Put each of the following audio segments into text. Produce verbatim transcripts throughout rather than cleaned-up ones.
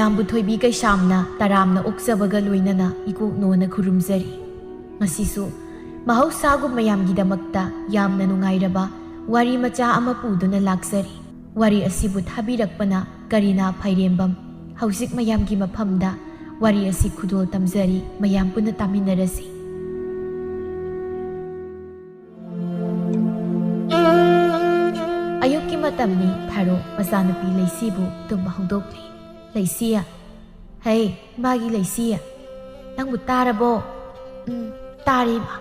ꯌꯥꯝꯕꯨ ꯊꯣꯏꯕꯤ ꯀꯩꯁꯥꯝꯅ ꯇꯔꯥꯝꯅ ꯑꯣꯛꯆꯕꯒ ꯂꯣꯏꯅꯅ ꯏꯀꯣꯛꯅꯣꯅ ꯈꯨꯔꯨꯝꯖꯔꯤ꯫ ꯉꯁꯤꯁꯨ ꯃꯍꯧꯁꯥꯒꯨꯝ ꯃꯌꯥꯝꯒꯤꯗꯃꯛꯇ ꯌꯥꯝꯅ ꯅꯨꯡꯉꯥꯏꯔꯕ ꯋꯥꯔꯤ ꯃꯆꯥ ꯑꯃ ꯄꯨꯗꯨꯅ ꯂꯥꯛꯆꯔꯤ꯫ ꯋꯥꯔꯤ ꯑꯁꯤꯕꯨ ꯊꯥꯕꯤꯔꯛꯄꯅ ꯀꯔꯤꯅꯥ ꯐꯥꯏꯔꯦꯝꯕꯝ꯫ ꯍꯧꯖꯤꯛ ꯃꯌꯥꯝꯒꯤ ꯃꯐꯝꯗ ꯋꯥꯔꯤ ꯑꯁꯤ ꯈꯨꯗꯣꯜ ꯇꯝꯖꯔꯤ, ꯃꯌꯥꯝ ꯄꯨꯟꯅ ꯇꯥꯃꯤꯟꯅꯔꯁꯤ꯫ ꯑꯌꯨꯛꯀꯤ ꯃꯇꯝꯅꯤ꯫ ꯊꯥꯔꯣ ꯃꯆꯥꯅꯨꯄꯤ ꯂꯩꯁꯤꯕꯨ ꯇꯨꯝꯕ ꯍꯧꯗꯣꯛꯂꯤ꯫ "ꯂꯩꯁꯤꯌꯦ, ꯍꯩ, ꯏꯃꯥꯒꯤ ꯂꯩꯁꯤꯌꯦ, ꯅꯪꯕꯨ ꯇꯥꯔꯕꯣ?" "ꯎꯝ, ꯇꯥꯔꯦ ꯏꯃꯥ꯫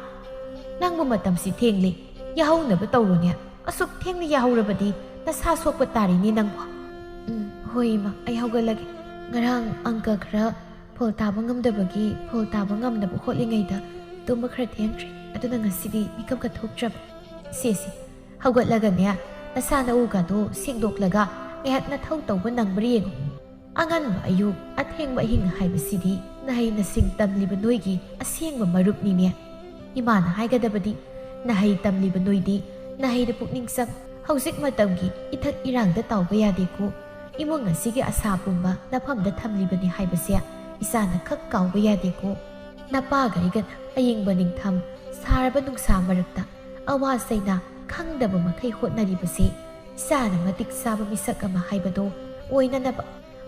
ꯅꯪꯕꯨ ꯃꯇꯝꯁꯤ ꯊꯦꯡꯂꯦ, ꯌꯥꯍꯧꯅꯕ ꯇꯧꯔꯣꯅꯦ꯫ ꯑꯁꯨꯛ ꯊꯦꯡꯅ ꯌꯥꯍꯧꯔꯕꯗꯤ ꯅꯁꯥ ꯁꯣꯛꯄ ꯇꯥꯔꯦꯅꯦ ꯅꯪꯕꯨ꯫" "ꯎꯝ, ꯍꯣꯏ ꯏꯃꯥ, ꯑꯩ ꯍꯧꯒꯠꯂꯒꯦ꯫ ꯉꯔꯥꯡ ꯑꯪꯀ ꯈꯔ ꯐꯣꯜ ꯇꯥꯕ ꯉꯝꯗꯕꯒꯤ ꯐꯣꯜ ꯇꯥꯕ ꯉꯝꯅꯕ ꯍꯣꯠꯂꯤꯉꯩꯗ ꯇꯨꯝꯕ ꯈꯔ ꯊꯦꯡꯈ꯭ꯔꯦ꯫ ꯑꯗꯨꯅ ꯉꯁꯤꯗꯤ ꯃꯤꯀꯞꯀ ꯊꯣꯛꯇ꯭ꯔꯕ꯫ ꯁꯦ, ꯁꯦ, ꯍꯧꯒꯠꯂꯒꯅꯦ, ꯅꯁꯥ ꯅꯎꯒꯗꯣ ꯁꯦꯡꯗꯣꯛꯂꯒ ꯉꯥꯏꯍꯥꯛ ꯅꯊꯧ ꯇꯧꯕ ꯅꯪꯕ꯭ꯔꯥ ꯌꯦꯡꯉꯨ꯫ ꯑꯉꯟꯕ ꯑꯌꯨꯛ, ꯑꯊꯦꯡꯕ ꯑꯍꯤꯡ ꯍꯥꯏꯕꯁꯤꯗꯤ ꯅꯍꯩ ꯅꯁꯤꯡ ꯇꯝꯂꯤꯕ ꯅꯣꯏꯒꯤ ꯑꯁꯦꯡꯕ ꯃꯔꯨꯞꯅꯤꯅꯦ꯫ ꯏꯃꯥꯅ ꯍꯥꯏꯒꯗꯕꯗꯤ, ꯅꯍꯩ ꯇꯝꯂꯤꯕ ꯅꯣꯏꯗꯤ ꯅꯍꯩꯗ ꯄꯨꯛꯅꯤꯡ ꯆꯪ꯫ ꯍꯧꯖꯤꯛ ꯃꯇꯝꯒꯤ ꯏꯊꯛ ꯏꯔꯥꯡꯗ ꯇꯥꯎꯕ ꯌꯥꯗꯦꯀꯣ꯫ ꯏꯃꯨꯡ ꯑꯁꯤꯒꯤ ꯑꯁꯥ ꯄꯨꯝꯕ ꯅꯐꯝꯗ ꯊꯝꯂꯤꯕꯅꯤ ꯍꯥꯏꯕꯁꯦ ꯏꯆꯥꯅ ꯈꯛ ꯀꯥꯎꯕ ꯌꯥꯗꯦꯀꯣ꯫ ꯅꯄꯥꯒ ꯑꯩꯒꯅ ꯑꯌꯤꯡꯕ ꯅꯤꯡꯊꯝ, ꯁꯥꯔꯕ ꯅꯨꯡꯁꯥ ꯃꯔꯛꯇ ꯑꯋꯥ ꯆꯩꯅꯥ ꯈꯪꯗꯕ ꯃꯈꯩ ꯍꯣꯠꯅꯔꯤꯕꯁꯦ ꯏꯆꯥꯅ ꯃꯇꯤꯛ ꯆꯥꯕ ꯃꯤꯁꯛ ꯑꯃ ꯍꯥꯏꯕꯗꯣ ꯑꯣꯏꯅꯅꯕ,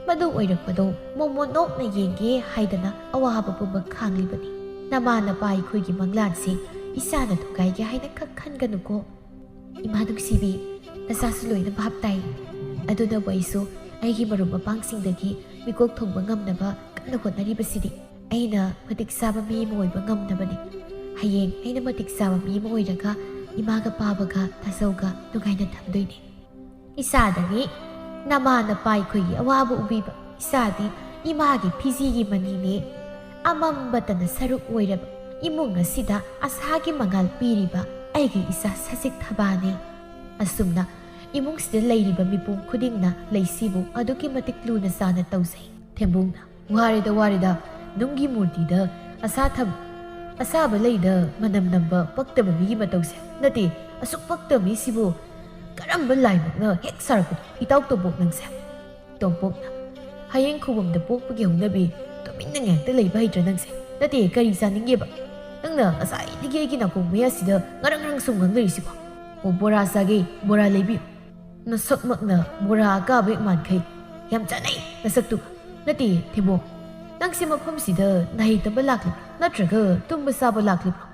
ꯃꯗꯨ ꯑꯣꯏꯔꯛꯄꯗꯣ ꯃꯣꯃꯣꯟ ꯅꯣꯛꯅ ꯌꯦꯡꯒꯦ ꯍꯥꯏꯗꯅ ꯑꯋꯥꯕ ꯄꯨꯝꯕ ꯈꯥꯡꯂꯤꯕꯅꯤ꯫ ꯅꯃꯥ ꯅꯄꯥ ꯑꯩꯈꯣꯏꯒꯤ ꯃꯪꯂꯥꯟꯁꯦ ꯏꯆꯥꯅ ꯊꯨꯒꯥꯏꯒꯦ ꯍꯥꯏꯅ ꯈꯛ ꯈꯟꯒꯅꯨꯀꯣ꯫" "ꯏꯃꯥ ꯅꯨꯡꯁꯤꯕꯤ, ꯅꯆꯥꯁꯨ ꯂꯣꯏꯅ ꯚꯥꯞ ꯇꯥꯏ꯫ ꯑꯗꯨꯅꯕꯨ ꯑꯩꯁꯨ ꯑꯩꯒꯤ ꯃꯔꯨꯞ ꯃꯄꯥꯡꯁꯤꯡꯗꯒꯤ ꯃꯤꯀꯣꯛ ꯊꯣꯡꯕ ꯉꯝꯅꯕ ꯀꯟꯅ ꯍꯣꯠꯅꯔꯤꯕꯁꯤꯗꯤ꯫ ꯑꯩꯅ ꯃꯇꯤꯛ ꯆꯥꯕ ꯃꯤ ꯑꯃ ꯑꯣꯏꯕ ꯉꯝꯅꯕꯅꯤ꯫ ꯍꯌꯦꯡ ꯑꯩꯅ ꯃꯇꯤꯛ ꯆꯥꯕ ꯃꯤ ꯑꯃ ꯑꯣꯏꯔꯒ ꯏꯃꯥꯒ ꯄꯥꯕꯒ ꯇꯥꯖꯧꯒ ꯅꯨꯡꯉꯥꯏꯅ ꯊꯝꯗꯣꯏꯅꯤ꯫" ꯏꯆꯥꯗꯒꯤ ꯅꯃꯥ ꯅꯄꯥ ꯑꯩꯈꯣꯏꯒꯤ ꯑꯋꯥꯕ ꯎꯕꯤꯕ ꯏꯆꯥꯗꯤ ꯏꯃꯥꯒꯤ ꯐꯤꯖꯤꯒꯤ ꯃꯅꯤꯅꯦ꯫ ꯑꯃꯝꯕꯇꯅ ꯁꯔꯨꯛ ꯑꯣꯏꯔꯕ ꯏꯃꯨꯡ ꯑꯁꯤꯗ ꯑꯁꯥꯒꯤ ꯃꯉꯥꯜ ꯄꯤꯔꯤꯕ ꯑꯩꯒꯤ ꯏꯆꯥ ꯁꯖꯤꯛ ꯊꯕꯥꯅꯦ꯫ ꯑꯁꯨꯝꯅ ꯏꯃꯨꯡꯁꯤꯗ ꯂꯩꯔꯤꯕ ꯃꯤꯄꯨꯝ ꯈꯨꯗꯤꯡꯅ ꯂꯩꯁꯤꯕꯨ ꯑꯗꯨꯛꯀꯤ ꯃꯇꯤꯛ ꯂꯨꯅ ꯆꯥꯅ ꯇꯧꯖꯩ꯫ ꯊꯦꯝꯕꯨꯡꯅ, "ꯋꯥꯔꯦꯗ, ꯋꯥꯔꯦꯗ, ꯅꯨꯡꯒꯤ ꯃꯨꯔꯇꯤꯗ ꯑꯁꯥ ꯊꯝ-, ꯑꯁꯥꯕ ꯂꯩꯗ ꯃꯅꯝ ꯅꯝꯕ ꯄꯛꯇꯕ ꯃꯤꯒꯤ ꯃꯇꯧꯁꯦ꯫ ꯅꯠꯇꯦ, ꯑꯁꯨꯛ ꯄꯛꯇꯕ ꯃꯤꯁꯤꯕꯨ ꯀꯔꯝꯕ ꯂꯥꯏꯃꯛꯅ ꯍꯦꯛ ꯁꯥꯔꯛꯄꯅꯣ, ꯏꯇꯥꯎ ꯇꯣꯝꯄꯣꯛ ꯅꯪꯁꯦ?" ꯇꯣꯝꯄꯣꯛꯅ, ꯍꯌꯦꯡ ꯈꯨꯕꯝꯗ ꯄꯣꯛꯄꯒꯤ ꯍꯧꯅꯕꯤ꯫ ꯇꯨꯃꯤꯟꯅ ꯉꯥꯏꯍꯥꯛꯇ ꯂꯩꯕ ꯍꯩꯇ꯭ꯔꯥ ꯅꯪꯁꯦ? ꯅꯠꯇꯦ, ꯀꯔꯤ ꯆꯥꯅꯤꯡꯒꯦꯕ? ꯅꯪꯅ ꯉꯁꯥꯏꯗꯒꯤ ꯑꯩꯒꯤ ꯅꯥꯀꯣꯡ ꯃꯌꯥꯁꯤꯗ ꯉꯔꯪ ꯉꯔꯪ ꯁꯨꯝ ꯉꯥꯡꯅꯔꯤꯁꯤꯕꯣ? ꯑꯣ, ꯕꯣꯔꯥ ꯆꯥꯒꯦ, ꯕꯣꯔꯥ ꯂꯩꯕꯤꯌꯨ꯫ ꯅꯁꯛꯃꯛꯅ ꯕꯣꯔꯥ ꯑꯀꯥꯕ ꯍꯦꯛ ꯃꯥꯟꯈꯩ꯫ ꯌꯥꯝ ꯆꯥꯅꯩ ꯅꯁꯛꯇꯨꯒ꯫ ꯅꯠꯇꯦ, ꯊꯦꯝꯕꯣ, ꯅꯪꯁꯦ ꯃꯐꯝꯁꯤꯗ ꯅꯍꯩ ꯇꯝꯕ ꯂꯥꯛꯂꯤꯕ꯭ꯔꯥ, ꯅꯠꯇ꯭ꯔꯒ ꯇꯨꯝꯕ ꯆꯥꯕ ꯂꯥꯛꯂꯤꯕ꯭ꯔꯣ?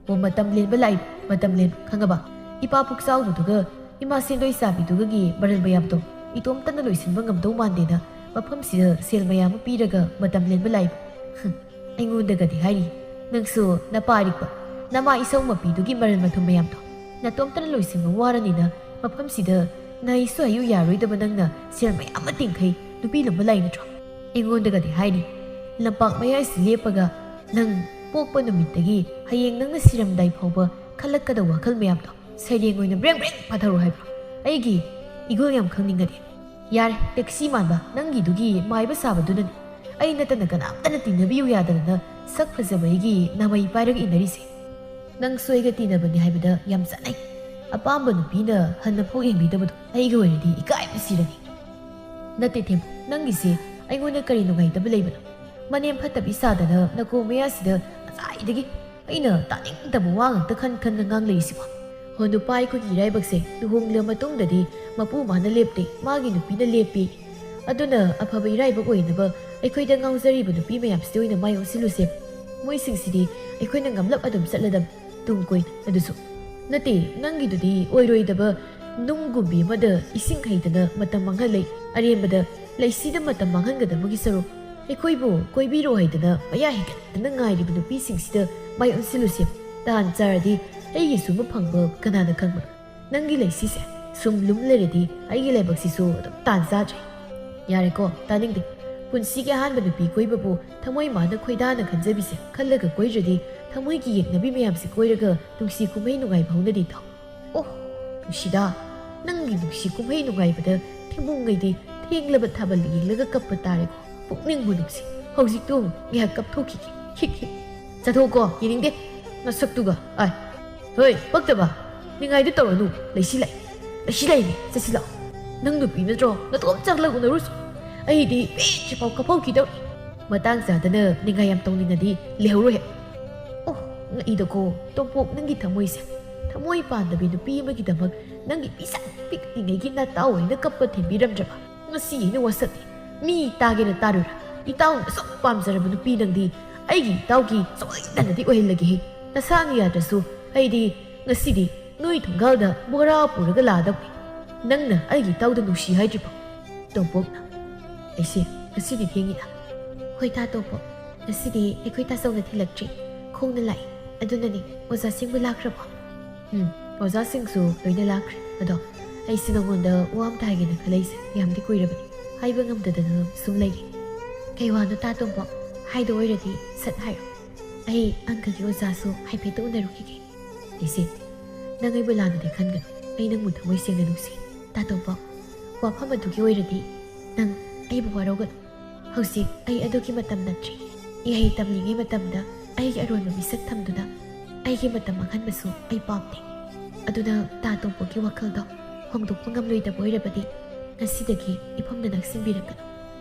ꯑꯣ, ꯃꯇꯝ ꯂꯦꯟꯕ ꯂꯥꯛꯏ, ꯃꯇꯝ ꯂꯦꯟꯕ, ꯈꯪꯉꯕ? ꯏꯄꯥ ꯄꯨꯛꯆꯥꯎꯕꯗꯨꯒ ꯏꯃꯥ ꯁꯦꯟꯗꯣꯏ ꯆꯥꯕꯤꯗꯨꯒꯒꯤ ꯃꯔꯜ ꯃꯌꯥꯝꯗꯣ ꯏꯇꯣꯝꯇꯅ ꯂꯣꯏꯁꯤꯟꯕ ꯉꯝꯗꯧ ꯃꯥꯟꯗꯦꯅ ꯃꯐꯝꯁꯤꯗ ꯁꯦꯜ ꯃꯌꯥꯝ ꯑꯃ ꯄꯤꯔꯒ ꯃꯇꯝ ꯂꯦꯟꯕ ꯂꯥꯛꯏꯕ꯫ ꯍꯝ, ꯑꯩꯉꯣꯟꯗꯒꯗꯤ ꯍꯥꯏꯔꯤ, ꯅꯪꯁꯨ ꯅꯄꯥ ꯑꯔꯤꯛꯄ, ꯅꯃꯥ ꯏꯁꯧ ꯃꯄꯤꯗꯨꯒꯤ ꯃꯔꯜ ꯃꯊꯨꯝ ꯃꯌꯥꯝꯗꯣ ꯅꯇꯣꯝꯇꯅ ꯂꯣꯏꯁꯤꯟꯕ ꯋꯥꯔꯅꯤꯅ ꯃꯐꯝꯁꯤꯗ ꯅꯍꯩꯁꯨ ꯍꯩꯌꯨ ꯌꯥꯔꯣꯏꯗꯕ ꯅꯪꯅ ꯁꯦꯜ ꯃꯌꯥꯝ ꯑꯃ ꯇꯤꯡꯈꯩ ꯅꯨꯄꯤ ꯂꯨꯝꯕ ꯂꯥꯛꯏ ꯅꯠꯇ꯭ꯔꯣ? ꯑꯩꯉꯣꯟꯗꯒꯗꯤ ꯍꯥꯏꯔꯤ, ꯂꯝꯄꯥꯛ ꯃꯌꯥꯏꯁꯤ ꯂꯦꯞꯄꯒ ꯅꯪ ꯄꯣꯛꯄ ꯅꯨꯃꯤꯠꯇꯒꯤ ꯍꯌꯦꯡ ꯅꯪꯅ ꯁꯤꯔꯝꯗꯥꯏ ꯐꯥꯎꯕ ꯈꯜꯂꯛꯀꯗꯕ ꯋꯥꯈꯜ ꯃꯌꯥꯝꯗꯣ ꯁꯩꯔꯦꯡ ꯑꯣꯏꯅ ꯕ꯭ꯔꯦꯡ ꯕ꯭ꯔꯦꯡ ꯄꯥꯊꯔꯣ ꯍꯥꯏꯕ꯭ꯔꯣ? ꯑꯩꯒꯤ ꯏꯒꯨꯜ ꯌꯥꯝ ꯈꯪꯅꯤꯡꯉꯗꯤ꯫ ꯌꯥꯔꯦ, ꯇꯦꯛꯁꯤ ꯃꯥꯟꯕ, ꯅꯪꯒꯤꯗꯨꯒꯤ ꯃꯥꯏꯕ ꯁꯥꯕꯗꯨꯅꯅꯤ꯫ ꯑꯩ ꯅꯠꯇꯅ ꯀꯅꯥꯝꯇꯅ ꯇꯤꯟꯅꯕꯤꯌꯨ ꯌꯥꯗꯗꯅ ꯁꯛ ꯐꯖꯕ ꯑꯩꯒꯤ ꯅꯥꯃꯩ ꯄꯥꯏꯔꯒ ꯏꯟꯅꯔꯤꯁꯦ꯫ ꯅꯪꯁꯨ ꯑꯩꯒ ꯇꯤꯟꯅꯕꯅꯤ ꯍꯥꯏꯕꯗ ꯌꯥꯝ ꯆꯥꯟꯅꯩ꯫ ꯑꯄꯥꯝꯕ ꯅꯨꯄꯤꯅ ꯍꯟꯅ ꯐꯥꯎ ꯌꯦꯡꯕꯤꯗꯕꯗꯣ ꯑꯩꯒ ꯑꯣꯏꯔꯗꯤ ꯏꯀꯥꯏꯕ ꯁꯤꯔꯅꯤ꯫ ꯅꯠꯇꯦ ꯊꯦꯝ, ꯅꯪꯒꯤꯁꯦ ꯑꯩꯉꯣꯟꯗ ꯀꯔꯤ ꯅꯨꯡꯉꯥꯏꯇꯕ ꯂꯩꯕꯅꯣ? ꯃꯅꯦꯝ ꯐꯠꯇꯕꯤ ꯁꯥꯗꯅ ꯅꯀꯣꯡ ꯃꯌꯥꯁꯤꯗ ꯉꯁꯥꯏꯗꯒꯤ ꯑꯩꯅ ꯇꯥꯅꯤꯡꯗꯕ ꯋꯥ ꯉꯥꯛꯇ ꯈꯟ ꯈꯟꯅ ꯉꯥꯡꯂꯛꯏꯁꯤꯕꯣ? ꯍꯣ, ꯅꯨꯄꯥ ꯑꯩꯈꯣꯏꯒꯤ ꯏꯔꯥꯏꯕꯛꯁꯦ ꯂꯨꯍꯣꯡꯂ ꯃꯇꯨꯡꯗꯗꯤ ꯃꯄꯨ ꯃꯥꯅ ꯂꯦꯞꯇꯦ, ꯃꯥꯒꯤ ꯅꯨꯄꯤꯅ ꯂꯦꯞꯄꯤ꯫ ꯑꯗꯨꯅ ꯑꯐꯕ ꯏꯔꯥꯏꯕꯛ ꯑꯣꯏꯅꯕ ꯑꯩꯈꯣꯏꯗ ꯉꯥꯎꯖꯔꯤꯕ ꯅꯨꯄꯤ ꯃꯌꯥꯝꯁꯤꯗ ꯑꯣꯏꯅ ꯃꯥꯏ ꯑꯣꯟꯁꯤꯜꯂꯨꯁꯦ꯫ ꯃꯣꯏꯁꯤꯡꯁꯤꯗꯤ ꯑꯩꯈꯣꯏꯅ ꯉꯝꯂꯞ ꯑꯗꯨꯝ ꯆꯠꯂꯗꯝ ꯇꯨꯡ ꯀꯣꯏꯅ꯫ ꯑꯗꯨꯁꯨ ꯅꯠꯇꯦ, ꯅꯪꯒꯤꯗꯨꯗꯤ ꯑꯣꯏꯔꯣꯏꯗꯕ ꯅꯨꯡꯒꯨꯝꯕꯤ ꯑꯃꯗ ꯏꯁꯤꯡ ꯍꯩꯗꯅ ꯃꯇꯝ ꯃꯥꯡꯍꯜꯂꯦ꯫ ꯑꯔꯦꯝꯕꯗ ꯂꯩꯁꯤꯗ ꯃꯇꯝ ꯃꯥꯡꯍꯟꯒꯗꯕꯒꯤ ꯁꯔꯨꯛ ꯑꯩꯈꯣꯏꯕꯨ ꯀꯣꯏꯕꯤꯔꯣ ꯍꯥꯏꯗꯅ ꯃꯌꯥ ꯍꯤꯒꯠꯇꯅ ꯉꯥꯏꯔꯤꯕ ꯅꯨꯄꯤꯁꯤꯡꯁꯤꯗ ꯃꯥꯏ ꯑꯣꯟꯁꯤꯜꯂꯨꯁꯦ꯫ ꯇꯥꯟ ꯆꯥꯔꯗꯤ ꯑꯩꯒꯤꯁꯨ ꯑꯃ ꯐꯪꯕ ꯀꯅꯥꯅ ꯈꯪꯕꯅꯣ? ꯅꯪꯒꯤ ꯂꯩꯁꯤꯁꯦ ꯁꯨꯝ ꯂꯨꯝ ꯂꯩꯔꯗꯤ ꯑꯩꯒꯤ ꯂꯥꯏꯕꯛꯁꯤꯁꯨ ꯑꯗꯨꯝ ꯇꯥꯟ ꯆꯥꯗ꯭ꯔꯦ꯫ ꯌꯥꯔꯦꯀꯣ, ꯇꯥꯅꯤꯡꯗꯦ꯫ ꯄꯨꯟꯁꯤꯒꯤ ꯑꯍꯥꯟꯕ ꯅꯨꯄꯤ ꯀꯣꯏꯕꯕꯨ ꯊꯃꯣꯏ ꯃꯥꯅ ꯈꯣꯏꯗꯥꯅ ꯈꯟꯖꯕꯤꯁꯦ ꯈꯜꯂꯒ ꯀꯣꯏꯗ꯭ꯔꯗꯤ ꯊꯃꯣꯏꯒꯤ ꯌꯦꯛꯅꯕꯤ ꯃꯌꯥꯝꯁꯦ ꯀꯣꯏꯔꯒ ꯅꯨꯡꯁꯤ ꯀꯨꯝꯍꯩ ꯅꯨꯡꯉꯥꯏꯕ ꯍꯧꯅꯗꯦ ꯇꯥꯎ꯫ ꯑꯣ, ꯅꯨꯡꯁꯤꯗꯥ, ꯅꯪꯒꯤ ꯅꯨꯡꯁꯤ ꯀꯨꯝꯍꯩ ꯅꯨꯡꯉꯥꯏꯕꯗ ꯊꯦꯝꯕꯨꯡꯉꯩꯗꯤ ꯊꯦꯡꯂꯕ ꯊꯥꯕꯜ ꯌꯦꯡꯂꯒ ꯀꯞꯄ ꯇꯥꯔꯦꯀꯣ꯫ ꯄꯨꯛꯅꯤꯡꯕꯨ ꯅꯨꯡꯁꯤ꯫ ꯍꯧꯖꯤꯛꯇꯣ ꯉꯥꯏꯍꯥꯛ ꯀꯞꯊꯣꯛꯈꯤꯒꯦ꯫ ꯍꯤꯛ ꯍꯤꯛ꯫ ꯆꯠꯊꯣꯛꯀꯣ, ꯌꯦꯡꯅꯤꯡꯗꯦ ꯅꯁꯛꯇꯨꯒ꯫ ꯑꯥꯏ꯫ ꯍꯣꯏ, ꯄꯛꯇꯕ꯫ ꯅꯤꯡꯉꯥꯏꯗꯤ ꯇꯧꯔꯅꯨ꯫ ꯂꯩꯁꯤ ꯂꯩ꯫ ꯂꯩꯁꯤ ꯂꯩꯅꯤ꯫ ꯆꯠꯁꯤ ꯂꯥꯛꯑꯣ꯫ ꯅꯪ ꯅꯨꯄꯤ ꯅꯠꯇ꯭ꯔꯣ? ꯅꯇꯣꯝ ꯆꯥꯛꯂꯛ ꯎꯅꯔꯨꯁꯨ꯫ ꯑꯩꯗꯤ ꯄꯦꯟꯗ꯭ꯔꯤꯐꯥꯎ ꯀꯞꯍꯧꯈꯤꯗꯧꯔꯤ꯫ ꯃꯇꯥꯡ ꯆꯥꯗꯅ ꯅꯤꯡꯉꯥꯏ ꯌꯥꯝ ꯇꯧꯅꯤꯡꯉꯗꯤ ꯂꯩꯍꯧꯔꯣꯍꯦ꯫ ꯑꯣ, ꯉꯛꯏꯗꯀꯣ, ꯇꯣꯝꯄꯣꯛ, ꯅꯪꯒꯤ ꯊꯃꯣꯏꯁꯦ꯫ ꯊꯃꯣꯏ ꯄꯥꯟꯗꯕꯤ ꯅꯨꯄꯤ ꯑꯃꯒꯤꯗꯃꯛ ꯅꯪꯒꯤ ꯄꯤꯁꯛ ꯄꯤꯛꯂꯤꯉꯩꯒꯤ ꯅꯇꯥꯎ ꯑꯩꯅ ꯀꯞꯄ ꯊꯤꯟꯕꯤꯔꯝꯗ꯭ꯔꯕ? ꯉꯁꯤ ꯑꯩꯅ ꯋꯥꯁꯛꯅꯤ꯫ ꯃꯤ ꯇꯥꯒꯦꯅ ꯇꯥꯔꯨꯔꯥ? ꯏꯇꯥꯎꯅ ꯑꯁꯨꯛ ꯄꯥꯝꯖꯔꯕ ꯅꯨꯄꯤ ꯅꯪꯗꯤ ꯑꯩꯒꯤ ꯏꯇꯥꯎꯒꯤ ꯁꯣꯏꯗꯅꯗꯤ ꯑꯣꯏꯍꯜꯂꯒꯦꯍꯦ꯫ ꯅꯁꯥꯅ ꯌꯥꯗ꯭ꯔꯁꯨ ꯑꯩꯗꯤ ꯉꯁꯤꯗꯤ ꯅꯣꯏ ꯊꯣꯡꯒꯥꯜꯗ ꯕꯣꯔꯥ ꯄꯨꯔꯒ ꯂꯥꯛꯑꯗꯕꯅꯤ꯫ ꯅꯪꯅ ꯑꯩꯒꯤ ꯏꯇꯥꯎꯗ ꯅꯨꯡꯁꯤ ꯍꯥꯏꯗ꯭ꯔꯤꯕꯣ? ꯇꯣꯝꯄꯣꯛꯅ, ꯑꯩꯁꯦ ꯉꯁꯤꯗꯤ ꯊꯦꯡꯉꯤꯗ꯫ ꯍꯣꯏ ꯇꯥ ꯇꯣꯝꯄꯣꯛ, ꯉꯁꯤꯗꯤ ꯑꯩꯈꯣꯏ ꯇꯥꯆꯧꯅ ꯊꯤꯜꯂꯛꯇ꯭ꯔꯤ, ꯈꯣꯡꯅ ꯂꯥꯛꯏ꯫ ꯑꯗꯨꯅꯅꯤ꯫ ꯑꯣꯖꯥꯁꯤꯡꯕꯨ ꯂꯥꯛꯈ꯭ꯔꯕꯣ? ꯎꯝ, ꯑꯣꯖꯥꯁꯤꯡꯁꯨ ꯂꯣꯏꯅ ꯂꯥꯛꯈ꯭ꯔꯦ꯫ ꯑꯗꯣ ꯑꯩꯁꯦ ꯅꯉꯣꯟꯗ ꯋꯥ ꯑꯃ ꯍꯥꯏꯒꯦꯅ ꯈꯜꯂꯛꯏꯁꯦ ꯌꯥꯝꯗꯤ ꯀꯨꯏꯔꯕꯅꯤ, ꯍꯥꯏꯕ ꯉꯝꯗꯗꯅ ꯁꯨꯝ ꯂꯩꯔꯤ꯫ ꯀꯩ ꯋꯥꯅꯣ ꯇꯥ ꯇꯣꯝꯄꯣꯛ? ꯍꯥꯏꯗꯣ ꯑꯣꯏꯔꯗꯤ ꯁꯠ ꯍꯥꯏꯔꯣ꯫ ꯑꯩ ꯑꯪꯀꯒꯤ ꯑꯣꯖꯥꯁꯨ ꯍꯥꯏꯐꯦꯠꯇ ꯎꯅꯔꯨꯈꯤꯒꯦ꯫ ꯂꯤꯁꯤꯠ, ꯅꯪ ꯑꯩꯕꯨ ꯂꯥꯟꯅꯗꯤ ꯈꯟꯒꯅꯨ꯫ ꯑꯩ ꯅꯪꯕꯨ ꯊꯃꯣꯏ ꯁꯦꯡꯅ ꯅꯨꯡꯁꯤ꯫ ꯇꯥ ꯇꯣꯝꯄꯣꯛ, ꯋꯥꯐꯝ ꯑꯗꯨꯒꯤ ꯑꯣꯏꯔꯗꯤ ꯅꯪ ꯑꯩꯕꯨ ꯋꯥꯔꯧꯒꯅꯨ꯫ ꯍꯧꯖꯤꯛ ꯑꯩ ꯑꯗꯨꯒꯤ ꯃꯇꯝ ꯅꯠꯇ꯭ꯔꯤ꯫ ꯏꯍꯩ ꯇꯝꯂꯤꯉꯩ ꯃꯇꯝꯗ ꯑꯩꯒꯤ ꯑꯔꯣꯟꯕ ꯃꯤꯁꯛ ꯊꯝꯗꯨꯅ ꯑꯩꯒꯤ ꯃꯇꯝ ꯃꯥꯡꯍꯟꯕꯁꯨ ꯑꯩ ꯄꯥꯝꯗꯦ꯫ ꯑꯗꯨꯅ ꯇꯥ ꯇꯣꯝꯄꯣꯛꯀꯤ ꯋꯥꯈꯜꯗꯣ ꯍꯣꯡꯗꯣꯛꯄ ꯉꯝꯂꯣꯏꯗꯕ ꯑꯣꯏꯔꯕꯗꯤ ꯉꯁꯤꯗꯒꯤ ꯏꯐꯝꯗ ꯅꯛꯁꯤꯟꯕꯤꯔꯛꯀꯅꯨ꯫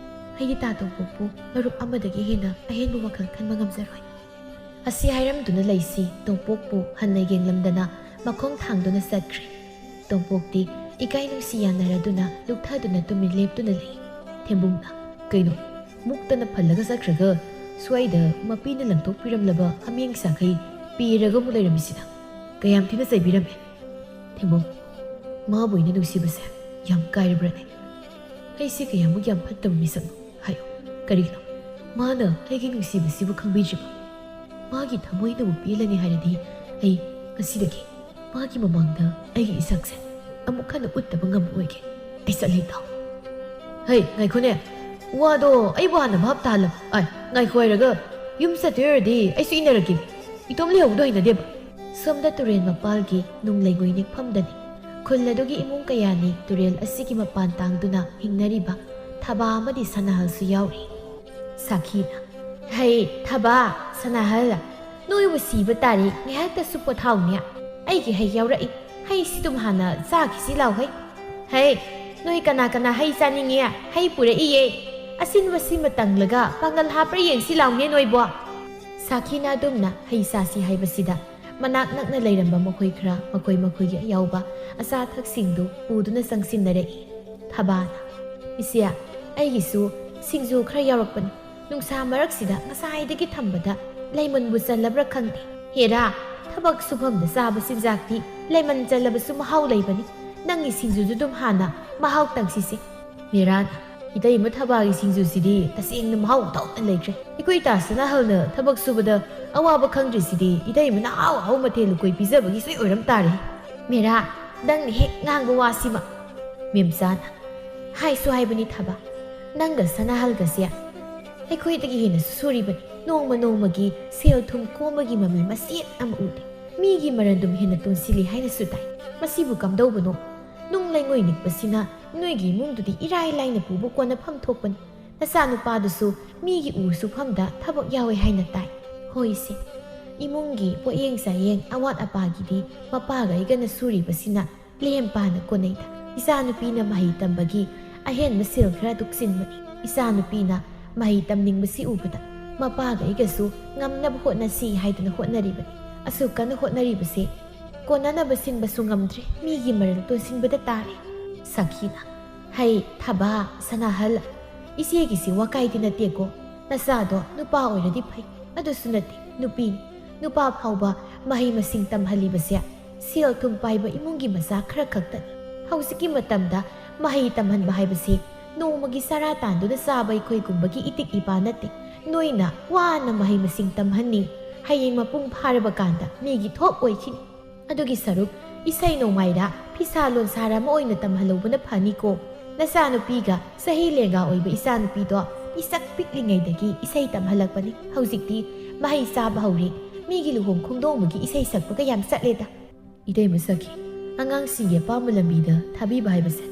ꯑꯩꯗꯤ ꯇꯥ ꯇꯣꯝꯄꯣꯛꯄꯨ ꯃꯔꯨꯞ ꯑꯃꯗꯒꯤ ꯍꯦꯟꯅ ꯑꯍꯦꯟꯕ ꯋꯥꯈꯜ ꯈꯟꯕ ꯉꯝꯖꯔꯣꯏ꯫ ꯑꯁꯤ ꯍꯥꯏꯔꯝꯗꯨꯅ ꯂꯩꯁꯤ ꯇꯣꯝꯄꯣꯛꯄꯨ ꯍꯟꯅ ꯌꯦꯡꯂꯝꯗꯅ ꯃꯈꯣꯡ ꯊꯥꯡꯗꯨꯅ ꯆꯠꯈ꯭ꯔꯦ꯫ ꯇꯣꯝꯄꯣꯛꯇꯤ ꯏꯀꯥꯏ ꯅꯨꯡꯁꯤ ꯌꯥꯅꯔꯗꯨꯅ ꯂꯨꯞꯊꯗꯨꯅ ꯇꯨꯃꯤꯟ ꯂꯦꯞꯇꯨꯅ ꯂꯩ꯫ ꯊꯦꯝꯕꯨꯡꯅ, "ꯀꯩꯅꯣ, ꯃꯨꯛꯇꯅ ꯐꯜꯂꯒ ꯆꯠꯈ꯭ꯔꯒ ꯁ꯭ꯋꯥꯏꯗ ꯃꯄꯤꯅ ꯂꯪꯊꯣꯛꯄꯤꯔꯝꯂꯕ ꯍꯥꯃꯦꯡ ꯁꯥꯈꯩ ꯄꯦꯔꯒ ꯑꯃꯨꯛ ꯂꯩꯔꯝꯃꯤꯁꯤꯅ? ꯀꯌꯥꯝ ꯊꯤꯅ ꯆꯩꯕꯤꯔꯝꯃꯦ?" ꯊꯦꯝꯕꯨꯡ, "ꯃꯥꯕꯨ ꯑꯩꯅ ꯅꯨꯡꯁꯤꯕꯁꯦ ꯌꯥꯝ ꯀꯥꯏꯔꯕ꯭ꯔꯅꯦ? ꯑꯩꯁꯦ ꯀꯌꯥꯃꯨꯛ ꯌꯥꯝ ꯐꯠꯇꯕ ꯃꯤꯁꯛꯅꯣ ꯍꯥꯏꯌꯨ꯫ ꯀꯔꯤꯒꯤꯅꯣ ꯃꯥꯅ ꯑꯩꯒꯤ ꯅꯨꯡꯁꯤꯕꯁꯤꯕꯨ ꯈꯪꯕꯤꯗ꯭ꯔꯤꯕ? ꯃꯥꯒꯤ ꯊꯃꯣꯏꯅꯕꯨ ꯄꯦꯜꯂꯅꯤ ꯍꯥꯏꯔꯗꯤ ꯑꯩ ꯉꯁꯤꯗꯒꯤ ꯃꯥꯒꯤ ꯃꯃꯥꯡꯗ ꯑꯩꯒꯤ ꯏꯁꯛꯁꯦ ꯑꯃꯨꯛ ꯍꯟꯅ ꯎꯠꯇꯕ ꯉꯝꯃꯣꯏꯒꯦ꯫ ꯑꯩ ꯆꯠꯂꯦ ꯏꯇꯥꯎ꯫" "ꯍꯩ, ꯉꯥꯏꯈꯣꯅꯦ, ꯋꯥꯗꯣ ꯑꯩꯕꯨ ꯍꯥꯟꯅ ꯚꯥꯞ ꯇꯥꯍꯜꯂꯣ꯫ ꯑꯥꯏ, ꯉꯥꯏꯈꯣ ꯍꯥꯏꯔꯒ ꯌꯨꯝ ꯆꯠꯇꯣꯏ ꯑꯣꯏꯔꯗꯤ ꯑꯩꯁꯨ ꯏꯟꯅꯔꯛꯀꯦ꯫ ꯏꯇꯣꯝ ꯂꯩꯍꯧꯕꯗꯣ ꯍꯩꯅꯗꯦꯕ꯫" ꯁꯣꯝꯗ ꯇꯨꯔꯦꯜ ꯃꯄꯥꯜꯒꯤ ꯅꯨꯡ ꯂꯩꯉꯣꯏ ꯅꯤꯛꯐꯝꯗꯅꯤ꯫ ꯈꯨꯜ ꯑꯗꯨꯒꯤ ꯏꯃꯨꯡ ꯀꯌꯥꯅꯤ ꯇꯨꯔꯦꯜ ꯑꯁꯤꯒꯤ ꯃꯄꯥꯟ ꯇꯥꯡꯗꯨꯅ ꯍꯤꯡꯅꯔꯤꯕ꯫ ꯊꯕꯥ ꯑꯃꯗꯤ ꯁꯅꯥꯍꯜꯁꯨ ꯌꯥꯎꯔꯤ꯫ ꯁꯥꯈꯤꯅ, "ꯍꯩ, ꯊꯕꯥ, ꯁꯅꯥꯍꯜ, ꯅꯣꯏꯕꯨ ꯁꯤꯕ ꯇꯥꯔꯦ, ꯉꯥꯏꯍꯥꯛꯇꯁꯨ ꯄꯣꯊꯥꯎꯅꯦ꯫ ꯑꯩꯒꯤ ꯍꯩ ꯌꯥꯎꯔꯛꯏ, ꯍꯩꯁꯤꯗꯨꯝ ꯍꯥꯟꯅ ꯆꯥꯈꯤꯁꯤ ꯂꯥꯎ ꯍꯩ꯫ ꯍꯩ, "ꯅꯣꯏ ꯀꯅꯥ ꯀꯅꯥ ꯍꯩ ꯆꯥꯅꯤꯡꯉꯦ? ꯍꯩ ꯄꯨꯔꯛꯏꯌꯦ꯫ ꯑꯁꯤꯟꯕ ꯁꯤꯃ ꯇꯪꯂꯒ ꯄꯥꯡꯒꯜ ꯍꯥꯞꯄ꯭ꯔꯥ ꯌꯦꯡꯁꯤ ꯂꯥꯎꯅꯦ ꯅꯣꯏꯕꯣ?" ꯁꯥꯈꯤꯅ ꯑꯗꯨꯝꯅ ꯍꯩ ꯆꯥꯁꯤ ꯍꯥꯏꯕꯁꯤꯗ ꯃꯅꯥꯛ ꯅꯛꯅ ꯂꯩꯔꯝꯕ ꯃꯈꯣꯏ ꯈꯔ ꯃꯈꯣꯏ ꯃꯈꯣꯏꯒꯤ ꯑꯌꯥꯎꯕ ꯑꯆꯥ ꯑꯊꯛꯁꯤꯡꯗꯨ ꯄꯨꯗꯨꯅ ꯆꯪꯁꯤꯟꯅꯔꯛꯏ꯫ ꯊꯕꯥꯅ, "ꯏꯆꯦ, ꯑꯩꯒꯤꯁꯨ ꯁꯤꯡꯖꯨ ꯈꯔ ꯌꯥꯎꯔꯛꯄꯅꯤ꯫ ꯅꯨꯡꯁꯥ ꯃꯔꯛꯁꯤꯗ ꯉꯁꯥꯏꯗꯒꯤ ꯊꯝꯕꯗ ꯂꯩꯃꯟꯕꯨ ꯆꯜꯂꯕ꯭ꯔꯥ ꯈꯪꯗꯦ꯫ ꯍꯦꯔꯥ, ꯊꯕꯛ ꯁꯨꯐꯝꯗ ꯆꯥꯕ ꯆꯤꯟꯖꯥꯛꯇꯤ ꯂꯩꯃꯟ ꯆꯜꯂꯕꯁꯨ ꯃꯍꯥꯎ ꯂꯩꯕꯅꯤ꯫ ꯅꯪꯒꯤ ꯁꯤꯡꯖꯨꯗꯨ ꯑꯗꯨꯝ ꯍꯥꯟꯅ ꯃꯍꯥꯎ ꯇꯪꯁꯤꯁꯦ꯫" ꯃꯦꯔꯥꯅ, "ꯏꯇꯩꯃ ꯊꯕꯥꯒꯤ ꯁꯤꯡꯖꯨꯁꯤꯗꯤ ꯇꯁꯦꯡꯅ ꯃꯍꯥꯎ ꯊꯣꯛꯅ ꯂꯩꯈ꯭ꯔꯦ꯫ ꯑꯩꯈꯣꯏ ꯇꯥꯁꯅꯥꯍꯜꯅ ꯊꯕꯛ ꯁꯨꯕꯗ ꯑꯋꯥꯕ ꯈꯪꯗ꯭ꯔꯤꯁꯤꯗꯤ ꯏꯇꯩꯃꯅ ꯑꯍꯥꯎ ꯑꯍꯥꯎ ꯃꯊꯦꯜ ꯂꯨꯀꯣꯏ ꯄꯤꯖꯕꯒꯤ ꯁꯣꯏ ꯑꯣꯏꯔꯝ ꯇꯥꯔꯦ꯫" ꯃꯦꯔꯥ, ꯅꯪꯅ ꯍꯦꯛ ꯉꯥꯡꯕ ꯋꯥꯁꯤꯃ꯫ ꯃꯦꯝꯆꯥꯅ, "ꯍꯥꯏꯁꯨ ꯍꯥꯏꯕꯅꯤ ꯊꯕꯥ, ꯅꯪꯒ ꯁꯅꯥꯍꯜꯒꯁꯦ ꯑꯩꯈꯣꯏꯗꯒꯤ ꯍꯦꯟꯅꯁꯨ ꯁꯨꯔꯤꯕꯅꯤ꯫ ꯅꯣꯡꯃ ꯅꯣꯡꯃꯒꯤ ꯁꯦꯜ ꯊꯨꯝ ꯀꯣꯝꯕꯒꯤ ꯃꯃꯤ ꯃꯆꯦꯠ ꯑꯃ ꯎꯗꯦ꯫ ꯃꯤꯒꯤ ꯃꯔꯟꯗꯨꯝ ꯍꯦꯟꯅ ꯇꯣꯟꯁꯤꯜꯂꯤ ꯍꯥꯏꯅꯁꯨ ꯇꯥꯏ꯫ ꯃꯁꯤꯕꯨ ꯀꯝꯗꯧꯕꯅꯣ? ꯅꯨꯡ ꯂꯩꯉꯣꯏ ꯅꯤꯛꯄꯁꯤꯅ ꯅꯣꯏꯒꯤ ꯏꯃꯨꯡꯗꯨꯗꯤ ꯏꯔꯥꯏ ꯂꯥꯏꯅ ꯄꯨꯕ ꯀꯣꯟꯅꯐꯝ ꯊꯣꯛꯄꯅꯤ꯫ ꯅꯆꯥꯅꯨꯄꯥꯗꯨꯁꯨ ꯃꯤꯒꯤ ꯎ ꯁꯨꯐꯝꯗ ꯊꯕꯛ ꯌꯥꯎꯋꯦ ꯍꯥꯏꯅ ꯇꯥꯏ꯫" "ꯍꯣꯏ ꯏꯆꯦ, ꯏꯃꯨꯡꯒꯤ ꯄꯣꯠꯌꯦꯡ ꯆꯥꯌꯦꯡ ꯑꯋꯥꯠ ꯑꯄꯥꯒꯤꯗꯤ ꯃꯄꯥꯒ ꯑꯩꯒꯅ ꯁꯨꯔꯤꯕꯁꯤꯅ ꯂꯦꯝ ꯄꯥꯅ ꯀꯣꯟꯅꯩꯗ꯫ ꯏꯆꯥꯅꯨꯄꯤꯅ ꯃꯍꯩ ꯇꯝꯕꯒꯤ ꯑꯍꯦꯟꯕ ꯁꯦꯜ ꯈꯔ ꯇꯨꯡꯁꯤꯟꯕꯅꯤ꯫ ꯏꯆꯥꯅꯨꯄꯤꯅ ꯃꯍꯩ ꯇꯝꯅꯤꯡꯕꯁꯤ ꯎꯕꯗ ꯃꯄꯥꯒ ꯑꯩꯒꯁꯨ ꯉꯝꯅꯕ ꯍꯣꯠꯅꯁꯤ ꯍꯥꯏꯗꯨꯅ ꯍꯣꯠꯅꯔꯤꯕꯅꯤ꯫ ꯑꯁꯨꯛ ꯀꯟꯅ ꯍꯣꯠꯅꯔꯤꯕꯁꯦ ꯀꯣꯟꯅꯅꯕ ꯁꯤꯟꯕꯁꯨ ꯉꯝꯗ꯭ꯔꯦ, ꯃꯤꯒꯤ ꯃꯔꯜ ꯇꯣꯟꯁꯤꯟꯕꯗ ꯇꯥꯔꯦ꯫" ꯁꯥꯈꯤꯅ, "ꯍꯩ, ꯊꯕꯥ, ꯁꯅꯥꯍꯜ, ꯏꯆꯦꯒꯤꯁꯤ ꯋꯥꯀꯥꯏꯗꯤ ꯅꯠꯇꯦꯀꯣ꯫ ꯅꯆꯥꯗꯣ ꯅꯨꯄꯥ ꯑꯣꯏꯔꯗꯤ ꯐꯩ, ꯑꯗꯨꯁꯨ ꯅꯠꯇꯦ, ꯅꯨꯄꯤꯅꯤ꯫ ꯅꯨꯄꯥ ꯐꯥꯎꯕ ꯃꯍꯩ ꯃꯁꯤꯡ ꯇꯝꯍꯜꯂꯤꯕꯁꯦ ꯁꯦꯜ ꯊꯨꯝ ꯄꯥꯏꯕ ꯏꯃꯨꯡꯒꯤ ꯃꯆꯥ ꯈꯔ ꯈꯛꯇꯅꯤ꯫ ꯍꯧꯖꯤꯛꯀꯤ ꯃꯇꯝꯗ ꯃꯍꯩ ꯇꯝꯍꯟꯕ ꯍꯥꯏꯕꯁꯤ ꯅꯣꯡꯃꯒꯤ ꯆꯔꯥ ꯇꯥꯟꯗꯨꯅ ꯆꯥꯕ ꯑꯩꯈꯣꯏꯒꯨꯝꯕꯒꯤ ꯏꯇꯤꯛ ꯏꯄꯥ ꯅꯠꯇꯦ꯫ ꯅꯣꯏꯅ ꯋꯥꯅ ꯃꯍꯩ ꯃꯁꯤꯡ ꯇꯝꯍꯟꯅꯤ, ꯍꯌꯦꯡ ꯃꯄꯨꯡ ꯐꯥꯔꯕ ꯀꯥꯟꯗ ꯃꯤꯒꯤ ꯊꯣꯛ ꯑꯣꯏꯈꯤꯅꯤ꯫ ꯑꯗꯨꯒꯤ ꯁꯔꯨꯛ ꯏꯁꯩ ꯅꯣꯡꯃꯥꯏꯔ ꯐꯤꯁꯥ ꯂꯣꯟꯁꯥꯔ ꯑꯃ ꯑꯣꯏꯅ ꯇꯝꯍꯜꯍꯧꯕꯅ ꯐꯅꯤꯀꯣ꯫ ꯅꯆꯥꯅꯨꯄꯤꯒ ꯆꯍꯤ ꯂꯦꯡꯒꯥ ꯑꯣꯏꯕ ꯏꯆꯥꯅꯨꯄꯤꯗꯣ ꯄꯤꯁꯛ ꯄꯤꯛꯂꯤꯉꯩꯗꯒꯤ ꯏꯁꯩ ꯇꯝꯍꯜꯂꯛꯄꯅꯤ꯫ ꯍꯧꯖꯤꯛꯇꯤ ꯃꯍꯩ ꯆꯥꯕ ꯍꯧꯔꯦ꯫ ꯃꯤꯒꯤ ꯂꯨꯍꯣꯡ ꯈꯣꯡꯗꯣꯡꯕꯒꯤ ꯏꯁꯩ ꯁꯛꯄꯒ ꯌꯥꯝ ꯆꯠꯂꯦꯗ꯫" ꯏꯇꯩꯃ ꯁꯥꯈꯤ, ꯑꯉꯥꯡꯁꯤꯡꯒꯤ ꯑꯄꯥꯝꯕ ꯂꯝꯕꯤꯗ ꯊꯥꯕꯤꯕ ꯍꯥꯏꯕꯁꯦ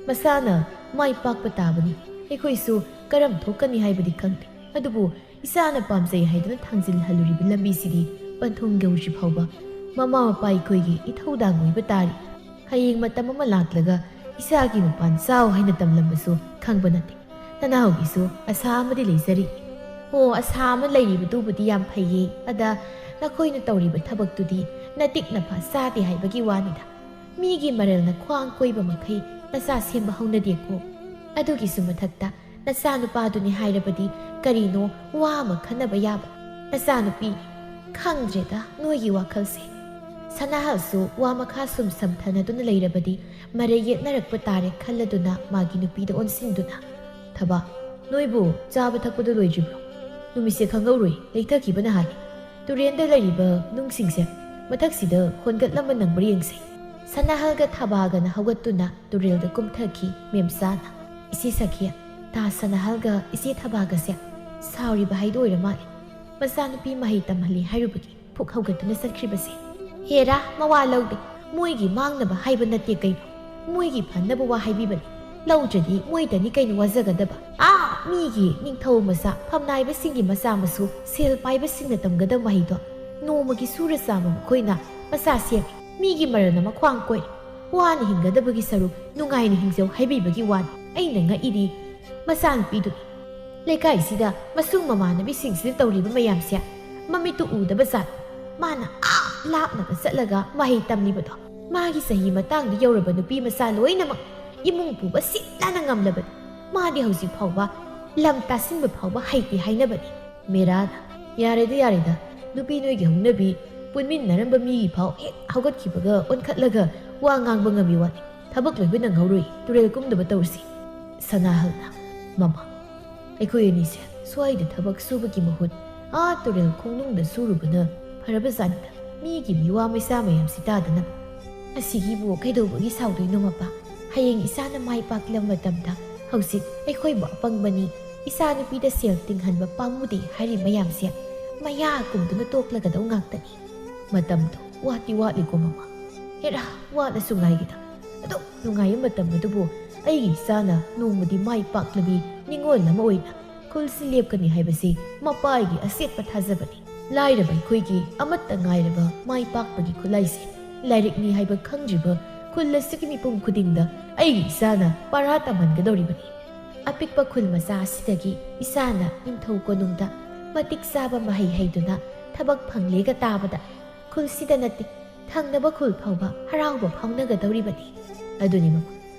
ꯃꯁꯥꯅ ꯃꯥꯏ ꯄꯥꯛꯄ ꯇꯥꯕꯅꯤ꯫ ꯑꯩꯈꯣꯏꯁꯨ ꯀꯔꯝ ꯊꯣꯛꯀꯅꯤ ꯍꯥꯏꯕꯗꯤ ꯈꯪꯗꯦ, ꯑꯗꯨꯕꯨ ꯏꯆꯥꯅ ꯄꯥꯝꯖꯩ ꯍꯥꯏꯗꯨꯅ ꯊꯥꯡꯖꯤꯜꯍꯜꯂꯨꯔꯤꯕ ꯂꯝꯕꯤꯁꯤꯗꯤ ꯄꯟꯊꯨꯡ ꯌꯧꯗ꯭ꯔꯤ ꯐꯥꯎꯕ ꯃꯃꯥ ꯃꯄꯥ ꯑꯩꯈꯣꯏꯒꯤ ꯏꯊꯧꯗꯥꯡ ꯑꯣꯏꯕ ꯇꯥꯔꯤ꯫ ꯍꯌꯦꯡ ꯃꯇꯝ ꯑꯃ ꯂꯥꯛꯂꯒ ꯏꯁꯥꯒꯤ ꯃꯄꯥꯟ ꯆꯥꯎ ꯍꯥꯏꯅ ꯇꯝꯂꯝꯕꯁꯨ ꯈꯪꯕ ꯅꯠꯇꯦ꯫ ꯅꯅꯥꯎꯒꯤꯁꯨ ꯑꯁꯥ ꯑꯃꯗꯤ ꯂꯩꯖꯔꯤ꯫ ꯑꯣ, ꯑꯁꯥ ꯑꯃ ꯂꯩꯔꯤꯕꯗꯨꯕꯨꯗꯤ ꯌꯥꯝ ꯐꯩꯌꯦ꯫ ꯑꯗ ꯅꯈꯣꯏꯅ ꯇꯧꯔꯤꯕ ꯊꯕꯛꯇꯨꯗꯤ ꯅꯇꯤꯛ ꯅꯐ ꯆꯥꯗꯦ ꯍꯥꯏꯕꯒꯤ ꯋꯥꯅꯤꯗ꯫ ꯃꯤꯒꯤ ꯃꯔꯜꯅ ꯈ꯭ꯋꯥꯡ ꯀꯣꯏꯕ ꯃꯈꯩ ꯅꯆꯥ ꯁꯦꯝꯕ ꯍꯧꯅꯗꯦꯀꯣ꯫ ꯑꯗꯨꯒꯤꯁꯨ ꯃꯊꯛꯇ ꯅꯆꯥꯅꯨꯄꯥꯗꯨꯅꯤ ꯍꯥꯏꯔꯕꯗꯤ ꯀꯔꯤꯅꯣ ꯋꯥ ꯑꯃ ꯈꯟꯅꯕ ꯌꯥꯕ꯫ ꯅꯆꯥꯅꯨꯄꯤ, ꯈꯪꯗ꯭ꯔꯦꯗ ꯅꯣꯏꯒꯤ ꯋꯥꯈꯜꯁꯦ꯫ ꯁꯅꯥꯍꯜꯁꯨ ꯋꯥ ꯃꯈꯥ ꯁꯨꯝ ꯁꯝꯊꯅꯗꯨꯅ ꯂꯩꯔꯕꯗꯤ ꯃꯔꯩ ꯌꯦꯠꯅꯔꯛꯄ ꯇꯥꯔꯦ ꯈꯜꯂꯗꯨꯅ ꯃꯥꯒꯤ ꯅꯨꯄꯤꯗ ꯑꯣꯟꯁꯤꯟꯗꯨꯅ, "ꯊꯕꯥ, ꯅꯣꯏꯕꯨ ꯆꯥꯕ ꯊꯛꯄꯗꯨ ꯂꯣꯏꯗ꯭ꯔꯤꯕ꯭ꯔꯣ? ꯅꯨꯃꯤꯠꯁꯦ ꯈꯪꯍꯧꯔꯣꯏ, ꯂꯩꯊꯈꯤꯕꯅ ꯍꯥꯜꯂꯤ꯫ ꯇꯨꯔꯦꯟꯗ ꯂꯩꯔꯤꯕ ꯅꯨꯡꯁꯤꯡꯁꯦ ꯃꯊꯛꯁꯤꯗ ꯍꯣꯟꯒꯠꯂꯝꯕ ꯅꯪꯕ꯭ꯔꯥ ꯌꯦꯡꯁꯦ꯫" ꯁꯅꯥꯍꯜꯒ ꯊꯕꯥꯒꯅ ꯍꯧꯒꯠꯇꯨꯅ ꯇꯨꯔꯦꯜꯗ ꯀꯨꯝꯊꯈꯤ ꯃꯦꯝꯆꯥꯅ꯫ "ꯏꯆꯦ ꯁꯈꯤꯌꯥ, ꯇꯥ ꯁꯅꯥꯍꯜꯒ ꯏꯆꯦ ꯊꯕꯥꯒꯁꯦ ꯁꯥꯎꯔꯤꯕ ꯍꯥꯏꯗꯣ ꯑꯣꯏꯔ ꯃꯥꯜꯂꯦ꯫ ꯃꯆꯥꯅꯨꯄꯤ ꯃꯍꯩ ꯇꯝꯍꯜꯂꯤ ꯍꯥꯏꯔꯨꯕꯒꯤ ꯄꯨꯛ ꯍꯧꯒꯠꯇꯨꯅ ꯆꯠꯈ꯭ꯔꯤꯕꯁꯦ꯫ ꯍꯦꯔꯥ, ꯃꯋꯥ ꯂꯧꯗꯦ꯫ ꯃꯣꯏꯒꯤ ꯃꯥꯡꯅꯕ ꯍꯥꯏꯕ ꯅꯠꯇꯦ ꯀꯩꯅꯣ꯫ ꯃꯣꯏꯒꯤ ꯐꯅꯕ ꯋꯥ ꯍꯥꯏꯕꯤꯕꯅꯤ꯫ ꯂꯧꯗ꯭ꯔꯗꯤ ꯃꯣꯏꯗꯅꯤ ꯀꯩꯅꯣ ꯋꯥꯖꯒꯗꯕ꯫ ꯑꯥ, ꯃꯤꯒꯤ ꯅꯤꯡꯊꯧ ꯃꯆꯥ, ꯐꯝꯅꯥꯏꯕꯁꯤꯡꯒꯤ ꯃꯆꯥ ꯃꯁꯨ, ꯁꯦꯜ ꯄꯥꯏꯕꯁꯤꯡꯅ ꯇꯝꯒꯗꯕ ꯃꯍꯩꯗꯣ ꯅꯣꯡꯃꯒꯤ ꯁꯨꯔ ꯆꯥꯕ ꯃꯈꯣꯏꯅ ꯃꯆꯥ ꯁꯦꯝꯃꯤ꯫ ꯃꯤꯒꯤ ꯃꯔꯜ ꯑꯃ ꯈ꯭ꯋꯥꯡ ꯀꯣꯏ꯫ ꯋꯥꯅ ꯍꯤꯡꯒꯗꯕꯒꯤ ꯁꯔꯨꯛ ꯅꯨꯡꯉꯥꯏꯅ ꯍꯤꯡꯖꯧ ꯍꯥꯏꯕꯤꯕꯒꯤ ꯋꯥꯅꯤ꯫ ꯑꯩꯅ ꯉꯛꯏꯗꯤ ꯃꯆꯥꯅꯨꯄꯤꯗꯨꯅꯤ꯫ ꯂꯩꯀꯥꯏꯁꯤꯗ ꯃꯁꯨꯡ ꯃꯃꯥꯟꯅꯕꯤꯁꯤꯡꯁꯤꯅ ꯇꯧꯔꯤꯕ ꯃꯌꯥꯝꯁꯦ ꯃꯃꯤꯠꯇꯨ ꯎꯗꯕ ꯖꯥꯠ꯫ ꯃꯥꯅ ꯑꯥ ꯂꯥꯞꯅꯒ ꯆꯠꯂꯒ ꯃꯍꯩ ꯇꯝꯂꯤꯕꯗꯣ꯫ ꯃꯥꯒꯤ ꯆꯍꯤ ꯃꯇꯥꯡꯗ ꯌꯧꯔꯕ ꯅꯨꯄꯤ ꯃꯆꯥ ꯂꯣꯏꯅꯃꯛ ꯏꯃꯨꯡ ꯄꯨꯕ ꯁꯤꯠ ꯅꯥꯟꯅ ꯉꯝꯂꯕꯅꯤ꯫ ꯃꯥꯗꯤ ꯍꯧꯖꯤꯛ ꯐꯥꯎꯕ ꯂꯝ ꯇꯥꯁꯤꯟꯕ ꯐꯥꯎꯕ ꯍꯩꯇꯦ ꯍꯥꯏꯅꯕꯅꯤ꯫ ꯃꯦꯔꯥꯅ, "ꯌꯥꯔꯦꯗ, ꯌꯥꯔꯦꯗ, ꯅꯨꯄꯤ ꯅꯣꯏꯒꯤ ꯍꯧꯅꯕꯤ ꯄꯨꯟꯃꯤꯟꯅꯔꯝꯕ ꯃꯤꯒꯤ ꯐꯥꯎ ꯍꯦꯛ ꯍꯧꯒꯠꯈꯤꯕꯒ ꯑꯣꯟꯈꯠꯂꯒ ꯋꯥ ꯉꯥꯡꯕ ꯉꯝꯃꯤ ꯋꯥꯅꯤ꯫ ꯊꯕꯛ ꯂꯣꯏꯕ ꯅꯪꯍꯧꯔꯣꯏ, ꯇꯨꯔꯦꯜ ꯀꯨꯝꯗꯕ ꯇꯧꯔꯁꯤ꯫" ꯁꯅꯥꯍꯜꯅ, "ꯃꯃꯥ, ꯑꯩꯈꯣꯏ ꯑꯅꯤꯁꯦ ꯁ꯭ꯋꯥꯏꯗ ꯊꯕꯛ ꯁꯨꯕꯒꯤ ꯃꯍꯨꯠ ꯑꯥ ꯇꯨꯔꯦꯜ ꯈꯣꯡꯅꯨꯡꯗ ꯁꯨꯔꯨꯕꯅ ꯐꯔꯕꯖꯥꯠꯅꯤꯗ, ꯃꯤꯒꯤ ꯃꯤꯋꯥ ꯃꯩꯁꯥ ꯃꯌꯥꯝꯁꯤ ꯇꯥꯗꯅꯕ꯫" "ꯑꯁꯤꯒꯤꯕꯨ ꯀꯩꯗꯧꯕꯒꯤ ꯁꯥꯎꯗꯣꯏꯅꯣ ꯃꯄꯥ? ꯍꯌꯦꯡ ꯏꯆꯥꯅ ꯃꯥꯏ ꯄꯥꯛꯂꯕ ꯃꯇꯝꯗ ꯍꯧꯖꯤꯛ ꯑꯩꯈꯣꯏꯕꯨ ꯑꯄꯪꯕꯅꯤ, ꯏꯆꯥꯅꯨꯄꯤꯗ ꯁꯦꯜ ꯇꯤꯡꯍꯟꯕ ꯄꯥꯝꯃꯨꯗꯦ ꯍꯥꯏꯔꯤ ꯃꯌꯥꯝꯁꯦ ꯃꯌꯥ ꯀꯨꯝꯗꯨꯅ ꯇꯣꯛꯂꯒꯗꯧ ꯉꯥꯛꯇꯅꯤ꯫ ꯃꯇꯝꯗꯣ ꯋꯥꯠꯇꯤ ꯋꯥꯠꯂꯤꯀꯣ ꯃꯃꯥ꯫ ꯍꯦꯔꯥ, ꯋꯥꯠꯂꯁꯨ ꯉꯥꯏꯒꯦꯗ꯫ ꯑꯗꯨꯛ ꯅꯨꯡꯉꯥꯏꯕ ꯃꯇꯝ ꯑꯗꯨꯕꯨ ꯑꯩꯒꯤ ꯏꯆꯥꯅ ꯅꯣꯡꯃꯗꯤ ꯃꯥꯏ ꯄꯥꯛꯂꯕꯤ ꯅꯤꯉꯣꯜ ꯑꯃ ꯑꯣꯏꯅ ꯈꯨꯜꯁꯤ ꯂꯦꯞꯀꯅꯤ ꯍꯥꯏꯕꯁꯤ ꯃꯄꯥꯒꯤ ꯑꯆꯦꯠꯄ ꯊꯥꯖꯕꯅꯤ꯫ ꯂꯥꯏꯔꯕ ꯑꯩꯈꯣꯏꯒꯤ ꯑꯃꯠꯇ ꯉꯥꯏꯔꯕ ꯃꯥꯏ ꯄꯥꯛꯄꯒꯤ ꯈꯨꯠꯂꯥꯏꯁꯦ ꯂꯥꯏꯔꯤꯛꯅꯤ ꯍꯥꯏꯕ ꯈꯪꯗ꯭ꯔꯤꯕ ꯈꯨꯜ ꯑꯁꯤꯒꯤ ꯃꯤꯄꯨꯝ ꯈꯨꯗꯤꯡꯗ ꯑꯩꯒꯤ ꯏꯆꯥꯅ ꯄꯔꯥ ꯇꯝꯍꯟꯒꯗꯧꯔꯤꯕꯅꯤ꯫ ꯑꯄꯤꯛꯄ ꯈꯨꯜ ꯃꯆꯥ ꯑꯁꯤꯗꯒꯤ ꯏꯆꯥꯅ ꯅꯤꯡꯊꯧ ꯀꯣꯅꯨꯡꯗ ꯃꯇꯤꯛ ꯆꯥꯕ ꯃꯍꯩ ꯍꯩꯗꯨꯅ ꯊꯕꯛ ꯐꯪꯂꯦꯒ ꯇꯥꯕꯗ ꯈꯨꯜꯁꯤꯗ ꯅꯠꯇꯦ, ꯊꯪꯅꯕ ꯈꯨꯜ ꯐꯥꯎꯕ ꯍꯔꯥꯎꯕ ꯐꯥꯎꯅꯒꯗꯧꯔꯤꯕꯅꯤ꯫ ꯑꯗꯨꯅꯤ ꯃꯃꯥ,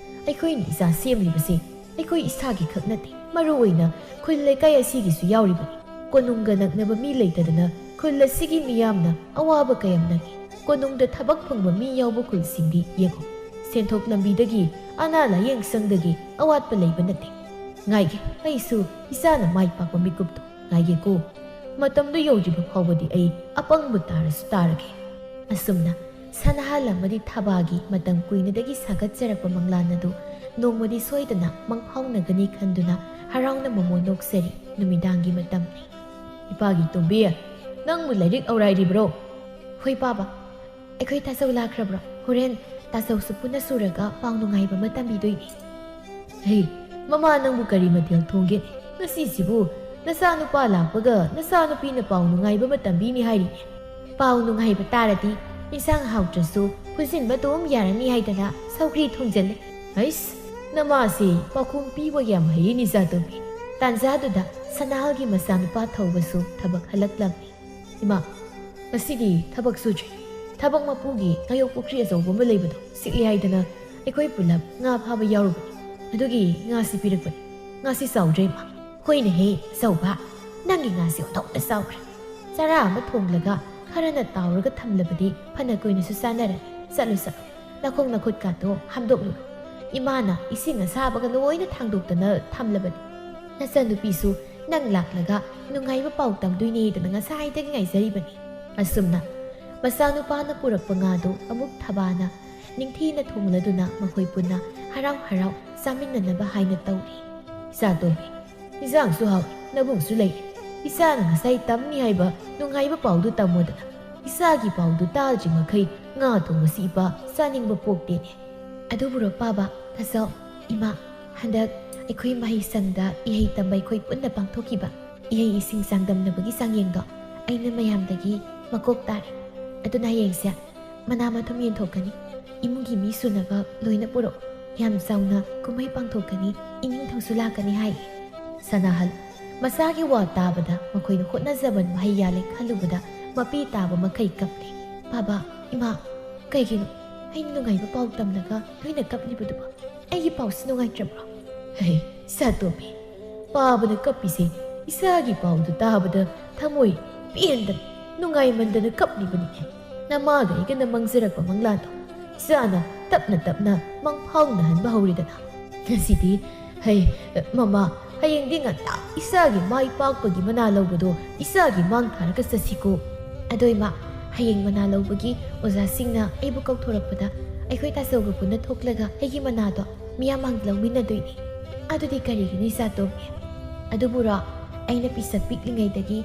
ꯑꯩꯈꯣꯏꯅ ꯏꯆꯥ ꯁꯦꯝꯂꯤꯕꯁꯤ ꯑꯩꯈꯣꯏ ꯏꯁꯥꯒꯤ ꯈꯛ ꯅꯠꯇꯦ, ꯃꯔꯨ ꯑꯣꯏꯅ ꯈꯨꯜ ꯂꯩꯀꯥꯏ ꯑꯁꯤꯒꯤꯁꯨ ꯌꯥꯎꯔꯤꯕꯅꯤ꯫ ꯀꯣꯅꯨꯡꯒ ꯅꯛꯅꯕ ꯃꯤ ꯂꯩꯇꯗꯅ ꯈꯨꯜ ꯑꯁꯤꯒꯤ ꯃꯤꯌꯥꯝꯅ ꯑꯋꯥꯕ ꯀꯌꯥꯝ ꯅꯪꯉꯤ꯫ ꯀꯣꯅꯨꯡꯗ ꯊꯕꯛ ꯐꯪꯕ ꯃꯤ ꯌꯥꯎꯕ ꯈꯨꯜꯁꯤꯡꯗꯤ ꯌꯦꯡꯉꯨ, ꯁꯦꯟꯊꯣꯛ ꯂꯝꯕꯤꯗꯒꯤ, ꯑꯅꯥ ꯂꯥꯌꯦꯡ ꯁꯪꯗꯒꯤ ꯑꯋꯥꯠꯄ ꯂꯩꯕ ꯅꯠꯇꯦ꯫ ꯉꯥꯏꯒꯦ, ꯑꯩꯁꯨ ꯏꯆꯥꯅ ꯃꯥꯏ ꯄꯥꯛꯄ ꯃꯤꯀꯨꯞꯇꯣ ꯉꯥꯏꯒꯦꯀꯣ꯫ ꯃꯇꯝꯗꯨ ꯌꯧꯗ꯭ꯔꯤꯕ ꯐꯥꯎꯕꯗꯤ ꯑꯩ ꯑꯄꯪꯕ ꯇꯥꯔꯁꯨ ꯇꯥꯔꯒꯦ꯫ ꯑꯁꯨꯝꯅ ꯁꯅꯥꯍꯜ ꯑꯃꯗꯤ ꯊꯕꯥꯒꯤ ꯃꯇꯝ ꯀꯨꯏꯅꯗꯒꯤ ꯁꯥꯒꯠꯆꯔꯛꯄ ꯃꯪꯂꯥꯟ ꯑꯗꯨ ꯅꯣꯡꯃꯗꯤ ꯁꯣꯏꯗꯅ ꯃꯪꯐꯥꯎꯅꯒꯅꯤ ꯈꯟꯗꯨꯅ ꯍꯔꯥꯎꯅ ꯃꯃꯣꯟ ꯅꯣꯛꯆꯔꯤ꯫ ꯅꯨꯃꯤꯗꯥꯡꯒꯤ ꯃꯇꯝꯅꯤ꯫ "ꯏꯄꯥꯒꯤ ꯇꯣꯝꯕꯤ, ꯅꯪꯕꯨ ꯂꯥꯏꯔꯤꯛ ꯑꯧꯔꯥꯏꯔꯤꯕ꯭ꯔꯣ?" "ꯍꯣꯏ ꯄꯥꯕ, ꯑꯩꯈꯣꯏ ꯇꯥꯆꯧ ꯂꯥꯛꯈ꯭ꯔꯕ꯭ꯔꯣ? ꯍꯣꯔꯦꯟ ꯇꯥꯆꯧꯁꯨ ꯄꯨꯟꯅ ꯁꯨꯔꯒ ꯄꯥꯎ ꯅꯨꯡꯉꯥꯏꯕ ꯑꯃ ꯇꯝꯕꯤꯗꯣꯏꯅꯦ꯫" "ꯍꯩ, ꯃꯃꯥ ꯅꯪꯕꯨ ꯀꯔꯤ ꯃꯊꯦꯜ ꯊꯣꯡꯒꯦ? ꯉꯁꯤꯁꯤꯕꯨ ꯅꯆꯥꯅꯨꯄꯥ ꯂꯥꯛꯄꯒ ꯅꯆꯥꯅꯨꯄꯤꯅ ꯄꯥꯎ ꯅꯨꯡꯉꯥꯏꯕ ꯑꯃ ꯇꯝꯕꯤꯅꯤ ꯍꯥꯏꯔꯤꯅꯦ꯫" "ꯄꯥꯎ ꯅꯨꯡꯉꯥꯏꯕ ꯇꯥꯔꯗꯤ ꯏꯟꯁꯥꯡ ꯍꯥꯎꯇ꯭ꯔꯁꯨ ꯐꯨꯖꯤꯟꯕ ꯑꯗꯨꯝ ꯌꯥꯔꯅꯤ ꯍꯥꯏꯗꯅ ꯁꯧꯒ꯭ꯔꯤ ꯊꯣꯡꯖꯜꯂꯦ꯫" "ꯍꯩꯁ, ꯅꯃꯥꯁꯤ ꯄꯥꯎꯈꯨꯝ ꯄꯤꯕ ꯌꯥꯝ ꯍꯩꯌꯦ ꯏꯆꯥꯇꯣꯝꯕꯤ꯫" ꯇꯥꯟꯖꯥꯗꯨꯗ ꯁꯅꯥꯍꯜꯒꯤ ꯃꯆꯥꯅꯨꯄꯥ ꯊꯧꯕꯁꯨ ꯊꯕꯛ ꯍꯜꯂꯛꯂꯝꯃꯤ꯫ "ꯏꯃꯥ, ꯉꯁꯤꯗꯤ ꯊꯕꯛ ꯁꯨꯗ꯭ꯔꯦ꯫ ꯊꯕꯛ ꯃꯄꯨꯒꯤ ꯉꯥꯌꯣꯛ ꯄꯨꯈ꯭ꯔꯤ ꯑꯆꯧꯕ ꯑꯃ ꯂꯩꯕꯗꯣ ꯁꯤꯠꯂꯤ ꯍꯥꯏꯗꯅ ꯑꯩꯈꯣꯏ ꯄꯨꯂꯞ ꯉꯥ ꯐꯥꯕ ꯌꯥꯎꯔꯨꯕꯅꯤ꯫ ꯑꯗꯨꯒꯤ ꯉꯥꯁꯤ ꯄꯤꯔꯛꯄꯅꯤ꯫ ꯉꯥꯁꯤ ꯆꯥꯎꯗ꯭ꯔꯦ, ꯏꯃꯥ?" "ꯍꯣꯏꯅꯦꯍꯦ, ꯑꯆꯧꯕ꯫ ꯅꯪꯒꯤ ꯉꯥꯁꯤ ꯑꯣꯟꯊꯣꯛꯅ ꯆꯥꯎꯈ꯭ꯔꯦ꯫ ꯆꯔꯥ ꯑꯃ ꯊꯣꯡꯂꯒ ꯈꯔꯅ ꯇꯥꯎꯔꯒ ꯊꯝꯂꯕꯗꯤ ꯐꯅ ꯀꯨꯏꯅꯁꯨ ꯆꯥꯅꯔꯅꯤ꯫ ꯆꯠꯂꯨ, ꯆꯠꯂꯨ꯫ ꯅꯈꯣꯡ ꯅꯈꯨꯠꯀꯥꯗꯣ ꯍꯥꯝꯗꯣꯛꯂꯨꯔꯣ꯫ ꯏꯃꯥꯅ ꯏꯁꯤꯡ ꯑꯁꯥꯕꯒ ꯂꯣꯏꯅ ꯊꯥꯡꯗꯣꯛꯇꯅ ꯊꯝꯂꯕꯅꯤ꯫ ꯅꯆꯟꯅꯨꯄꯤꯁꯨ ꯅꯪ ꯂꯥꯛꯂꯒ ꯅꯨꯡꯉꯥꯏꯕ ꯄꯥꯎ ꯇꯝꯗꯣꯏꯅꯦꯗꯅ ꯉꯁꯥꯏꯗꯒꯤ ꯉꯥꯏꯖꯔꯤꯕꯅꯤ꯫" ꯑꯁꯨꯝꯅ ꯃꯆꯥꯅꯨꯄꯥꯅ ꯄꯨꯔꯛꯄ ꯉꯥꯗꯨ ꯑꯃꯨꯛ ꯊꯕꯥꯅ ꯅꯤꯡꯊꯤꯅ ꯊꯣꯡꯂꯗꯨꯅ ꯃꯈꯣꯏ ꯄꯨꯟꯅ ꯍꯔꯥꯎ ꯍꯔꯥꯎ ꯆꯥꯃꯤꯟꯅꯅꯕ ꯍꯥꯏꯅ ꯇꯧꯔꯤ꯫ "ꯏꯆꯥꯇꯣꯝꯕꯤ, ꯏꯟꯖꯥꯡꯁꯨ ꯍꯥꯎꯏ, ꯅꯕꯨꯡꯁꯨ ꯂꯩꯔꯦ꯫ ꯏꯆꯥꯅ ꯉꯁꯥꯏ ꯇꯝꯅꯤ ꯍꯥꯏꯕ ꯅꯨꯡꯉꯥꯏꯕ ꯄꯥꯎꯗꯨ ꯇꯝꯃꯣꯗꯅ꯫ ꯏꯆꯥꯒꯤ ꯄꯥꯎꯗꯨ ꯇꯥꯗ꯭ꯔꯤ ꯃꯈꯩ ꯉꯥ ꯊꯣꯡꯕꯁꯤ ꯏꯄꯥ ꯆꯥꯅꯤꯡꯕ ꯄꯣꯛꯇꯦꯅꯦ꯫" "ꯑꯗꯨꯕꯨꯔꯣ ꯄꯥꯕ, ꯇꯥꯆꯧ, ꯏꯃꯥ, ꯍꯟꯗꯛ ꯑꯩꯈꯣꯏ ꯃꯍꯩꯁꯪꯗ ꯏꯍꯩ ꯇꯝꯕ ꯑꯩꯈꯣꯏ ꯄꯨꯟꯅ ꯄꯥꯡꯊꯣꯛꯈꯤꯕ ꯏꯍꯩ ꯏꯁꯤꯡ ꯆꯥꯡꯗꯝꯅꯕꯒꯤ ꯆꯥꯡꯌꯦꯡꯗꯣ ꯑꯩꯅ ꯃꯌꯥꯝꯗꯒꯤ ꯃꯀꯣꯛ ꯇꯥꯔꯦ꯫ ꯑꯗꯨꯅ ꯍꯌꯦꯡꯁꯦ ꯃꯅꯥ ꯃꯊꯨꯝ ꯌꯦꯟꯊꯣꯛꯀꯅꯤ꯫ ꯏꯃꯨꯡꯒꯤ ꯃꯤ ꯁꯨꯅꯕ ꯂꯣꯏꯅ ꯄꯨꯔꯛꯎ꯫ ꯌꯥꯝ ꯆꯥꯎꯅ ꯀꯨꯝꯍꯩ ꯄꯥꯡꯊꯣꯛꯀꯅꯤ, ꯏꯅꯤꯡꯊꯧꯁꯨ ꯂꯥꯛꯀꯅꯤ ꯍꯥꯏ꯫" ꯁꯅꯥꯍꯜ ꯃꯆꯥꯒꯤ ꯋꯥ ꯇꯥꯕꯗ ꯃꯈꯣꯏꯅ ꯍꯣꯠꯅꯖꯃꯟ ꯃꯍꯩ ꯌꯥꯜꯂꯦ ꯈꯜꯂꯨꯕꯗ ꯃꯄꯤ ꯇꯥꯕ ꯃꯈꯩ ꯀꯞꯂꯦ꯫ "ꯕꯥꯕꯥ, ꯏꯃꯥ, ꯀꯩꯒꯤꯅꯣ ꯑꯩꯅ ꯅꯨꯡꯉꯥꯏꯕ ꯄꯥꯎ ꯇꯝꯂꯒ ꯅꯣꯏꯅ ꯀꯞꯂꯤꯕꯗꯨꯕꯣ? ꯑꯩꯒꯤ ꯄꯥꯎꯁꯤ ꯅꯨꯡꯉꯥꯏꯇ꯭ꯔꯕ꯭ꯔꯣ?" "ꯍꯩ, ꯏꯆꯥꯇꯣꯝꯕꯤ, ꯄꯥꯕꯅ ꯀꯞꯄꯤꯁꯦ ꯏꯆꯥꯒꯤ ꯄꯥꯎꯗꯨ ꯇꯥꯕꯗ ꯊꯃꯣꯏ ꯄꯦꯟꯗꯅ, ꯅꯨꯡꯉꯥꯏꯃꯟꯗꯅ ꯀꯞꯂꯤꯕꯅꯤꯅꯦ꯫ ꯅꯃꯥꯒ ꯑꯩꯒꯅ ꯃꯪꯖꯔꯛꯄ ꯃꯪꯂꯥꯟꯗꯣ ꯏꯆꯥꯅ ꯇꯞꯅ ꯇꯞꯅ ꯃꯪꯐꯥꯎꯅꯍꯟꯕ ꯍꯧꯔꯦꯗꯅ꯫ ꯉꯁꯤꯗꯤ, ꯍꯩ, ꯃꯃꯥ, ꯍꯌꯦꯡꯗꯤ ꯉꯟꯇꯥ ꯏꯆꯥꯒꯤ ꯃꯥꯏ ꯄꯥꯛꯄꯒꯤ ꯃꯅꯥ ꯂꯧꯕꯗꯣ ꯏꯆꯥꯒꯤ ꯃꯥꯡ ꯊꯥꯔꯒ ꯆꯠꯁꯤꯀꯣ꯫ ꯑꯗꯣ ꯏꯃꯥ, ꯍꯌꯦꯡ ꯃꯅꯥ ꯂꯧꯕꯒꯤ ꯑꯣꯖꯥꯁꯤꯡꯅ ꯑꯩꯕꯨ ꯀꯧꯊꯣꯔꯛꯄꯗ ꯑꯩꯈꯣꯏ ꯇꯥꯆꯧꯒ ꯄꯨꯟꯅ ꯊꯣꯛꯂꯒ ꯑꯩꯒꯤ ꯃꯅꯥꯗꯣ ꯃꯤꯌꯥꯝ ꯃꯥꯡꯗ ꯂꯧꯃꯤꯟꯅꯗꯣꯏꯅꯤ꯫ ꯑꯗꯨꯗꯤ ꯀꯔꯤꯒꯤꯅꯤ ꯏꯆꯥꯇꯣꯝꯕꯤ? ꯑꯗꯨꯕꯨꯔꯣ, ꯑꯩꯅ ꯄꯤꯁꯛ ꯄꯤꯛꯂꯤꯉꯩꯗꯒꯤ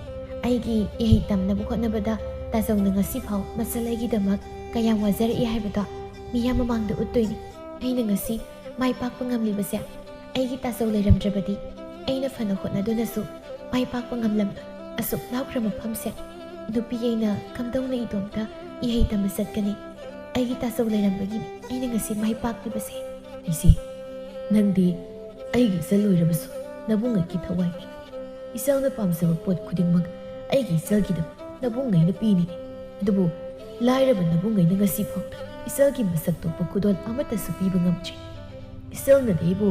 ꯑꯩꯒꯤ ꯏꯍꯩ ꯇꯝꯅꯕ ꯍꯣꯠꯅꯕꯗ ꯇꯥꯆꯧꯅ ꯉꯁꯤꯐꯥꯎ ꯃꯆꯜ ꯑꯩꯒꯤꯗꯃꯛ ꯀꯌꯥꯝ ꯋꯥꯖꯔꯛꯏ ꯍꯥꯏꯕꯗꯣ ꯃꯤꯌꯥꯝ ꯃꯃꯥꯡꯗ ꯎꯠꯇꯣꯏꯅꯤ꯫ ꯑꯩꯅ ꯉꯁꯤ ꯃꯥꯏ ꯄꯥꯛꯄ ꯉꯝꯂꯤꯕꯁꯦ ꯑꯩꯒꯤ ꯇꯥꯆꯧ ꯂꯩꯔꯝꯗ꯭ꯔꯕꯗꯤ ꯑꯩꯅ ꯐꯅ ꯍꯣꯠꯅꯗꯨꯅꯁꯨ ꯃꯥꯏ ꯄꯥꯛꯄ ꯉꯝꯂꯝꯂꯣꯏ꯫ ꯑꯁꯨꯛ ꯂꯥꯎꯈ꯭ꯔ ꯃꯐꯝꯁꯦ ꯅꯨꯄꯤ ꯑꯩꯅ ꯀꯝꯗꯧꯅ ꯏꯇꯣꯝꯇ ꯏꯍꯩ ꯇꯝꯕ ꯆꯠꯀꯅꯤ? ꯑꯩꯒꯤ ꯇꯥꯆꯧ ꯂꯩꯔꯝꯕꯒꯤꯅꯤ ꯑꯩꯅ ꯉꯁꯤ ꯃꯥꯏ ꯄꯥꯛꯂꯤꯕꯁꯦ꯫" "ꯂꯩꯁꯤ, ꯅꯪꯗꯤ ꯑꯩꯒꯤ ꯏꯆꯜ ꯑꯣꯏꯔꯕꯁꯨ ꯅꯕꯨꯡꯉꯩꯒꯤ ꯊꯋꯥꯏꯅꯤ꯫ ꯏꯆꯜꯅ ꯄꯥꯝꯖꯕ ꯄꯣꯠ ꯈꯨꯗꯤꯡꯃꯛ ꯑꯩꯒꯤ ꯏꯆꯜꯒꯤꯗꯃꯛ ꯅꯕꯨꯡꯉꯩꯅ ꯄꯤꯅꯤ꯫ ꯑꯗꯨꯕꯨ ꯂꯥꯏꯔꯕ ꯅꯕꯨꯡꯉꯩꯅ ꯉꯁꯤ ꯐꯥꯎꯗ ꯏꯆꯜꯒꯤ ꯃꯁꯛ ꯊꯣꯛꯄ ꯈꯨꯗꯣꯜ ꯑꯃꯠꯇꯁꯨ ꯄꯤꯕ ꯉꯝꯗ꯭ꯔꯤ꯫ ꯏꯆꯜꯅꯗꯤ ꯑꯩꯕꯨ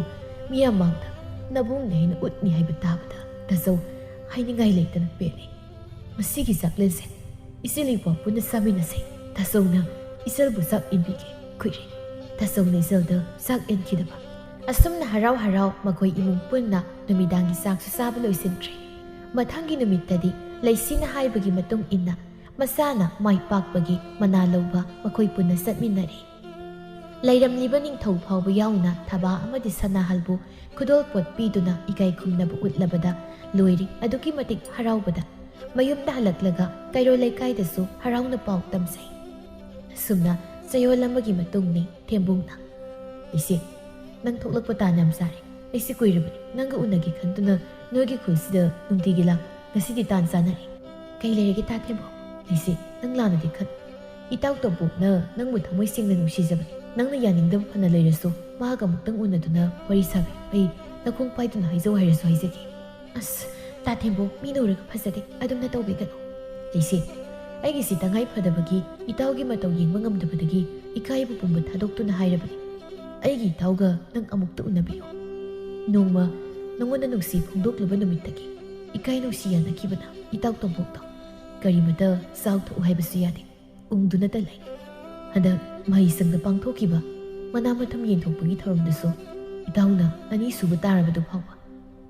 ꯃꯤꯌꯥꯝ ꯃꯥꯡꯗ ꯅꯕꯨꯡꯉꯩꯅ ꯎꯠꯅꯤ ꯍꯥꯏꯕ ꯇꯥꯕꯗ ꯇꯥꯆꯧ ꯍꯥꯏꯅꯤꯡꯉꯥꯏ ꯂꯩꯇꯅ ꯄꯦꯜꯂꯤ꯫ ꯃꯁꯤꯒꯤ ꯆꯥꯛꯂꯦꯟꯁꯦ ꯏꯆꯦꯜ ꯏꯄ꯭ꯋꯥ ꯄꯨꯟꯅ ꯆꯥꯃꯤꯟꯅꯁꯦ꯫ ꯇꯥꯆꯧꯅ ꯏꯆꯜꯕꯨ ꯆꯥꯛ ꯏꯟꯕꯤꯒꯦ꯫ ꯀꯨꯏꯔꯦ ꯇꯥꯆꯧꯅ ꯏꯆꯜꯗ ꯆꯥꯛ ꯏꯟꯈꯤꯗꯕ꯫" ꯑꯁꯨꯝꯅ ꯍꯔꯥꯎ ꯍꯔꯥꯎ ꯃꯈꯣꯏ ꯏꯃꯨꯡ ꯄꯨꯟꯅ ꯅꯨꯃꯤꯗꯥꯡꯒꯤ ꯆꯥꯛꯁꯨ ꯆꯥꯕ ꯂꯣꯏꯁꯤꯟꯈ꯭ꯔꯦ꯫ ꯃꯊꯪꯒꯤ ꯅꯨꯃꯤꯠꯇꯗꯤ ꯂꯩꯁꯤꯅ ꯍꯥꯏꯕꯒꯤ ꯃꯇꯨꯡ ꯏꯟꯅ ꯃꯆꯥꯅ ꯃꯥꯏ ꯄꯥꯛꯄꯒꯤ ꯃꯅꯥ ꯂꯧꯕ ꯃꯈꯣꯏ ꯄꯨꯟꯅ ꯆꯠꯃꯤꯟꯅꯔꯦ꯫ ꯂꯩꯔꯝꯂꯤꯕ ꯅꯤꯡꯊꯧ ꯐꯥꯎꯕ ꯌꯥꯎꯅ ꯊꯕꯥ ꯑꯃꯗꯤ ꯁꯅꯥꯍꯜꯕꯨ ꯈꯨꯗꯣꯜꯄꯣꯠ ꯄꯤꯗꯨꯅ ꯏꯀꯥꯏ ꯈꯨꯝꯅꯕ ꯎꯠꯂꯕꯗ ꯂꯣꯏꯔꯦ꯫ ꯑꯗꯨꯛꯀꯤ ꯃꯇꯤꯛ ꯍꯔꯥꯎꯕꯗ ꯃꯌꯨꯝꯗ ꯍꯜꯂꯛꯂꯒ ꯀꯩꯔꯣꯜ ꯂꯩꯀꯥꯏꯗꯁꯨ ꯍꯔꯥꯎꯅ ꯄꯥꯎ ꯇꯝꯖꯩ꯫ ꯑꯁꯨꯝꯅ ꯆꯌꯣꯜ ꯑꯃꯒꯤ ꯃꯇꯨꯡꯅꯤ꯫ ꯊꯦꯝꯕꯨꯡꯅ, "ꯏꯆꯦ, ꯅꯪ ꯊꯣꯛꯂꯛꯄ ꯇꯥꯟ ꯌꯥꯝ ꯆꯥꯔꯦ꯫ ꯑꯩꯁꯦ ꯀꯨꯏꯔꯕꯅꯤ ꯅꯪꯒ ꯎꯅꯒꯦ ꯈꯟꯗꯨꯅ ꯅꯣꯏꯒꯤ ꯈꯨꯜꯁꯤꯗ ꯅꯨꯡꯇꯤꯒꯤ ꯂꯥꯛꯄ꯫ ꯉꯁꯤꯗꯤ ꯇꯥꯟ ꯆꯥꯅꯔꯦ꯫ ꯀꯩ ꯂꯩꯔꯒꯦ ꯇꯥ ꯊꯦꯝꯕꯨꯡ?" "ꯏꯆꯦ, ꯅꯪ ꯂꯥꯟꯅꯗꯤ ꯈꯟ꯫ "ꯏꯇꯥꯎ ꯇꯣꯝꯄꯣꯛꯅ ꯅꯪꯕꯨ ꯊꯃꯣꯏ ꯁꯦꯡꯅ ꯅꯨꯡꯁꯤꯖꯕꯅꯤ꯫ ꯅꯪꯅ ꯌꯥꯅꯤꯡꯗꯕ ꯐꯅ ꯂꯩꯔꯁꯨ ꯃꯍꯥꯛ ꯑꯃꯨꯛꯇꯪ ꯎꯅꯗꯨꯅ ꯋꯥꯔꯤ ꯁꯥꯕꯤꯌꯨ꯫ ꯑꯩ ꯅꯈꯣꯡ ꯄꯥꯏꯗꯨꯅ ꯍꯥꯏꯖꯧ ꯍꯥꯏꯔꯁꯨ ꯍꯥꯏꯖꯒꯦ꯫" "ꯑꯁ, ꯇꯥ ꯊꯦꯝꯕꯣꯡ, ꯃꯤꯅ ꯎꯔꯒ ꯐꯖꯗꯦ, ꯑꯗꯨꯝꯅ ꯇꯧꯕꯤꯒꯅꯨ꯫" "ꯂꯩꯁꯤ, ꯑꯩꯒꯤꯁꯤ ꯇꯉꯥꯏ ꯐꯗꯕꯒꯤ ꯏꯇꯥꯎꯒꯤ ꯃꯇꯧ ꯌꯦꯡꯕ ꯉꯝꯗꯕꯗꯒꯤ ꯏꯀꯥꯏꯕ ꯄꯨꯝꯕ ꯊꯥꯗꯣꯛꯇꯨꯅ ꯍꯥꯏꯔꯕꯅꯤ꯫ ꯑꯩꯒꯤ ꯏꯇꯥꯎꯒ ꯅꯪ ꯑꯃꯨꯛꯇ ꯎꯅꯕꯤꯌꯨ꯫ ꯅꯣꯡꯃ ꯅꯉꯣꯟꯗ ꯅꯨꯡꯁꯤ ꯐꯣꯡꯗꯣꯛꯂꯨꯕ ꯅꯨꯃꯤꯠꯇꯒꯤ ꯏꯀꯥꯏ ꯅꯨꯡꯁꯤ ꯌꯥꯅꯈꯤꯕꯅ ꯏꯇꯥꯎ ꯇꯣꯝꯄꯣꯛꯇꯣ ꯀꯔꯤꯃꯇ ꯆꯥꯎ ꯊꯛꯎ ꯍꯥꯏꯕꯁꯨ ꯌꯥꯗꯦ꯫ ꯎꯪꯗꯨꯅꯇ ꯂꯩ꯫ ꯍꯟꯗꯛ ꯃꯍꯩꯁꯪꯗ ꯄꯥꯡꯊꯣꯛꯈꯤꯕ ꯃꯅꯥ ꯃꯊꯨꯝ ꯌꯦꯟꯊꯣꯛꯄꯒꯤ ꯊꯧꯔꯝꯗꯨꯁꯨ ꯏꯇꯥꯎꯅ ꯑꯅꯤꯁꯨꯕ ꯇꯥꯔꯕꯗꯨ ꯐꯥꯎꯕ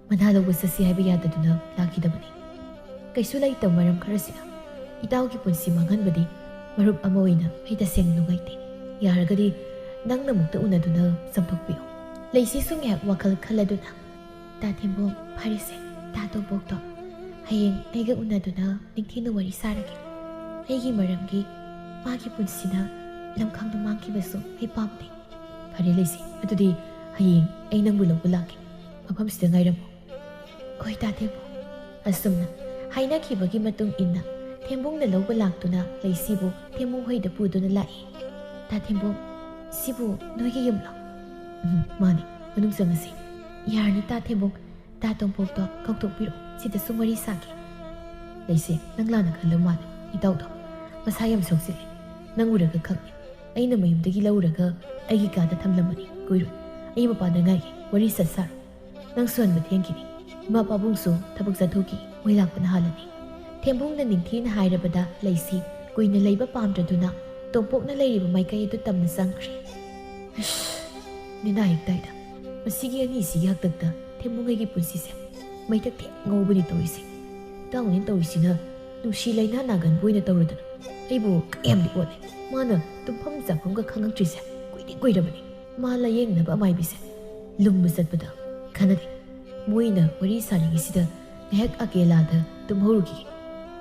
ꯃꯅꯥ ꯂꯧꯕ ꯆꯠꯁꯤ ꯍꯥꯏꯕ ꯌꯥꯗꯗꯨꯅ ꯂꯥꯛꯈꯤꯗꯕꯅꯤ꯫ ꯀꯩꯁꯨ ꯂꯩꯇꯕ ꯃꯔꯝ ꯈꯔꯁꯤꯅ ꯏꯇꯥꯎꯒꯤ ꯄꯨꯟꯁꯤ ꯃꯥꯡꯍꯟꯕꯗꯤ ꯃꯔꯨꯞ ꯑꯃ ꯑꯣꯏꯅ ꯑꯩ ꯇꯁꯦꯡꯅ ꯅꯨꯡꯉꯥꯏꯇꯦ꯫ ꯌꯥꯔꯒꯗꯤ ꯅꯪꯅ ꯑꯃꯨꯛꯇ ꯎꯅꯗꯨꯅ ꯆꯥꯝꯊꯣꯛꯄꯤꯌꯨ꯫" ꯂꯩꯁꯤꯁꯨ ꯉꯥꯏꯍꯥꯛ ꯋꯥꯈꯜ ꯈꯜꯂꯗꯨꯅ, "ꯇꯥ ꯊꯦꯝꯕꯣꯡ, ꯐꯔꯦꯁꯦ, ꯇꯥ ꯇꯣꯝꯄꯣꯛꯇꯣ ꯍꯌꯦꯡ ꯑꯩꯒ ꯎꯅꯗꯨꯅ ꯅꯤꯡꯊꯤꯅ ꯋꯥꯔꯤ ꯁꯥꯔꯒꯦ꯫ ꯑꯩꯒꯤ ꯃꯔꯝꯒꯤ ꯃꯥꯒꯤ ꯄꯨꯟꯁꯤꯅ ꯂꯝꯈꯥꯡꯗ ꯃꯥꯡꯈꯤꯕꯁꯨ ꯑꯩ ꯄꯥꯝꯗꯦ꯫" "ꯐꯔꯦ ꯂꯩꯁꯤ, ꯑꯗꯨꯗꯤ ꯍꯌꯦꯡ ꯑꯩ ꯅꯪꯕꯨ ꯂꯧꯕ ꯂꯥꯛꯀꯦ꯫ ꯃꯐꯝꯁꯤꯗ ꯉꯥꯏꯔꯝꯃꯨ꯫" "ꯍꯣꯏ ꯇꯥ ꯊꯦꯝꯕꯣꯡ꯫" ꯑꯁꯨꯝꯅ ꯍꯥꯏꯅꯈꯤꯕꯒꯤ ꯃꯇꯨꯡ ꯏꯟꯅ ꯊꯦꯝꯕꯣꯡꯅ ꯂꯧꯕ ꯂꯥꯛꯇꯨꯅ ꯂꯩꯁꯤꯕꯨ ꯊꯦꯝꯕꯣꯡ ꯍꯣꯏꯗ ꯄꯨꯗꯨꯅ ꯂꯥꯛꯏ꯫ "ꯇꯥ ꯊꯦꯝꯕꯣꯡ, ꯁꯤꯕꯨ ꯅꯣꯏꯒꯤ ꯌꯨꯝꯂꯣ?" "ꯎꯝ, ꯃꯥꯅꯤ, ꯃꯅꯨꯡ ꯆꯪꯉꯁꯤ꯫" "ꯌꯥꯔꯅꯤ ꯇꯥ ꯊꯦꯝꯕꯣꯡ, ꯇꯥ ꯇꯣꯝꯄꯣꯛꯇꯣ ꯀꯧꯊꯣꯛꯄꯤꯔꯛꯑꯣ, ꯁꯤꯗꯁꯨ ꯋꯥꯔꯤ ꯁꯥꯒꯦ꯫" "ꯂꯩꯁꯤ, ꯅꯪ ꯂꯥꯟꯅ ꯈꯜꯂ ꯃꯥꯜꯂꯦ꯫ ꯏꯇꯥꯎꯗꯣ ꯃꯁꯥ ꯌꯥꯝ ꯁꯣꯛꯆꯤꯜꯂꯦ꯫ ꯅꯪ ꯎꯔꯒ ꯈꯪꯅꯤ꯫ ꯑꯩꯅ ꯃꯌꯨꯝꯗꯒꯤ ꯂꯧꯔꯒ ꯑꯩꯒꯤ ꯀꯥꯗ ꯊꯝꯂꯝꯕꯅꯤ꯫ ꯀꯨꯏꯔꯣꯏ, ꯑꯩ ꯃꯄꯥꯟꯗ ꯉꯥꯏꯒꯦ, ꯋꯥꯔꯤ ꯁꯠ ꯁꯥꯔꯣ꯫ ꯅꯪꯁꯨ ꯍꯟꯕ ꯊꯦꯡꯈꯤꯅꯤ꯫ ꯏꯃꯥ ꯄꯥꯕꯨꯡꯁꯨ ꯊꯕꯛ ꯆꯠꯊꯣꯛꯈꯤ, ꯃꯣꯏ ꯂꯥꯛꯄꯅ ꯍꯥꯜꯂꯅꯤ꯫" ꯊꯦꯝꯕꯨꯡꯅ ꯅꯤꯡꯊꯤꯅ ꯍꯥꯏꯔꯕꯗ ꯂꯩꯁꯤ ꯀꯨꯏꯅ ꯂꯩꯕ ꯄꯥꯝꯗ꯭ꯔꯗꯨꯅ ꯇꯣꯝꯄꯣꯛꯅ ꯂꯩꯔꯤꯕ ꯃꯥꯏꯀꯩ ꯑꯗꯨ ꯇꯝꯅ ꯆꯪꯈ꯭ꯔꯦ꯫ ꯑꯁ! ꯅꯦꯅꯥ ꯍꯦꯛꯇꯥꯏꯗ꯫ ꯃꯁꯤꯒꯤ ꯑꯅꯤꯁꯤꯒꯤ ꯍꯥꯛꯇꯛꯇ ꯊꯦꯝꯕꯨꯡ ꯑꯩꯒꯤ ꯄꯨꯟꯁꯤꯁꯦ ꯃꯩꯊꯛ ꯊꯦꯛ ꯉꯧꯕꯅꯤ ꯇꯧꯔꯤꯁꯦ꯫ ꯏꯇꯥꯎꯅꯦꯅ ꯇꯧꯔꯤꯁꯤꯅ ꯅꯨꯡꯁꯤ ꯂꯩꯅꯥ ꯅꯥꯒꯟꯕ ꯑꯣꯏꯅ ꯇꯧꯔꯗꯅ ꯑꯩꯕꯨ ꯀꯌꯥꯝꯗꯤ ꯑꯣꯠꯂꯦ꯫ ꯃꯥꯅ ꯇꯨꯝꯐꯝ ꯆꯥꯐꯝꯒ ꯈꯪꯉꯛꯇ꯭ꯔꯤꯁꯦ ꯀꯨꯏꯗꯤ ꯀꯨꯏꯔꯕꯅꯤ꯫ ꯃꯥ ꯂꯥꯌꯦꯡꯅꯕ ꯑꯃꯥꯏꯕꯤꯁꯦ ꯂꯨꯝꯕ ꯆꯠꯄꯗ ꯈꯟꯅꯗꯦ꯫ ꯃꯣꯏꯅ ꯋꯥꯔꯤ ꯁꯥꯔꯤꯉꯩꯁꯤꯗ ꯉꯥꯏꯍꯥꯛ ꯑꯀꯦꯂꯥꯗ ꯇꯨꯝꯍꯧꯔꯨꯈꯤꯒꯦ꯫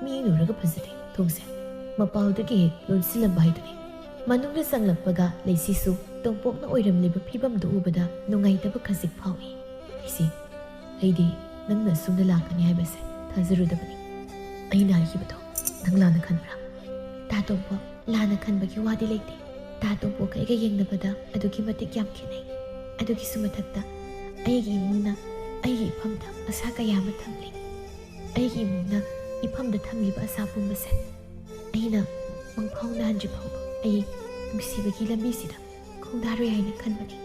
ꯃꯤ ꯎꯔꯒ ꯐꯖꯗꯦ ꯊꯣꯡꯁꯦ꯫ ꯃꯄꯥꯜꯗꯒꯤ ꯍꯦꯛ ꯂꯣꯟꯁꯤꯜꯂꯝꯕ ꯍꯥꯏꯗꯨꯅꯤ꯫ ꯃꯅꯨꯡꯗ ꯆꯪꯂꯛꯄꯒ ꯂꯩꯁꯤꯁꯨ ꯇꯣꯝꯄꯣꯛꯅ ꯑꯣꯏꯔꯝꯂꯤꯕ ꯐꯤꯕꯝꯗꯨ ꯎꯕꯗ ꯅꯨꯡꯉꯥꯏꯇꯕ ꯈꯖꯤꯛ ꯐꯥꯎꯏ꯫ "ꯂꯩꯁꯤ, ꯑꯩꯗꯤ ꯅꯪꯅ ꯑꯁꯨꯝꯅ ꯂꯥꯛꯀꯅꯤ ꯍꯥꯏꯕꯁꯦ ꯊꯥꯖꯔꯨꯗꯕꯅꯤ꯫ ꯑꯩꯅ ꯍꯥꯏꯈꯤꯕꯗꯣ ꯅꯪ ꯂꯥꯟꯅ ꯈꯟꯕ꯭ꯔꯥ?" ꯇꯥ ꯇꯣꯝꯄꯣꯛ, ꯂꯥꯟꯅ ꯈꯟꯕꯒꯤ ꯋꯥꯗꯤ ꯂꯩꯇꯦ꯫ ꯇꯥ ꯇꯣꯝꯄꯣꯛꯀ ꯑꯩꯒ ꯌꯦꯡꯅꯕꯗ ꯑꯗꯨꯛꯀꯤ ꯃꯇꯤꯛ ꯌꯥꯝ ꯈꯦꯠꯅꯩ꯫ ꯑꯗꯨꯒꯤꯁꯨ ꯃꯊꯛꯇ ꯑꯩꯒꯤ ꯏꯃꯨꯡꯅ ꯑꯩꯒꯤ ꯏꯐꯝꯗ ꯑꯁꯥ ꯀꯌꯥ ꯑꯃ ꯊꯝꯂꯤ꯫ ꯑꯩꯒꯤ ꯏꯃꯨꯡꯅ ꯏꯐꯝꯗ ꯊꯝꯂꯤꯕ ꯑꯁꯥ ꯄꯨꯝꯕꯁꯦ ꯑꯩꯅ ꯃꯪꯐꯥꯎꯅꯍꯟꯗ꯭ꯔꯤ ꯐꯥꯎꯕ ꯑꯩ ꯅꯨꯡꯁꯤꯕꯒꯤ ꯂꯝꯕꯤꯁꯤꯗ ꯈꯣꯡꯗꯥꯔꯣꯏ ꯍꯥꯏꯅ ꯈꯟꯕꯅꯤ꯫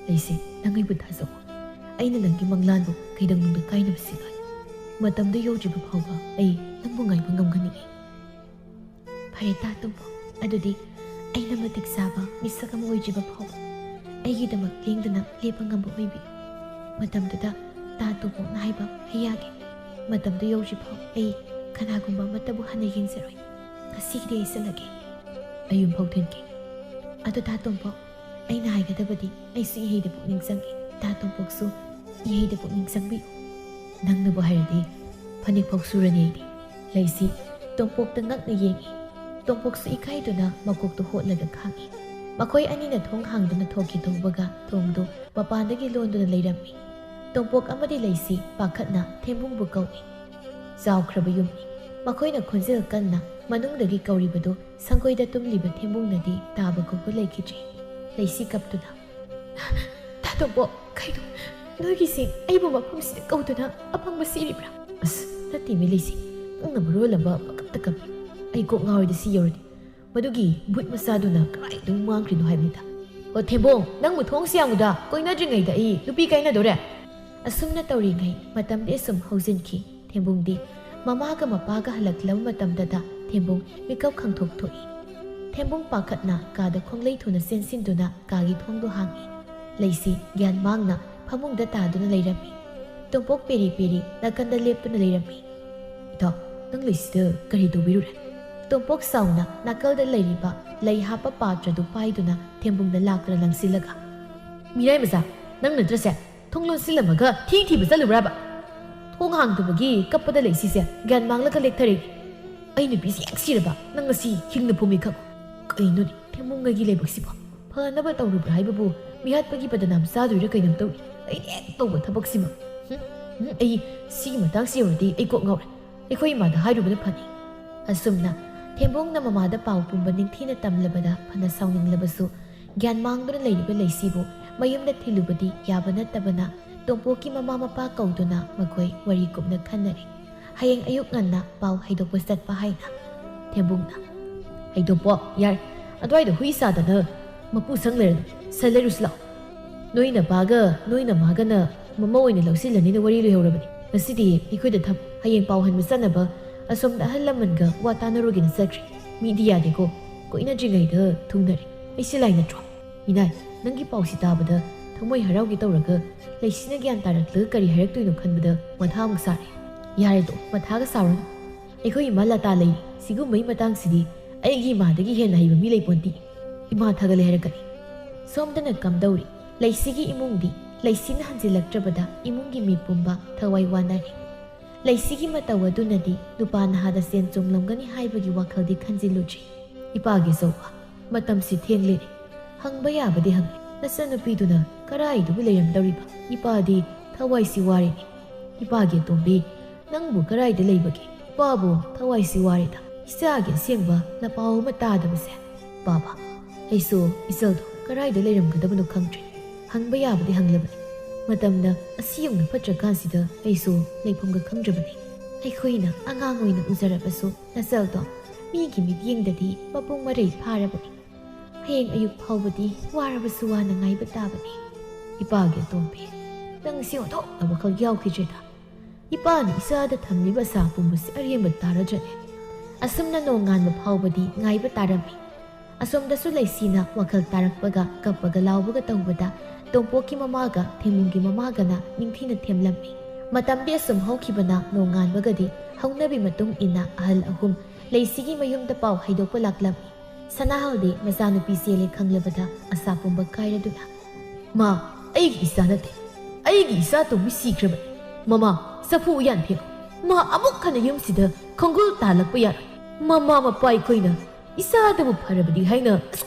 ꯂꯩꯁꯤ, ꯅꯪ ꯑꯩꯕꯨ ꯊꯥꯖꯧ꯫ ꯑꯩꯅ ꯅꯪꯒꯤ ꯃꯪꯂꯥꯟꯕꯨ ꯀꯩꯗꯧꯅꯨꯡꯗ ꯀꯥꯏꯅꯕ ꯁꯤꯜꯂꯣꯏ꯫ ꯃꯇꯝꯗꯨ ꯌꯧꯗ꯭ꯔꯤꯕ ꯐꯥꯎꯕ ꯑꯩ ꯅꯪꯕꯨ ꯉꯥꯏꯕ ꯉꯝꯒꯅꯤꯌꯦ꯫ ꯐꯔꯦ ꯇꯥ ꯇꯣꯝꯄꯣꯛ, ꯑꯗꯨꯗꯤ ꯑꯩꯅ ꯃꯇꯤꯛ ꯆꯥꯕ ꯃꯤꯁꯛ ꯑꯃ ꯑꯣꯏꯗ꯭ꯔꯤꯕ ꯐꯥꯎꯕ ꯑꯩꯒꯤꯗꯃꯛ ꯂꯦꯡꯗꯅ ꯂꯦꯞꯄ ꯉꯝꯕ ꯑꯣꯏꯕꯤꯌꯨ꯫ ꯃꯇꯝꯗꯨꯗ ꯇꯥ ꯇꯣꯝꯄꯣꯛꯅ ꯍꯥꯏꯕ ꯑꯩ ꯌꯥꯒꯦ꯫ ꯃꯇꯝꯗꯨ ꯌꯧꯗ꯭ꯔꯤ ꯐꯥꯎ ꯑꯩ ꯀꯅꯥꯒꯨꯝꯕ ꯑꯃꯠꯇꯕꯨ ꯍꯟꯅ ꯌꯦꯡꯖꯔꯣꯏ꯫ ꯉꯁꯤꯒꯤꯗꯤ ꯑꯩ ꯆꯠꯂꯒꯦ꯫ ꯑꯩ ꯌꯨꯝꯐꯥꯎ ꯊꯤꯟꯈꯤ꯫ ꯑꯗꯨ ꯇꯥ ꯇꯣꯝꯄꯣꯛ, ꯑꯩꯅ ꯍꯥꯏꯒꯗꯕꯗꯤ ꯑꯩꯁꯨ ꯏꯍꯩꯗ ꯄꯨꯛꯅꯤꯡ ꯆꯪꯉꯤ꯫ ꯇꯥ ꯇꯣꯝꯄꯣꯛꯁꯨ ꯏꯍꯩꯗ ꯄꯨꯛꯅꯤꯡ ꯆꯪꯕꯤꯌꯨ꯫ ꯅꯪꯅꯕꯨ ꯍꯥꯏꯔꯗꯤ ꯐꯅꯦꯛ ꯐꯥꯎ ꯁꯨꯔꯅꯤ ꯑꯩꯗꯤ꯫ ꯂꯩꯁꯤ ꯇꯣꯝꯄꯣꯛꯇ ꯉꯛꯅ ꯌꯦꯡꯉꯤ꯫ ꯇꯣꯝꯄꯣꯛꯁꯨ ꯏꯀꯥꯏꯗꯨꯅ ꯃꯀꯣꯛꯇꯨ ꯍꯣꯠꯂꯒ ꯈꯥꯡꯉꯤ꯫ ꯃꯈꯣꯏ ꯑꯅꯤꯅ ꯊꯣꯡ ꯍꯥꯡꯗꯨꯅ ꯊꯣꯛꯈꯤꯗꯧꯕꯒ ꯊꯣꯡꯗꯨ ꯃꯄꯥꯟꯗꯒꯤ ꯂꯣꯟꯗꯨꯅ ꯂꯩꯔꯝꯃꯤ꯫ ꯇꯣꯝꯄꯣꯛ ꯑꯃꯗꯤ ꯂꯩꯁꯤ ꯄꯥꯈꯠꯅ ꯊꯦꯝꯕꯨꯡꯕꯨ ꯀꯧꯏ꯫ ꯆꯥꯎꯈ꯭ꯔꯕ ꯌꯨꯝꯅꯤ꯫ ꯃꯈꯣꯏꯅ ꯈꯣꯟꯖꯦꯜ ꯀꯟꯅ ꯃꯅꯨꯡꯗꯒꯤ ꯀꯧꯔꯤꯕꯗꯨ ꯁꯪꯒꯣꯏꯗ ꯇꯨꯝꯂꯤꯕ ꯊꯦꯝꯕꯨꯡꯅꯗꯤ ꯇꯥꯕ ꯀꯧꯕ ꯂꯩꯈꯤꯗ꯭ꯔꯦ꯫ ꯂꯩꯁꯤ ꯀꯞꯇꯨꯅ, "ꯇꯥ ꯇꯣꯝꯄꯣꯛ, ꯀꯩꯅꯣ? ꯅꯣꯏꯒꯤꯁꯤ ꯑꯩꯕꯨ ꯃꯐꯝꯁꯤꯗ ꯀꯧꯗꯨꯅ ꯑꯄꯪꯕ ꯁꯤꯔꯤꯕ꯭ꯔꯥ?" "ꯑꯁ, ꯅꯠꯇꯦꯃꯤ ꯂꯩꯁꯤ, ꯅꯪꯅ ꯃꯔꯣꯜ ꯑꯃ ꯄꯪꯀꯞꯇ ꯀꯞꯄꯤ꯫ ꯑꯩ ꯀꯣꯛ ꯉꯥꯎꯔꯤꯗ ꯁꯤ ꯌꯧꯔꯗꯤ꯫ ꯃꯗꯨꯒꯤ ꯕꯨꯠ ꯃꯆꯥꯗꯨꯅ ꯀꯗꯥꯏꯗ ꯃꯥꯡꯈ꯭ꯔꯤꯅꯣ ꯍꯥꯏꯕꯅꯤꯗ꯫ ꯑꯣ ꯊꯦꯝꯕꯣꯡ, ꯅꯪꯕꯨ ꯊꯣꯡꯁꯤ ꯌꯥꯡꯉꯨꯗ, ꯀꯣꯏꯅꯗ꯭ꯔꯤꯉꯩꯗ ꯑꯩ ꯅꯨꯄꯤ ꯀꯥꯏꯅꯗꯣꯔꯦ꯫" ꯑꯁꯨꯝꯅ ꯇꯧꯔꯤꯉꯩ ꯃꯇꯝꯗꯤ ꯑꯁꯨꯝ ꯍꯧꯖꯤꯟꯈꯤ꯫ ꯊꯦꯝꯕꯨꯡꯗꯤ ꯃꯃꯥꯒ ꯃꯄꯥꯒ ꯍꯜꯂꯛꯂꯕ ꯃꯇꯝꯗꯗ ꯊꯦꯝꯕꯨꯡ ꯃꯤꯀꯞ ꯈꯪꯊꯣꯛ ꯊꯣꯛꯏ꯫ ꯊꯦꯝꯕꯨꯡ ꯄꯥꯈꯠꯅ ꯀꯥꯗ ꯈꯣꯡꯂꯩ ꯊꯨꯅ ꯆꯦꯟꯁꯤꯟꯗꯨꯅ ꯀꯥꯒꯤ ꯊꯣꯡꯗꯨ ꯍꯥꯡꯏ꯫ ꯂꯩꯁꯤ ꯒ꯭ꯌꯥꯟ ꯃꯥꯡꯅ ꯐꯃꯨꯡꯗ ꯇꯥꯗꯨꯅ ꯂꯩꯔꯝꯃꯤ꯫ ꯇꯣꯝꯄꯣꯛ ꯄꯦꯔꯤ ꯄꯦꯔꯤ ꯅꯥꯀꯟꯗ ꯂꯦꯞꯇꯨꯅ ꯂꯩꯔꯝꯃꯤ꯫ "ꯏꯇꯥꯎ, ꯅꯪ ꯂꯩꯁꯤꯗ ꯀꯔꯤ ꯇꯧꯕꯤꯔꯨꯔꯦ?" ꯇꯣꯝꯄꯣꯛ ꯁꯥꯎꯅ ꯅꯥꯀꯜꯗ ꯂꯩꯔꯤꯕ ꯂꯩ ꯍꯥꯞꯄ ꯄꯥꯇ꯭ꯔꯗꯨ ꯄꯥꯏꯗꯨꯅ ꯊꯦꯝꯕꯨꯡꯗ ꯂꯥꯛꯇꯨꯅ ꯂꯪꯁꯤꯜꯂꯒ, "ꯃꯤꯔꯥꯏ ꯃꯆꯥ, ꯅꯪ ꯅꯠꯇ꯭ꯔꯁꯦ ꯊꯣꯡ ꯂꯣꯟꯁꯤꯜꯂꯝꯃꯒ ꯊꯤ ꯊꯤꯕ ꯆꯠꯂꯨꯕ꯭ꯔꯕ? ꯊꯣꯡ ꯍꯥꯡꯗꯕꯒꯤ ꯀꯞꯄꯗ ꯂꯩꯁꯤꯁꯦ ꯒ꯭ꯌꯥꯟ ꯃꯥꯡꯂꯒ ꯂꯦꯛꯊꯔꯦ꯫ ꯑꯩ ꯅꯨꯄꯤꯁꯤ ꯍꯦꯛ ꯁꯤꯔꯕ ꯅꯪ ꯉꯁꯤ ꯍꯤꯡꯅ ꯄꯨꯝꯃꯤ ꯈꯪꯉꯨ꯫ ꯀꯩꯅꯣꯅꯦ ꯊꯦꯝꯕꯨꯡꯉꯩꯒꯤ ꯂꯥꯏꯕꯛꯁꯤꯕꯣ? ꯐꯅꯕ ꯇꯧꯔꯨꯕ꯭ꯔꯥ ꯍꯥꯏꯕꯕꯨ ꯃꯤꯍꯥꯠꯄꯒꯤ ꯕꯗꯅꯥꯝ ꯆꯥꯗꯣꯏꯔꯥ ꯀꯩꯅꯣꯝ ꯇꯧꯔꯤ꯫ ꯑꯩꯅ ꯍꯦꯛ ꯇꯧꯕ ꯊꯕꯛꯁꯤꯃ꯫ ꯍꯨꯝ, ꯍꯨꯝ, ꯑꯩ ꯁꯤꯒꯤ ꯃꯇꯥꯡꯁꯤ ꯌꯧꯔꯗꯤ ꯑꯩ ꯀꯣꯛ ꯉꯥꯎꯔꯦ꯫ ꯑꯩꯈꯣꯏ ꯏꯃꯥꯗ ꯍꯥꯏꯔꯨꯕꯅ ꯐꯅꯤ꯫" ꯑꯁꯨꯝꯅ ꯊꯦꯝꯕꯣꯡꯅ ꯃꯃꯥꯗ ꯄꯥꯎ ꯄꯨꯝꯕ ꯅꯤꯡꯊꯤꯅ ꯇꯝꯂꯕꯗ ꯐꯅ ꯁꯥꯎꯅꯤꯡꯂꯕꯁꯨ, ꯒ꯭ꯌꯥꯟ ꯃꯥꯡꯗꯨꯅ ꯂꯩꯔꯤꯕ ꯂꯩꯁꯤꯕꯨ ꯃꯌꯨꯝꯗ ꯊꯤꯜꯂꯨꯕꯗꯤ ꯌꯥꯕ ꯅꯠꯇꯕꯅ, ꯇꯣꯝꯄꯣꯛꯀꯤ ꯃꯃꯥ ꯃꯄꯥ ꯀꯧꯗꯨꯅ ꯃꯈꯣꯏ ꯋꯥꯔꯤ ꯀꯨꯞꯅ ꯈꯟꯅꯔꯦ꯫ ꯍꯌꯦꯡ ꯑꯌꯨꯛ ꯉꯟꯅ ꯄꯥꯎ ꯍꯩꯗꯣꯛꯄ ꯆꯠꯄ ꯍꯥꯏꯅ꯫ ꯊꯦꯝꯕꯣꯡꯅ, "ꯍꯩꯗꯣꯛꯄꯣ ꯌꯥꯔꯦ, ꯑꯗꯨꯋꯥꯏꯗ ꯍꯨꯏ ꯆꯥꯗꯅ ꯃꯄꯨ ꯁꯪ ꯂꯩꯔꯅꯨ, ꯁꯟ ꯂꯩꯔꯨꯁꯤ ꯂꯥꯛꯑꯣ꯫ ꯅꯣꯏ ꯅꯄꯥꯒ ꯅꯣꯏ ꯅꯃꯥꯒꯅ ꯃꯃꯧ ꯑꯣꯏꯅ ꯂꯧꯁꯤꯜꯂꯅꯤꯅ ꯋꯥꯔꯤ ꯂꯣꯏꯍꯧꯔꯕꯅꯤ꯫ ꯉꯁꯤꯗꯤ ꯑꯩꯈꯣꯏꯗ ꯊꯝ, ꯍꯌꯦꯡ ꯄꯥꯎ ꯍꯟꯕ ꯆꯠꯅꯕ ꯑꯁꯣꯝꯗ ꯑꯍꯜ ꯂꯃꯟꯒ ꯋꯥ ꯇꯥꯟꯅꯔꯨꯒꯦꯅ ꯆꯠꯈ꯭ꯔꯦ꯫ ꯃꯤꯗꯤ ꯌꯥꯗꯦꯀꯣ, ꯀꯣꯏꯅꯗ꯭ꯔꯤꯉꯩꯗ ꯊꯨꯡꯅꯔꯦ꯫ ꯑꯩꯁꯦ ꯂꯥꯏ ꯅꯠꯇ꯭ꯔꯣ?" ꯃꯤꯅꯥꯏ, ꯅꯪꯒꯤ ꯄꯥꯎꯁꯤ ꯇꯥꯕꯗ ꯊꯃꯣꯏ ꯍꯔꯥꯎꯒꯦ ꯇꯧꯔꯒ ꯂꯩꯁꯤꯅ ꯒ꯭ꯌꯥꯟ ꯇꯥꯔꯛꯂꯒ ꯀꯔꯤ ꯍꯥꯏꯔꯛꯇꯣꯏꯅꯣ ꯈꯟꯕꯗ ꯃꯊꯥ ꯑꯃꯨꯛ ꯁꯥꯔꯦ꯫ ꯌꯥꯔꯦꯗꯣ, ꯃꯊꯥꯒ ꯁꯥꯔꯨꯅꯨ꯫ ꯑꯩꯈꯣꯏ ꯏꯃꯥ ꯂꯇꯥ ꯂꯩ, ꯁꯤꯒꯨꯝꯕꯒꯤ ꯃꯇꯥꯡꯁꯤꯗꯤ ꯑꯩꯒꯤ ꯏꯃꯥꯗꯒꯤ ꯍꯦꯟꯅ ꯍꯩꯕ ꯃꯤ ꯂꯩꯄꯣꯟꯇꯦ꯫ ꯏꯃꯥ ꯊꯥꯒꯠꯂꯦ ꯍꯥꯏꯔꯛꯀꯅꯤ꯫ ꯁꯣꯝꯗꯅ ꯀꯝꯗꯧꯔꯤ? ꯂꯩꯁꯤꯒꯤ ꯏꯃꯨꯡꯗꯤ ꯂꯩꯁꯤꯅ ꯍꯟꯖꯤꯜꯂꯛꯇ꯭ꯔꯕꯗ ꯏꯃꯨꯡꯒꯤ ꯃꯤ ꯄꯨꯝꯕ ꯊꯋꯥꯏ ꯋꯥꯅꯔꯦ꯫ ꯂꯩꯁꯤꯒꯤ ꯃꯇꯧ ꯑꯗꯨꯅꯗꯤ ꯅꯨꯄꯥ ꯅꯍꯥꯗ ꯁꯦꯟ ꯆꯣꯡꯂꯝꯒꯅꯤ ꯍꯥꯏꯕꯒꯤ ꯋꯥꯈꯜꯗꯤ ꯈꯟꯖꯤꯜꯂꯨꯗ꯭ꯔꯤ꯫ ꯏꯄꯥꯒꯤ ꯑꯆꯧꯕ, ꯃꯇꯝꯁꯤ ꯊꯦꯡꯂꯦꯅꯦ꯫ ꯍꯪꯕ ꯌꯥꯕꯗꯤ ꯍꯪꯉꯦ꯫ ꯅꯆꯟꯅꯨꯄꯤꯗꯨꯅ ꯀꯔꯥꯏꯗꯕꯨ ꯂꯩꯔꯝꯗꯧꯔꯤꯕ? ꯏꯄꯥꯗꯤ ꯊꯋꯥꯏꯁꯤ ꯋꯥꯔꯦꯅꯦ꯫ ꯏꯄꯥꯒꯤ ꯑꯇꯣꯝꯕꯤ, ꯅꯪꯕꯨ ꯀꯔꯥꯏꯗ ꯂꯩꯕꯒꯦ? ꯏꯄꯥꯕꯨ ꯊꯋꯥꯏꯁꯤ ꯋꯥꯔꯦꯗ꯫ ꯏꯆꯥꯒꯤ ꯑꯁꯦꯡꯕ ꯅꯄꯥꯎ ꯑꯃ ꯇꯥꯗꯕꯁꯦ꯫ ꯕꯥꯕꯥ, ꯑꯩꯁꯨ ꯏꯆꯜꯗꯣ ꯀꯔꯥꯏꯗ ꯂꯩꯔꯝꯒꯗꯕꯅꯣ ꯈꯪꯗ꯭ꯔꯦ꯫ ꯍꯪꯕ ꯌꯥꯕꯗꯤ ꯍꯪꯂꯕꯅꯤ꯫ ꯃꯇꯝꯅ ꯑꯁꯤ ꯌꯧꯅ ꯐꯠꯇ꯭ꯔꯀꯥꯟꯁꯤꯗ ꯑꯩꯁꯨ ꯂꯩꯐꯝꯒ ꯈꯪꯗ꯭ꯔꯕꯅꯤ꯫ ꯑꯩꯈꯣꯏꯅ ꯑꯉꯥꯡ ꯑꯣꯏꯅ ꯎꯖꯔꯕꯁꯨ ꯅꯆꯜꯗꯣ ꯃꯤꯒꯤ ꯃꯤꯠꯌꯦꯡꯗꯗꯤ ꯃꯄꯨꯡ ꯃꯔꯩ ꯐꯥꯔꯕꯅꯤ꯫ ꯍꯌꯦꯡ ꯑꯌꯨꯛ ꯐꯥꯎꯕꯗꯤ ꯋꯥꯔꯕꯁꯨ ꯋꯥꯅ ꯉꯥꯏꯕ ꯇꯥꯕꯅꯤ꯫ ꯏꯄꯥꯒꯤ ꯑꯇꯣꯝꯕꯤ, ꯅꯪꯁꯤ ꯑꯣꯟꯊꯣꯛꯅ ꯋꯥꯈꯜ ꯌꯥꯎꯈꯤꯗ꯭ꯔꯦꯗ꯫ ꯏꯄꯥꯅ ꯏꯆꯥꯗ ꯊꯝꯂꯤꯕ ꯑꯁꯥ ꯄꯨꯝꯕꯁꯤ ꯑꯔꯦꯝꯕ ꯇꯥꯔꯗ꯭ꯔꯅꯦ? ꯑꯁꯨꯝꯅ ꯅꯣꯡꯉꯥꯟꯕ ꯐꯥꯎꯕꯗꯤ ꯉꯥꯏꯕ ꯇꯥꯔꯝꯃꯤ꯫ ꯑꯁꯣꯝꯗꯁꯨ ꯂꯩꯁꯤꯅ ꯋꯥꯈꯜ ꯇꯥꯔꯛꯄꯒ ꯀꯞꯄꯒ ꯂꯥꯎꯕꯒ ꯇꯧꯕꯗ ꯇꯣꯝꯄꯣꯛꯀꯤ ꯃꯃꯥꯒ ꯊꯦꯝꯕꯣꯡꯒꯤ ꯃꯃꯥꯒꯅ ꯅꯤꯡꯊꯤꯅ ꯊꯦꯝꯂꯝꯃꯤ꯫ ꯃꯇꯝꯗꯤ ꯑꯁꯨꯝ ꯍꯧꯈꯤꯕꯅ ꯅꯣꯡꯉꯥꯟꯕꯒꯗꯤ ꯍꯧꯅꯕꯤ ꯃꯇꯨꯡ ꯏꯟꯅ ꯑꯍꯜ ꯑꯍꯨꯝ ꯂꯩꯁꯤꯒꯤ ꯃꯌꯨꯝꯗ ꯄꯥꯎ ꯍꯩꯗꯣꯛꯄ ꯂꯥꯛꯂꯝꯃꯤ꯫ ꯁꯅꯥꯍꯜꯗꯤ ꯃꯆꯥꯅꯨꯄꯤ ꯆꯦꯜꯂꯦ ꯈꯪꯂꯕꯗ ꯑꯁꯥ ꯄꯨꯝꯕ ꯀꯥꯏꯔꯗꯨꯅ, "ꯃꯥ, ꯑꯩꯒꯤ ꯏꯆꯥ ꯅꯠꯇꯦ, ꯑꯩꯒꯤ ꯏꯆꯥ ꯑꯇꯣꯝꯕꯤ ꯁꯤꯈ꯭ꯔꯕꯅꯤ꯫ ꯃꯃꯥ, ꯆꯐꯨ ꯎꯌꯥꯟ ꯐꯦꯡꯉꯨ꯫ ꯃꯥ ꯑꯃꯨꯛ ꯍꯟꯅ ꯌꯨꯝꯁꯤꯗ ꯈꯣꯡꯒꯨꯜ ꯇꯥꯍꯜꯂꯛꯄ ꯌꯥꯔꯣꯏ꯫ ꯃꯃꯥ ꯃꯄꯥ ꯑꯩꯈꯣꯏꯅ ꯏꯆꯥꯗꯕꯨ ꯐꯔꯕꯗꯤ ꯍꯥꯏꯅ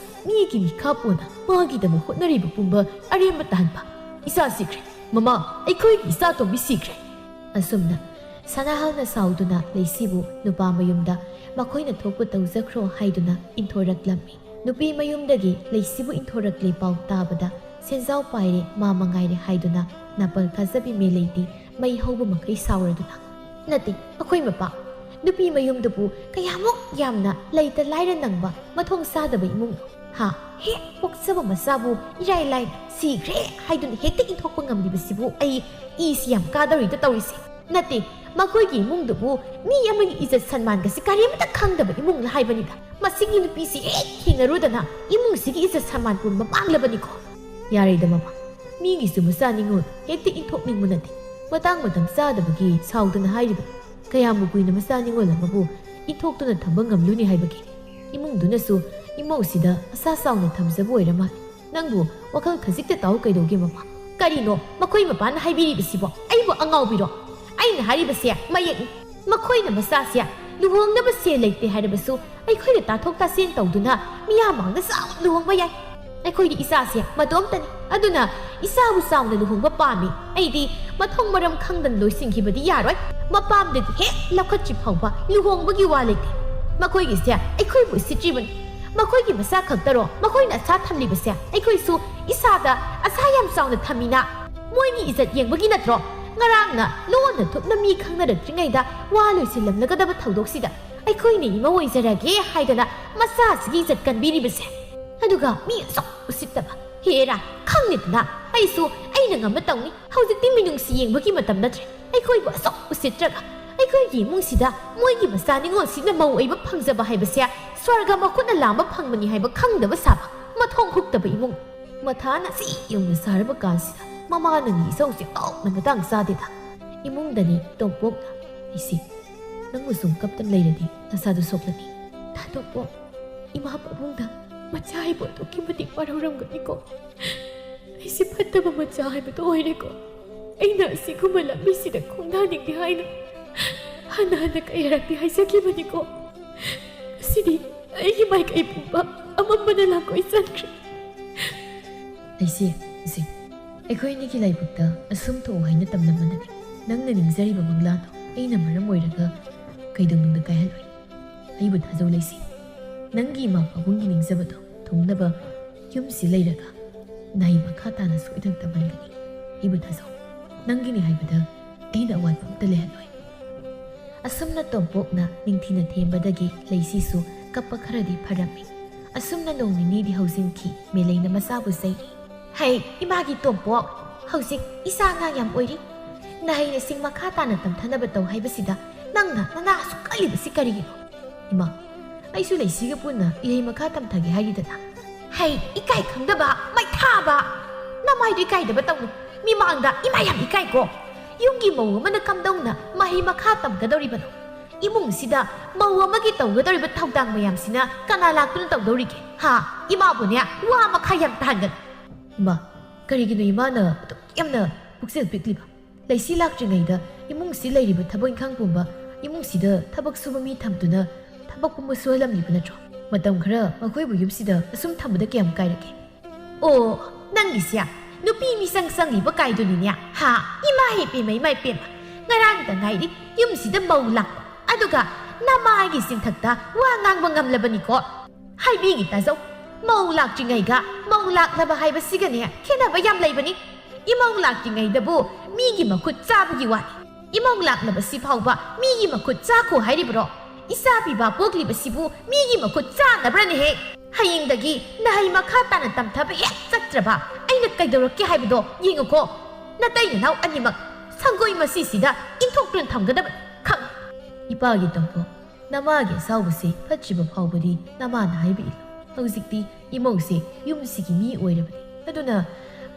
ꯃꯤꯒꯤ ꯃꯤꯈꯥ ꯄꯣꯟꯅ ꯃꯥꯒꯤꯗꯃꯛ ꯍꯣꯠꯅꯔꯤꯕ ꯄꯨꯝꯕ ꯑꯔꯦꯝꯕ ꯇꯥꯍꯟꯕ꯫ ꯏꯆꯥ ꯁꯤꯈ꯭ꯔꯦ꯫ ꯃꯃꯥ, ꯑꯩꯈꯣꯏꯒꯤ ꯏꯆꯥ ꯑꯇꯣꯝꯕꯤ ꯁꯤꯈ꯭ꯔꯦ꯫" ꯑꯁꯨꯝꯅ ꯁꯅꯥꯍꯜꯅ ꯁꯥꯎꯗꯨꯅ ꯂꯩꯁꯤꯕꯨ ꯅꯨꯄꯥ ꯃꯌꯨꯝꯗ ꯃꯈꯣꯏꯅ ꯊꯣꯛꯄ ꯇꯧꯖꯈ꯭ꯔꯣ ꯍꯥꯏꯗꯨꯅ ꯏꯟꯊꯣꯔꯛꯂꯝꯃꯤ꯫ ꯅꯨꯄꯤ ꯃꯌꯨꯝꯗꯒꯤ ꯂꯩꯁꯤꯕꯨ ꯏꯟꯊꯣꯔꯛꯂꯦ ꯄꯥꯎ ꯇꯥꯕꯗ ꯁꯦꯟꯖꯥꯎ ꯄꯥꯏꯔꯦ, ꯃꯥ ꯃꯉꯥꯏꯔꯦ ꯍꯥꯏꯗꯨꯅ ꯅꯥꯄꯜ ꯀꯥꯖꯕꯤ ꯃꯦꯂꯩꯗꯤ ꯃꯩ ꯍꯧꯕ ꯃꯈꯩ ꯁꯥꯎꯔꯗꯨꯅ, "ꯅꯠꯇꯦ, ꯑꯩꯈꯣꯏ ꯃꯄꯥ ꯅꯨꯄꯤ ꯃꯌꯨꯝꯗꯨꯕꯨ ꯀꯌꯥꯃꯨꯛ ꯌꯥꯝꯅ ꯂꯩꯇ ꯂꯥꯏꯔ ꯅꯪꯕ ꯃꯊꯣꯡ ꯆꯥꯗꯕ ꯏꯃꯨꯡꯅꯣ? ꯍꯥ? ꯍꯦꯛ ꯄꯣꯛꯆꯕ ꯃꯆꯥꯕꯨ ꯏꯔꯥꯏ ꯂꯥꯏꯅ ꯁꯤꯈ꯭ꯔꯦ ꯍꯥꯏꯗꯨꯅ ꯍꯦꯛꯇ ꯏꯟꯊꯣꯛꯄ ꯉꯝꯂꯤꯕꯁꯤꯕꯨ ꯑꯩ ꯏꯁꯤ ꯌꯥꯝ ꯀꯥꯗꯧꯔꯤꯗ ꯇꯧꯔꯤꯁꯦ꯫ ꯅꯠꯇꯦ, ꯃꯈꯣꯏꯒꯤ ꯏꯃꯨꯡꯗꯨꯕꯨ ꯃꯤ ꯑꯃꯒꯤ ꯏꯖꯠ ꯁꯟꯃꯥꯟꯒꯁꯤ ꯀꯔꯤꯃꯇ ꯈꯪꯗꯕ ꯏꯃꯨꯡꯂ ꯍꯥꯏꯕꯅꯤꯗ꯫ ꯃꯁꯤꯒꯤ ꯅꯨꯄꯤꯁꯤ ꯍꯦꯛ ꯊꯦꯡꯅꯔꯨꯗꯅ ꯏꯃꯨꯡꯁꯤꯒꯤ ꯏꯖꯠ ꯁꯟꯃꯥꯟ ꯄꯨꯝꯕ ꯃꯥꯡꯂꯕꯅꯤꯀꯣ꯫ ꯌꯥꯔꯦꯗ ꯃꯃꯥ, ꯃꯤꯒꯤꯁꯨ ꯃꯆꯥ ꯅꯤꯉꯣꯜ ꯍꯦꯛꯇ ꯏꯟꯊꯣꯛꯅꯤꯡꯕ ꯅꯠꯇꯦ꯫ ꯃꯇꯥꯡ ꯃꯇꯝ ꯆꯥꯗꯕꯒꯤ ꯁꯥꯎꯗꯅ ꯍꯥꯏꯔꯤꯕ꯫ ꯀꯌꯥꯝꯕꯨ ꯀꯨꯏꯅ ꯃꯆꯥ ꯅꯤꯉꯣꯜ ꯑꯃꯕꯨ ꯏꯟꯊꯣꯛꯇꯨꯅ ꯊꯝꯕ ꯉꯝꯂꯨꯅꯤ ꯍꯥꯏꯕꯒꯦ? ꯏꯃꯨꯡꯗꯨꯅꯁꯨ ꯏꯃꯧꯁꯤꯗ ꯑꯁꯥ ꯆꯥꯎꯅ ꯊꯝꯖꯕ ꯑꯣꯏꯔ ꯃꯥꯜꯂꯦ꯫ ꯅꯪꯕꯨ ꯋꯥꯈꯜ ꯈꯖꯤꯛꯇ ꯇꯥꯎ ꯀꯩꯗꯧꯒꯦ ꯃꯃꯥ? ꯀꯔꯤꯅꯣ ꯃꯈꯣꯏ ꯃꯄꯥꯅ ꯍꯥꯏꯕꯤꯔꯤꯕꯁꯤꯕꯣ? ꯑꯩꯕꯨ ꯑꯉꯥꯎꯕꯤꯔꯣ? ꯑꯩꯅ ꯍꯥꯏꯔꯤꯕꯁꯦ ꯃꯌꯦꯛꯅꯤ꯫ ꯃꯈꯣꯏꯅ ꯃꯆꯥꯁꯦ ꯂꯨꯍꯣꯡꯅꯕ ꯁꯦꯜ ꯂꯩꯇꯦ ꯍꯥꯏꯔꯕꯁꯨ ꯑꯩꯈꯣꯏꯅ ꯇꯥꯊꯣꯛ ꯇꯥꯁꯦꯡ ꯇꯧꯗꯨꯅ ꯃꯤꯌꯥꯝ ꯃꯥꯡꯗ ꯆꯥꯎꯅ ꯂꯨꯍꯣꯡꯕ ꯌꯥꯏ꯫ ꯑꯩꯈꯣꯏꯒꯤ ꯏꯆꯥꯁꯦ ꯃꯇꯣꯝꯇꯅꯤ꯫ ꯑꯗꯨꯅ ꯏꯆꯥꯕꯨ ꯆꯥꯎꯅ ꯂꯨꯍꯣꯡꯕ ꯄꯥꯝꯃꯤ꯫ ꯑꯩꯗꯤ ꯃꯊꯣꯡ ꯃꯔꯝ ꯈꯪꯗꯅ ꯂꯣꯏꯁꯤꯟꯈꯤꯕꯗꯤ ꯌꯥꯔꯣꯏ꯫ ꯃꯄꯥꯝꯗꯒꯤ ꯍꯦꯛ ꯂꯧꯈꯠꯇ꯭ꯔꯤ ꯐꯥꯎꯕ ꯂꯨꯍꯣꯡꯕꯒꯤ ꯋꯥ ꯂꯩꯇꯦ꯫ ꯃꯈꯣꯏꯒꯤꯁꯦ ꯑꯩꯈꯣꯏꯕꯨ ꯎꯁꯤꯠꯇ꯭ꯔꯤꯕꯅꯤ꯫ ꯃꯈꯣꯏꯒꯤ ꯃꯆꯥ ꯈꯛꯇꯔꯣ ꯃꯈꯣꯏꯅ ꯑꯁꯥ ꯊꯝꯂꯤꯕꯁꯦ? ꯑꯩꯈꯣꯏꯁꯨ ꯏꯁꯥꯗ ꯑꯁꯥ ꯌꯥꯝ ꯆꯥꯎꯅ ꯊꯝꯃꯤꯅ꯫ ꯃꯣꯏꯒꯤ ꯏꯖꯠ ꯌꯦꯡꯕꯒꯤ ꯅꯠꯇ꯭ꯔꯣ ꯉꯔꯥꯡꯅ ꯂꯣꯟꯅ ꯊꯨꯞꯅ ꯃꯤ ꯈꯪꯅꯔꯛꯇ꯭ꯔꯤꯉꯩꯗ ꯋꯥ ꯂꯣꯏꯁꯤꯜꯂꯝꯂꯒꯗꯕ ꯊꯧꯗꯣꯛꯁꯤꯗ ꯑꯩꯈꯣꯏꯅ ꯏꯃꯧ ꯑꯣꯏꯖꯔꯒꯦ ꯍꯥꯏꯗꯅ ꯃꯆꯥꯁꯤꯒꯤ ꯏꯖꯠ ꯀꯟꯕꯤꯔꯤꯕꯁꯦ? ꯑꯗꯨꯒ ꯃꯤ ꯑꯁꯨꯛ ꯎꯁꯤꯠꯇꯕ꯫ ꯍꯦꯔꯥ, ꯈꯪꯂꯦꯗꯅ, ꯑꯩꯁꯨ ꯑꯩꯅ ꯉꯝꯕ ꯇꯧꯅꯤ꯫ ꯍꯧꯖꯤꯛꯇꯤ ꯃꯤꯅꯨꯡꯁꯤ ꯌꯦꯡꯕꯒꯤ ꯃꯇꯝ ꯅꯠꯇ꯭ꯔꯦ꯫ ꯑꯩꯈꯣꯏꯕꯨ ꯑꯁꯨꯛ ꯎꯁꯤꯠꯇ꯭ꯔꯒ ꯑꯩꯈꯣꯏꯒꯤ ꯏꯃꯨꯡꯁꯤꯗ ꯃꯣꯏꯒꯤ ꯃꯆꯥ ꯅꯤꯉꯣꯜꯁꯤꯡꯅ ꯃꯧ ꯑꯣꯏꯕ ꯐꯪꯖꯕ ꯍꯥꯏꯕꯁꯦ ꯁ꯭ꯋꯔꯒ ꯃꯈꯨꯠꯅ ꯂꯥꯝꯕ ꯐꯪꯕꯅꯤ ꯍꯥꯏꯕ ꯈꯪꯗꯕ ꯁꯥꯕ ꯃꯊꯣꯡ ꯍꯨꯛꯇꯕ ꯏꯃꯨꯡ꯫ ꯃꯊꯥꯅ ꯁꯤ ꯌꯧꯅ ꯁꯥꯔꯕ ꯀꯥꯟꯁꯤꯗ ꯃꯃꯥ ꯅꯪꯒꯤ ꯏꯆꯧꯁꯦ ꯑꯣꯟꯊꯣꯛꯅ ꯃꯇꯥꯡ ꯆꯥꯗꯦꯗ꯫ ꯏꯃꯨꯡꯗꯅꯤ ꯇꯣꯝꯄꯣꯛꯅ, "ꯏꯆꯦ, ꯅꯪꯕꯨ ꯁꯨꯝ ꯀꯞꯇꯅ ꯂꯩꯔꯗꯤ ꯅꯁꯥꯗꯨ ꯁꯣꯛꯂꯅꯤ꯫ ꯇꯥ ꯇꯣꯝꯄꯣꯛ, ꯏꯃꯥ ꯄꯥꯕꯨꯡꯗ ꯃꯆꯥ ꯍꯥꯏꯕꯨ ꯑꯗꯨꯛꯀꯤ ꯃꯇꯤꯛ ꯋꯥꯔꯧꯔꯝꯒꯅꯤꯀꯣ꯫ ꯑꯩꯁꯦ ꯐꯠꯇꯕ ꯃꯆꯥ ꯍꯥꯏꯕꯗꯣ ꯑꯣꯏꯔꯦꯀꯣ꯫ ꯑꯩꯅ ꯑꯁꯤꯒꯨꯝꯕ ꯂꯝꯕꯤꯁꯤꯗ ꯈꯣꯡꯗꯥꯅꯤꯡꯗꯦ ꯍꯥꯏꯅ ꯍꯟꯅ ꯍꯟꯅ ꯀꯌꯥꯔꯛꯇꯤ ꯍꯥꯏꯖꯈꯤꯕꯅꯤꯀꯣ꯫ ꯉꯁꯤꯗꯤ ꯑꯩꯒꯤ ꯃꯥꯏꯀꯩ ꯄꯨꯝꯕ ꯑꯃꯝꯕꯅ ꯂꯥꯡꯒꯣꯏ ꯆꯟꯈ꯭ꯔꯦ꯫" "ꯂꯩꯁꯤ, ꯏꯆꯦ, ꯑꯩꯈꯣꯏ ꯑꯅꯤꯒꯤ ꯂꯥꯏꯕꯛꯇ ꯑꯁꯨꯝ ꯊꯣꯛꯎ ꯍꯥꯏꯅ ꯇꯝꯂꯝꯕꯅꯅꯤ꯫ ꯅꯪꯅ ꯅꯤꯡꯖꯔꯤꯕ ꯃꯪꯂꯥꯗꯣ ꯑꯩꯅ ꯃꯔꯝ ꯑꯣꯏꯔꯒ ꯀꯩꯗꯧꯅꯨꯡꯗ ꯀꯥꯏꯍꯜꯂꯣꯏ꯫ ꯑꯩꯕꯨ ꯊꯥꯖꯧ ꯂꯩꯁꯤ꯫ ꯅꯪꯒꯤ ꯏꯃꯥ ꯄꯥꯕꯨꯡꯒꯤ ꯅꯤꯡꯖꯕꯗꯣ ꯊꯨꯡꯅꯕ ꯌꯨꯝꯁꯤ ꯂꯩꯔꯒ ꯅꯍꯩ ꯃꯈꯥ ꯇꯥꯅ ꯁꯣꯏꯗꯅ ꯇꯝꯍꯟꯒꯅꯤ꯫ ꯑꯩꯕꯨ ꯊꯥꯖꯧ꯫ ꯅꯪꯒꯤꯅꯤ ꯍꯥꯏꯕꯗ ꯑꯩꯅ ꯑꯋꯥꯠꯄ ꯑꯝꯇ ꯂꯩꯍꯜꯂꯣꯏ꯫ ꯑꯁꯨꯝꯅ ꯇꯣꯝꯄꯣꯛꯅ ꯅꯤꯡꯊꯤꯅ ꯊꯦꯝꯕꯗꯒꯤ ꯂꯩꯁꯤꯁꯨ ꯀꯞꯄ ꯈꯔꯗꯤ ꯐꯔꯝꯃꯤ꯫ ꯑꯁꯨꯝꯅ ꯅꯣꯡ ꯅꯤꯅꯤꯗꯤ ꯍꯧꯖꯤꯟꯈꯤ꯫ ꯃꯦꯂꯩꯅ ꯃꯆꯥꯕꯨ ꯆꯩꯔꯤ꯫ "ꯍꯩ, ꯏꯃꯥꯒꯤ ꯇꯣꯝꯄꯣꯛ, ꯍꯧꯖꯤꯛ ꯏꯆꯥ ꯑꯉꯥꯡ ꯌꯥꯝ ꯑꯣꯏꯔꯤ꯫ ꯅꯍꯩ ꯅꯁꯤꯡ ꯃꯈꯥ ꯇꯥꯅ ꯇꯝꯊꯅꯕ ꯇꯧ ꯍꯥꯏꯕꯁꯤꯗ ꯅꯪꯅ ꯅꯅꯥ ꯑꯁꯨꯛ ꯀꯜꯂꯤꯕꯁꯤ ꯀꯔꯤꯒꯤꯅꯣ?" "ꯏꯃꯥ, ꯑꯩꯁꯨ ꯂꯩꯁꯤꯒ ꯄꯨꯟꯅ ꯏꯍꯩ ꯃꯈꯥ ꯇꯝꯊꯒꯦ ꯍꯥꯏꯔꯤꯗꯅ꯫" "ꯍꯩ, ꯏꯀꯥꯏ ꯈꯪꯗꯕ, ꯃꯩꯊꯥꯕ! ꯅꯃꯥꯏꯗꯨ ꯏꯀꯥꯏꯗꯕ ꯇꯧꯅꯨ꯫ ꯃꯤꯃꯥꯡꯗ ꯏꯃꯥ ꯌꯥꯝ ꯏꯀꯥꯏꯀꯣ꯫ ꯌꯨꯝꯒꯤ ꯃꯧ ꯑꯃꯅ ꯀꯝꯗꯧꯅ ꯃꯍꯩ ꯃꯈꯥ ꯇꯝꯒꯗꯧꯔꯤꯕꯅꯣ? ꯏꯃꯨꯡꯁꯤꯗ ꯃꯧ ꯑꯃꯒꯤ ꯇꯧꯒꯗꯧꯔꯤꯕ ꯊꯧꯗꯥꯡ ꯃꯌꯥꯝꯁꯤꯅ ꯀꯅꯥ ꯂꯥꯛꯇꯨꯅ ꯇꯧꯗꯧꯔꯤꯒꯦ? ꯍꯥ? ꯏꯃꯥꯕꯨꯅꯦ, ꯋꯥ ꯃꯈꯥ ꯌꯥꯝ ꯇꯥꯍꯟꯒꯅꯨ꯫" "ꯏꯃꯥ, ꯀꯔꯤꯒꯤꯅꯣ ꯏꯃꯥꯅ ꯑꯗꯨꯛ ꯌꯥꯝꯅ ꯄꯨꯛꯆꯦꯜ ꯄꯤꯛꯂꯤꯕ? ꯂꯩꯁꯤ ꯂꯥꯛꯇ꯭ꯔꯤꯉꯩꯗ ꯏꯃꯨꯡꯁꯤ ꯂꯩꯔꯤꯕ ꯊꯕꯛ ꯏꯪꯈꯥꯡ ꯄꯨꯝꯕ, ꯏꯃꯨꯡꯁꯤꯗ ꯊꯕꯛ ꯁꯨꯕ ꯃꯤ ꯊꯝꯗꯨꯅ ꯊꯕꯛ ꯄꯨꯝꯕ ꯁꯨꯍꯜꯂꯝꯂꯤꯕ ꯅꯠꯇ꯭ꯔꯣ? ꯃꯇꯝ ꯈꯔ ꯃꯈꯣꯏꯕꯨ ꯌꯨꯝꯁꯤꯗ ꯑꯁꯨꯝ ꯊꯝꯕꯗ ꯀꯌꯥꯝ ꯀꯥꯏꯔꯒꯦ?" "ꯑꯣ, ꯅꯪꯒꯤꯁꯦ ꯅꯨꯄꯤ ꯃꯤꯆꯪ ꯆꯪꯉꯤꯕ ꯀꯥꯏꯗꯨꯅꯤꯅꯦ꯫ ꯍꯥ? ꯏꯃꯥ ꯏꯄꯦꯝꯃ, ꯏꯃꯥ ꯏꯄꯦꯝꯃ, ꯉꯔꯥꯡꯇ ꯉꯥꯏꯔꯤ ꯌꯨꯝꯁꯤꯗ ꯃꯧ ꯂꯥꯛꯄ, ꯑꯗꯨꯒ ꯅꯃꯥꯒꯤ ꯆꯤꯡꯊꯛꯇ ꯋꯥ ꯉꯥꯡꯕ ꯉꯝꯂꯕꯅꯤꯀꯣ꯫ ꯍꯥꯏꯕꯤꯒꯦ ꯇꯥꯖꯧ, ꯃꯧ ꯂꯥꯛꯇ꯭ꯔꯤꯉꯩꯒ ꯃꯧ ꯂꯥꯛꯂꯕ ꯍꯥꯏꯕꯁꯤꯒꯅꯦ ꯈꯦꯠꯅꯕ ꯌꯥꯝ ꯂꯩꯕꯅꯤ꯫ ꯏꯃꯧ ꯂꯥꯛꯇ꯭ꯔꯤꯉꯩꯗꯕꯨ ꯃꯤꯒꯤ ꯃꯈꯨꯠ ꯆꯥꯕꯒꯤ ꯋꯥꯅꯤ꯫ ꯏꯃꯧ ꯂꯥꯛꯂꯕꯁꯤ ꯐꯥꯎꯕ ꯃꯤꯒꯤ ꯃꯈꯨꯠ ꯆꯥꯈꯣ ꯍꯥꯏꯔꯤꯕ꯭ꯔꯣ? ꯏꯆꯥ ꯄꯤꯕ ꯄꯣꯛꯂꯤꯕꯁꯤꯕꯨ ꯃꯤꯒꯤ ꯃꯈꯨꯠ ꯆꯥꯅꯕ꯭ꯔꯅꯦꯍꯦ? ꯍꯌꯦꯡꯗꯒꯤ ꯅꯍꯩ ꯃꯈꯥ ꯇꯥꯅ ꯇꯝꯊꯕ ꯍꯦꯛ ꯆꯠꯇ꯭ꯔꯕ ꯑꯩꯅ ꯀꯩꯗꯧꯔꯛꯀꯦ ꯍꯥꯏꯕꯗꯣ ꯌꯦꯡꯉꯨꯀꯣ꯫ ꯅꯇꯩ ꯅꯅꯥꯎ ꯑꯅꯤꯃꯛ ꯁꯪꯒꯣꯏ ꯃꯁꯤꯁꯤꯗ ꯏꯟꯊꯣꯛꯇꯨꯅ ꯊꯝꯒꯗꯕ ꯈꯪ-" "ꯏꯄꯥꯒꯤ ꯇꯣꯝꯄꯣꯛ, ꯅꯃꯥꯒꯤ ꯑꯁꯥꯎꯕꯁꯤ ꯐꯠꯇ꯭ꯔꯤꯕ ꯐꯥꯎꯕꯗꯤ ꯅꯃꯥꯅ ꯍꯥꯏꯕ ꯏꯜꯂꯨ꯫ ꯍꯧꯖꯤꯛꯇꯤ ꯏꯃꯧꯁꯦ ꯌꯨꯝꯁꯤꯒꯤ ꯃꯤ ꯑꯣꯏꯔꯕꯅꯤ꯫ ꯑꯗꯨꯅ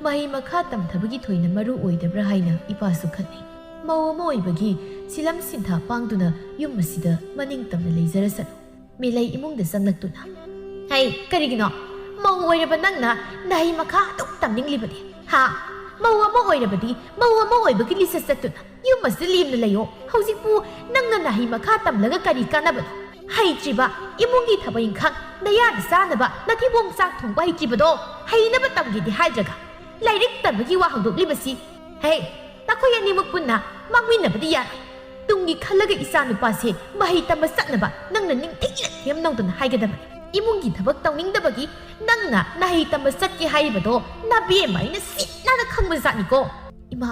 ꯃꯍꯩ ꯃꯈꯥ ꯇꯝꯊꯕꯒꯤ ꯊꯣꯏꯅ ꯃꯔꯨ ꯑꯣꯏꯗꯕ꯭ꯔꯥ ꯍꯥꯏꯅ ꯏꯄꯥꯁꯨ ꯈꯟꯅꯩ꯫ ꯃꯧ ꯑꯃ ꯑꯣꯏꯕꯒꯤ ꯁꯤꯂꯝ ꯁꯤꯟꯊꯥ ꯄꯥꯡꯗꯨꯅ ꯌꯨꯝ ꯑꯁꯤꯗ ꯃꯅꯤꯡ ꯇꯝꯅ ꯂꯩꯖꯔꯁꯅꯨ꯫" ꯃꯦꯂꯩ ꯏꯃꯨꯡꯗ ꯆꯪꯂꯛꯇꯨꯅ, "ꯍꯩ, ꯀꯔꯤꯒꯤꯅꯣ? ꯃꯧ ꯑꯣꯏꯔꯕ ꯅꯪꯅ ꯅꯍꯩ ꯃꯈꯥ ꯑꯗꯨꯝ ꯇꯝꯅꯤꯡꯂꯤꯕꯗꯤ? ꯍꯥ? ꯃꯧ ꯑꯃ ꯑꯣꯏꯔꯕꯗꯤ ꯃꯧ ꯑꯃ ꯑꯣꯏꯕꯒꯤ ꯂꯤꯆꯠ ꯆꯠꯇꯨꯅ ꯌꯨꯝ ꯑꯁꯤꯗ ꯂꯦꯝꯅ ꯂꯩꯌꯣ꯫ ꯍꯧꯖꯤꯛꯄꯨ ꯅꯪꯅ ꯅꯍꯩ ꯃꯈꯥ ꯇꯝꯂꯒ ꯀꯔꯤ ꯀꯥꯟꯅꯕꯅꯣ? ꯍꯩꯇ꯭ꯔꯤꯕ, ꯏꯃꯨꯡꯒꯤ ꯊꯕꯛ ꯏꯪꯈꯥꯡ, ꯅꯌꯥꯗ ꯆꯥꯅꯕ ꯅꯊꯤꯕꯣꯡ ꯆꯥꯛ ꯊꯣꯡꯕ ꯍꯩꯇ꯭ꯔꯤꯕꯗꯣ ꯍꯩꯅꯕ ꯇꯝꯒꯦꯗꯤ ꯍꯥꯏꯗ꯭ꯔꯒ ꯂꯥꯏꯔꯤꯛ ꯇꯝꯕꯒꯤ ꯋꯥ ꯍꯧꯗꯣꯛꯂꯤꯕꯁꯤ꯫ ꯍꯦ, ꯅꯈꯣꯏ ꯑꯅꯤꯃꯛ ꯄꯨꯟꯅ ꯃꯥꯡꯃꯤꯟꯅꯕꯗꯤ ꯌꯥꯔꯣꯏ꯫ ꯇꯨꯡꯒꯤ ꯈꯜꯂꯒ ꯏꯆꯥ ꯅꯨꯄꯥꯁꯦ ꯃꯍꯩ ꯇꯝꯕ ꯆꯠꯅꯕ ꯅꯪꯅ ꯅꯤꯡꯊꯤꯅ ꯊꯦꯝꯅꯧꯗꯅ ꯍꯥꯏꯒꯗꯕꯅꯤ꯫ ꯏꯃꯨꯡꯒꯤ ꯊꯕꯛ ꯇꯧꯅꯤꯡꯗꯕꯒꯤ ꯅꯪꯅ ꯅꯍꯩ ꯇꯝꯕ ꯆꯠꯀꯦ ꯍꯥꯏꯔꯤꯕꯗꯣ ꯅꯕꯦꯝꯃ ꯑꯩꯅ ꯁꯤꯠ ꯅꯥꯟꯅ ꯈꯪꯕ ꯖꯥꯠꯅꯤꯀꯣ꯫ ꯏꯃꯥ,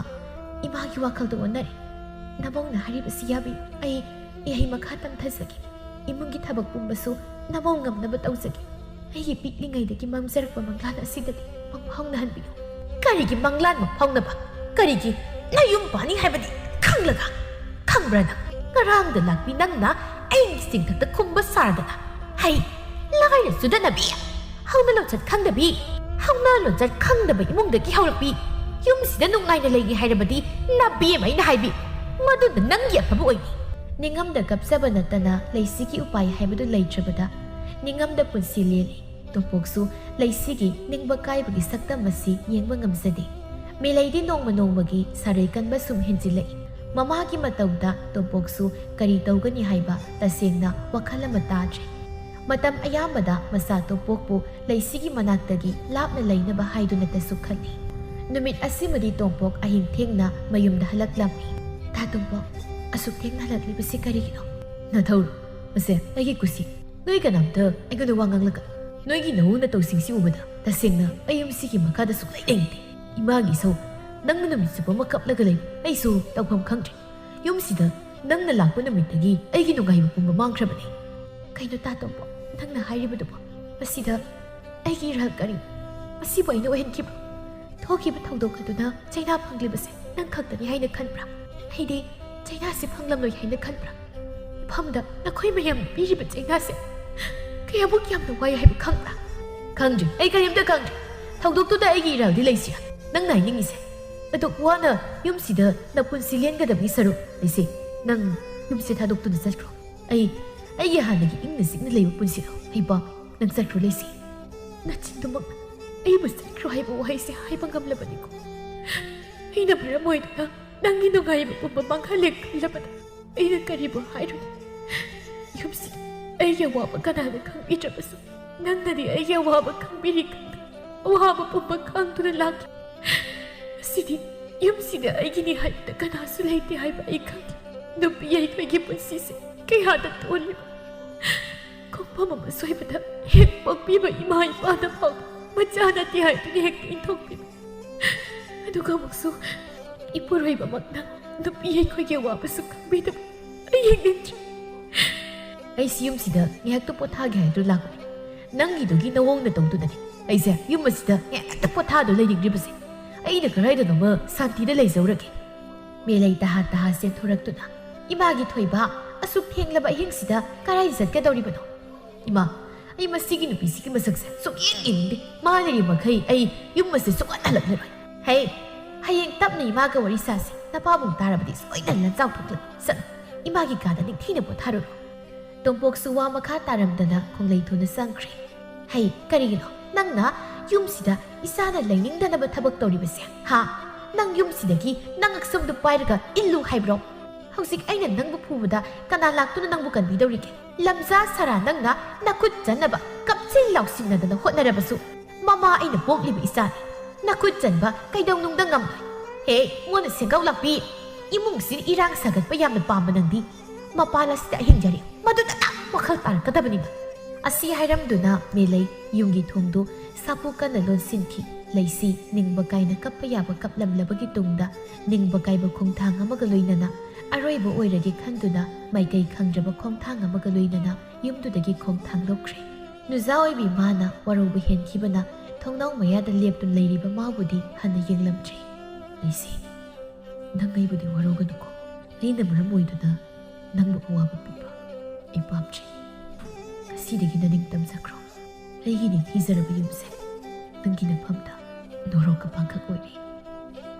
ꯏꯃꯥꯒꯤ ꯋꯥꯈꯜꯗꯣ ꯑꯣꯟꯅꯔꯦ꯫ ꯅꯃꯧꯅ ꯍꯥꯏꯔꯤꯕꯁꯤ ꯌꯥꯕꯤ꯫ ꯑꯩ ꯏꯍꯩ ꯃꯈꯥ ꯇꯝꯊꯖꯒꯦ꯫ ꯏꯃꯨꯡꯒꯤ ꯊꯕꯛ ꯄꯨꯝꯕꯁꯨ ꯅꯃꯧ ꯉꯝꯅꯕ ꯇꯧꯖꯒꯦ꯫ ꯑꯩꯒꯤ ꯄꯤꯛꯂꯤꯉꯩꯗꯒꯤ ꯃꯪꯖꯔꯛꯄ ꯃꯪꯂꯥꯟ ꯑꯁꯤꯗꯗꯤ ꯃꯪꯐꯥꯎꯅꯍꯟꯕꯤꯌꯨ꯫ ꯀꯔꯤꯒꯤ ꯃꯪꯂꯥꯟ ꯃꯪꯐꯥꯎꯅꯕ? ꯀꯔꯤꯒꯤ ꯅꯌꯨꯝ ꯄꯥꯅꯤ ꯍꯥꯏꯕꯗꯤ ꯈꯪꯂꯒ? ꯈꯪꯕ꯭ꯔꯥ ꯅꯪ? ꯉꯔꯥꯡꯗ ꯂꯥꯛꯄꯤ ꯅꯪꯅ ꯑꯩꯒꯤ ꯆꯤꯡꯊꯛꯇ ꯈꯨꯝꯕ ꯁꯥꯔꯗꯅ꯫ ꯍꯩ, ꯂꯥꯏꯔ ꯆꯨꯗꯅꯕꯤ, ꯍꯧꯅ ꯂꯣꯟꯆꯠ ꯈꯪꯗꯕꯤ, ꯍꯧꯅ ꯂꯣꯟꯆꯠ ꯈꯪꯗꯕ ꯏꯃꯨꯡꯗꯒꯤ ꯍꯧꯔꯛꯄꯤ꯫ ꯌꯨꯝꯁꯤꯗ ꯅꯨꯡꯉꯥꯏꯅ ꯂꯩꯒꯦ ꯍꯥꯏꯔꯕꯗꯤ ꯅꯕꯦꯝꯃ ꯑꯩꯅ ꯍꯥꯏꯕꯤ꯫ ꯃꯗꯨꯅ ꯅꯪꯒꯤ ꯑꯐꯕ ꯑꯣꯏꯅꯤ꯫ ꯅꯤꯡꯉꯝꯗ ꯀꯞꯆꯕ ꯅꯠꯇꯅ ꯂꯩꯁꯤꯒꯤ ꯎꯄꯥꯏ ꯍꯥꯏꯕꯗꯨ ꯂꯩꯇ꯭ꯔꯕꯗ ꯅꯤꯡꯉꯝꯗ ꯄꯨꯟꯁꯤ ꯂꯦꯜꯂꯤ꯫ ꯇꯣꯝꯄꯣꯛꯁꯨ ꯂꯩꯁꯤꯒꯤ ꯅꯤꯡꯕ ꯀꯥꯏꯕꯒꯤ ꯁꯛꯇꯝ ꯑꯁꯤ ꯌꯦꯡꯕ ꯉꯝꯖꯗꯦ꯫ ꯃꯤꯂꯩꯗꯤ ꯅꯣꯡꯃ ꯅꯣꯡꯃꯒꯤ ꯁꯥꯔꯩ ꯀꯟꯕ ꯁꯨꯝ ꯍꯦꯟꯖꯤꯜꯂꯛꯏ꯫ ꯃꯃꯥꯒꯤ ꯃꯇꯧꯗ ꯇꯣꯝꯄꯣꯛꯁꯨ ꯀꯔꯤ ꯇꯧꯒꯅꯤ ꯍꯥꯏꯕ ꯇꯁꯦꯡꯅ ꯋꯥꯈꯜ ꯑꯃ ꯇꯥꯗ꯭ꯔꯦ꯫ ꯃꯇꯝ ꯑꯌꯥꯝꯕꯗ ꯃꯆꯥ ꯇꯣꯝꯄꯣꯛꯄꯨ ꯂꯩꯁꯤꯒꯤ ꯃꯅꯥꯛꯇꯒꯤ ꯂꯥꯞꯅ ꯂꯩꯅꯕ ꯍꯥꯏꯗꯨꯅꯇꯁꯨ ꯈꯜꯂꯤ꯫ ꯅꯨꯃꯤꯠ ꯑꯁꯤꯃꯗꯤ ꯇꯣꯝꯄꯣꯛ ꯑꯍꯤꯡ ꯊꯦꯡꯅ ꯃꯌꯨꯝꯗ ꯍꯜꯂꯛꯂꯝꯃꯤ꯫ "ꯇꯥ ꯇꯣꯝꯄꯣꯛ, ꯑꯁꯨꯛ ꯊꯦꯡꯅ ꯍꯜꯂꯛꯂꯤꯕꯁꯤ ꯀꯔꯤꯒꯤꯅꯣ?" "ꯅꯊꯧꯔꯣ, ꯃꯁꯦ ꯑꯩꯒꯤ ꯀꯨꯁꯤ꯫ ꯅꯣꯏ ꯀꯅꯥꯝꯇ ꯑꯩꯉꯣꯟꯗ ꯋꯥ ꯉꯥꯡꯂꯛꯀꯅꯨ꯫ ꯅꯣꯏꯒꯤ ꯅꯋꯣ ꯅꯇꯧꯁꯤꯡꯁꯤ ꯎꯕꯗ ꯇꯁꯦꯡꯅ ꯑꯩ ꯌꯨꯝꯁꯤꯒꯤ ꯃꯈꯥꯗ ꯁꯨꯛꯂꯩ ꯂꯩꯅꯤꯡꯗꯦ꯫ ꯏꯃꯥꯒꯤ ꯏꯁꯧ, ꯅꯪꯅ ꯅꯨꯃꯤꯠ ꯆꯨꯞꯄ ꯑꯃ ꯀꯞꯂꯒ ꯂꯩꯕ, ꯑꯩꯁꯨ ꯇꯧꯐꯝ ꯈꯪꯗ꯭ꯔꯦ꯫ ꯌꯨꯝꯁꯤꯗ ꯅꯪꯅ ꯂꯥꯛꯄ ꯅꯨꯃꯤꯠꯇꯒꯤ ꯑꯩꯒꯤ ꯅꯨꯡꯉꯥꯏꯕ ꯄꯨꯝꯕ ꯃꯥꯡꯈ꯭ꯔꯕꯅꯤ꯫" "ꯀꯩꯅꯣ ꯇꯥ ꯇꯣꯝꯄꯣꯛ, ꯅꯪꯅ ꯍꯥꯏꯔꯤꯕꯗꯨꯕꯣ? ꯃꯁꯤꯗ ꯑꯩꯒꯤ ꯏꯔꯥꯜ ꯀꯔꯤ? ꯃꯁꯤꯕꯨ ꯑꯩꯅ ꯑꯣꯏꯍꯟꯈꯤꯕ꯭ꯔꯣ? ꯊꯣꯛꯈꯤꯕ ꯊꯧꯗꯣꯛ ꯑꯗꯨꯅ ꯆꯩꯅꯥ ꯐꯪꯂꯤꯕꯁꯦ ꯅꯪ ꯈꯛꯇꯅꯤ ꯍꯥꯏꯅ ꯈꯟꯕ꯭ꯔꯥ? ꯑꯩꯗꯤ ꯆꯩꯅꯥꯁꯤ ꯐꯪꯂꯝꯂꯣꯏ ꯍꯥꯏꯅ ꯈꯟꯕ꯭ꯔꯥ? ꯃꯐꯝꯗ ꯅꯈꯣꯏ ꯃꯌꯥꯝꯅ ꯄꯤꯔꯤꯕ ꯆꯩꯅꯥꯁꯦ ꯀꯌꯥꯃꯨꯛ ꯌꯥꯝꯅ ꯋꯥꯏ ꯍꯥꯏꯕ ꯈꯪꯕ꯭ꯔꯥ?" "ꯈꯪꯗ꯭ꯔꯤ, ꯑꯩ ꯀꯔꯤꯝꯇ ꯈꯪꯗ꯭ꯔꯤ꯫ ꯊꯧꯗꯣꯛꯇꯨꯗ ꯑꯩꯒꯤ ꯏꯔꯥꯜꯗꯤ ꯂꯩꯁꯤꯔꯥ? ꯅꯪꯅ ꯍꯥꯏꯅꯤꯡꯉꯤꯁꯦ? ꯑꯗꯨꯛ ꯋꯥꯅ ꯌꯨꯝꯁꯤꯗ ꯅꯄꯨꯟꯁꯤ ꯂꯦꯟꯒꯗꯕꯒꯤ ꯁꯔꯨꯛ ꯂꯩꯁꯦ꯫ ꯅꯪ ꯌꯨꯝꯁꯦ ꯊꯥꯗꯣꯛꯇꯨꯅ ꯆꯠꯈ꯭ꯔꯣ꯫ ꯑꯩ, ꯑꯩꯒꯤ ꯍꯥꯟꯅꯒꯤ ꯏꯪꯅ ꯆꯤꯛꯅ ꯂꯩꯕ ꯄꯨꯟꯁꯤꯗꯣ ꯑꯩ ꯄꯥꯝꯃꯤ꯫ ꯅꯪ ꯆꯠꯈ꯭ꯔꯣ ꯂꯩꯁꯦ꯫" ꯅꯆꯤꯟꯗꯨꯃꯛꯅ ꯑꯩꯕꯨ ꯆꯠꯈ꯭ꯔꯣ ꯍꯥꯏꯕ ꯋꯥꯍꯩꯁꯦ ꯍꯥꯏꯕ ꯉꯝꯂꯕꯅꯤꯀꯣ꯫ ꯑꯩꯅ ꯃꯔꯝ ꯑꯣꯏꯗꯨꯅ ꯅꯪꯒꯤ ꯅꯨꯡꯉꯥꯏꯕ ꯄꯨꯝꯕ ꯃꯥꯡꯍꯜꯂꯦ ꯈꯜꯂꯕꯗ ꯑꯩꯅ ꯀꯔꯤꯕꯨ ꯍꯥꯏꯔꯨꯅꯤ? ꯌꯨꯝꯁꯤ ꯑꯩꯒꯤ ꯑꯋꯥꯕ ꯀꯅꯥꯅ ꯈꯪꯕꯤꯗ꯭ꯔꯕꯁꯨ ꯅꯪꯅꯗꯤ ꯑꯩꯒꯤ ꯑꯋꯥꯕ ꯈꯪꯕꯤꯔꯤ ꯈꯪꯗꯦ꯫ ꯑꯋꯥꯕ ꯄꯨꯝꯕ ꯈꯪꯗꯨꯅ ꯂꯥꯛꯂꯤ꯫ ꯉꯁꯤꯗꯤ ꯌꯨꯝꯁꯤꯗ ꯑꯩꯒꯤꯅꯤ ꯍꯥꯏꯕꯗ ꯀꯅꯥꯁꯨ ꯂꯩꯇꯦ ꯍꯥꯏꯕ ꯑꯩ ꯈꯪꯂꯦ꯫ ꯅꯨꯄꯤ ꯑꯩꯈꯣꯏꯒꯤ ꯄꯨꯟꯁꯤꯁꯦ ꯀꯌꯥꯗ ꯇꯣꯜꯂꯤꯕ꯫ ꯈꯣꯡꯐꯝ ꯑꯃ ꯁꯣꯏꯕꯗ ꯍꯦꯛ ꯄꯣꯛꯄꯤꯕ ꯏꯃꯥ ꯏꯄꯥꯗ ꯐꯥꯎꯕ ꯃꯆꯥ ꯅꯠꯇꯦ ꯍꯥꯏꯗꯨꯅ ꯍꯦꯛꯇ ꯏꯟꯊꯣꯛꯄꯤꯕ꯫ ꯑꯗꯨꯒ ꯑꯃꯨꯛꯁꯨ ꯏꯄꯨꯔꯣꯏꯕꯃꯛꯅ ꯅꯨꯄꯤ ꯑꯩꯈꯣꯏꯒꯤ ꯑꯋꯥꯕꯁꯨ ꯈꯪꯕꯤꯗꯕ꯫ ꯑꯩ ꯌꯦꯡꯅꯤꯡꯗ꯭ꯔꯦ꯫ ꯑꯩꯁꯤ ꯌꯨꯝꯁꯤꯗ ꯉꯥꯏꯍꯥꯛꯇ ꯄꯣꯊꯥꯒꯦ ꯍꯥꯏꯗꯨꯅ ꯂꯥꯛꯄꯅꯤ꯫ ꯅꯪꯒꯤꯗꯨꯒꯤ ꯅꯋꯣꯡ ꯅꯇꯧꯗꯨꯅꯅꯤ ꯑꯩꯁꯦ ꯌꯨꯝ ꯑꯁꯤꯗ ꯉꯥꯏꯍꯥꯛꯇ ꯄꯣꯊꯥꯗꯨꯅ ꯂꯩꯅꯤꯡꯗ꯭ꯔꯤꯕꯁꯦ꯫ ꯑꯩꯅ ꯀꯗꯥꯏꯗꯅꯣꯃ ꯁꯥꯟꯇꯤꯗ ꯂꯩꯖꯧꯔꯒꯦ꯫ ꯃꯦꯂꯩ ꯇꯍꯥ ꯇꯍꯥ ꯆꯦꯟꯊꯣꯔꯛꯇꯨꯅ, "ꯏꯃꯥꯒꯤ ꯊꯣꯏꯕ, ꯑꯁꯨꯛ ꯊꯦꯡꯂꯕ ꯑꯍꯤꯡꯁꯤꯗ ꯀꯗꯥꯏ ꯆꯠꯀꯗꯧꯔꯤꯕꯅꯣ? ꯏꯃꯥ, ꯑꯩ ꯃꯁꯤꯒꯤ ꯅꯨꯄꯤꯁꯤꯒꯤ ꯃꯁꯛꯁꯦ ꯁꯨꯛꯌꯦꯡ ꯌꯦꯡꯅꯤꯡꯗꯦ꯫ ꯃꯥ ꯂꯩꯔꯤ ꯃꯈꯩ ꯑꯩ ꯌꯨꯝ ꯑꯁꯤ ꯁꯨꯛꯍꯟ ꯍꯜꯂꯛꯂꯔꯣꯏ꯫ ꯍꯦ, ꯍꯌꯦꯡ ꯇꯞꯅ ꯏꯃꯥꯒ ꯋꯥꯔꯤ ꯁꯥꯁꯤ꯫ ꯅꯄꯥꯕꯨꯡ ꯇꯥꯔꯕꯗꯤ ꯁꯣꯏꯗꯅ ꯂꯟꯖꯥꯎ ꯊꯣꯛꯂꯅꯤ꯫ ꯆꯠꯂꯣ, ꯏꯃꯥꯒꯤ ꯀꯥꯗ ꯅꯤꯡꯊꯤꯅ ꯄꯣꯊꯥꯔꯨꯔꯣ꯫" ꯇꯣꯝꯄꯣꯛꯁꯨ ꯋꯥ ꯃꯈꯥ ꯇꯥꯔꯝꯗꯅ ꯈꯣꯡꯂꯩ ꯊꯣꯟꯅ ꯆꯪꯈ꯭ꯔꯦ꯫ "ꯍꯩ, ꯀꯔꯤꯒꯤꯅꯣ ꯅꯪꯅ ꯌꯨꯝꯁꯤꯗ ꯏꯆꯥꯅ ꯂꯩꯅꯤꯡꯗꯅꯕ ꯊꯕꯛ ꯇꯧꯔꯤꯕꯁꯦ? ꯍꯥ? ꯅꯪ ꯌꯨꯝꯁꯤꯗꯒꯤ ꯅꯪ ꯑꯛꯁꯨꯝꯗꯨ ꯄꯥꯏꯔꯒ ꯏꯜꯂꯨ ꯍꯥꯏꯕ꯭ꯔꯣ? ꯍꯧꯖꯤꯛ ꯑꯩꯅ ꯅꯪꯕꯨ ꯐꯨꯕꯗ ꯀꯅꯥ ꯂꯥꯛꯇꯨꯅ ꯅꯪꯕꯨ ꯀꯟꯕꯤꯗꯧꯔꯤꯒꯦ? ꯂꯝꯖꯥ ꯁꯔꯥ ꯅꯪꯅ ꯅꯈꯨꯠ ꯆꯟꯅꯕ ꯀꯞꯁꯤꯟ ꯂꯥꯎꯁꯤꯟꯅꯗꯅ ꯍꯣꯠꯅꯔꯕꯁꯨ, ꯃꯃꯥ ꯑꯩꯅ ꯄꯣꯛꯂꯤꯕ ꯏꯆꯥꯅꯤ꯫ ꯅꯈꯨꯠ ꯆꯟꯕ ꯀꯩꯗꯧꯅꯨꯡꯗ ꯉꯝꯂꯣꯏ꯫ ꯍꯦ, ꯃꯣꯟꯅ ꯁꯦꯡꯒꯥꯎ ꯂꯥꯛꯄꯤ, ꯏꯃꯨꯡꯁꯤꯗ ꯏꯔꯥꯡ ꯁꯥꯒꯠꯄ ꯌꯥꯝꯅ ꯄꯥꯝꯕ ꯅꯪꯗꯤ ꯃꯄꯥꯟ ꯑꯁꯤꯗ ꯑꯍꯤꯡ ꯌꯥꯔꯦ, ꯃꯗꯨꯗ ꯋꯥꯈꯜ ꯇꯥꯔꯛꯀꯗꯕꯅꯤꯕ꯫" ꯑꯁꯤ ꯍꯥꯏꯔꯝꯗꯨꯅ ꯃꯦꯂꯩ ꯌꯨꯝꯒꯤ ꯊꯣꯡꯗꯨ ꯁꯥꯐꯨ ꯀꯟꯅ ꯂꯣꯟꯁꯤꯟꯈꯤ꯫ ꯂꯩꯁꯤ ꯅꯤꯡꯕ ꯀꯥꯏꯅ ꯀꯞꯄ ꯌꯥꯕ ꯀꯞꯂꯝꯂꯕꯒꯤ ꯇꯨꯡꯗ, ꯅꯤꯡꯕ ꯀꯥꯏꯕ ꯈꯣꯡꯊꯥꯡ ꯑꯃꯒ ꯂꯣꯏꯅꯅ, ꯑꯔꯣꯏꯕ ꯑꯣꯏꯔꯒꯦ ꯈꯟꯗꯨꯅ ꯃꯥꯏꯀꯩ ꯈꯪꯗ꯭ꯔꯕ ꯈꯣꯡꯊꯥꯡ ꯑꯃꯒ ꯂꯣꯏꯅꯅ ꯌꯨꯝꯗꯨꯗꯒꯤ ꯈꯣꯡ ꯊꯥꯡꯗꯣꯛꯈ꯭ꯔꯦ꯫ ꯅꯨꯖꯥ ꯑꯣꯏꯕꯤ ꯃꯥꯅ ꯋꯥꯔꯧꯕ ꯍꯦꯟꯈꯤꯕꯅ ꯊꯣꯡꯅꯥꯎ ꯃꯌꯥꯗ ꯂꯦꯞꯇꯨꯅ ꯂꯩꯔꯤꯕ ꯃꯥꯕꯨꯗꯤ ꯍꯟꯅ ꯌꯦꯡꯂꯝꯗ꯭ꯔꯦ꯫ "ꯂꯩꯁꯤ, ꯅꯪ ꯑꯩꯕꯨꯗꯤ ꯋꯥꯔꯧꯒꯅꯨꯀꯣ꯫ ꯑꯩꯅ ꯃꯔꯝ ꯑꯣꯏꯗꯨꯅ ꯅꯪꯕꯨ ꯑꯋꯥꯕ ꯄꯤꯕ ꯑꯩ ꯄꯥꯝꯗ꯭ꯔꯦ꯫ ꯉꯁꯤꯗꯒꯤ ꯅꯪ ꯅꯤꯡꯇꯝꯖꯈ꯭ꯔꯣ꯫ ꯑꯩꯒꯤ ꯅꯤꯡꯊꯤꯖꯔꯕ ꯌꯨꯝꯁꯦ ꯅꯪꯒꯤ ꯅꯐꯝꯗ ꯅꯣꯔꯣꯛ ꯀꯄꯥꯡꯈꯛ ꯑꯣꯏꯔꯦ꯫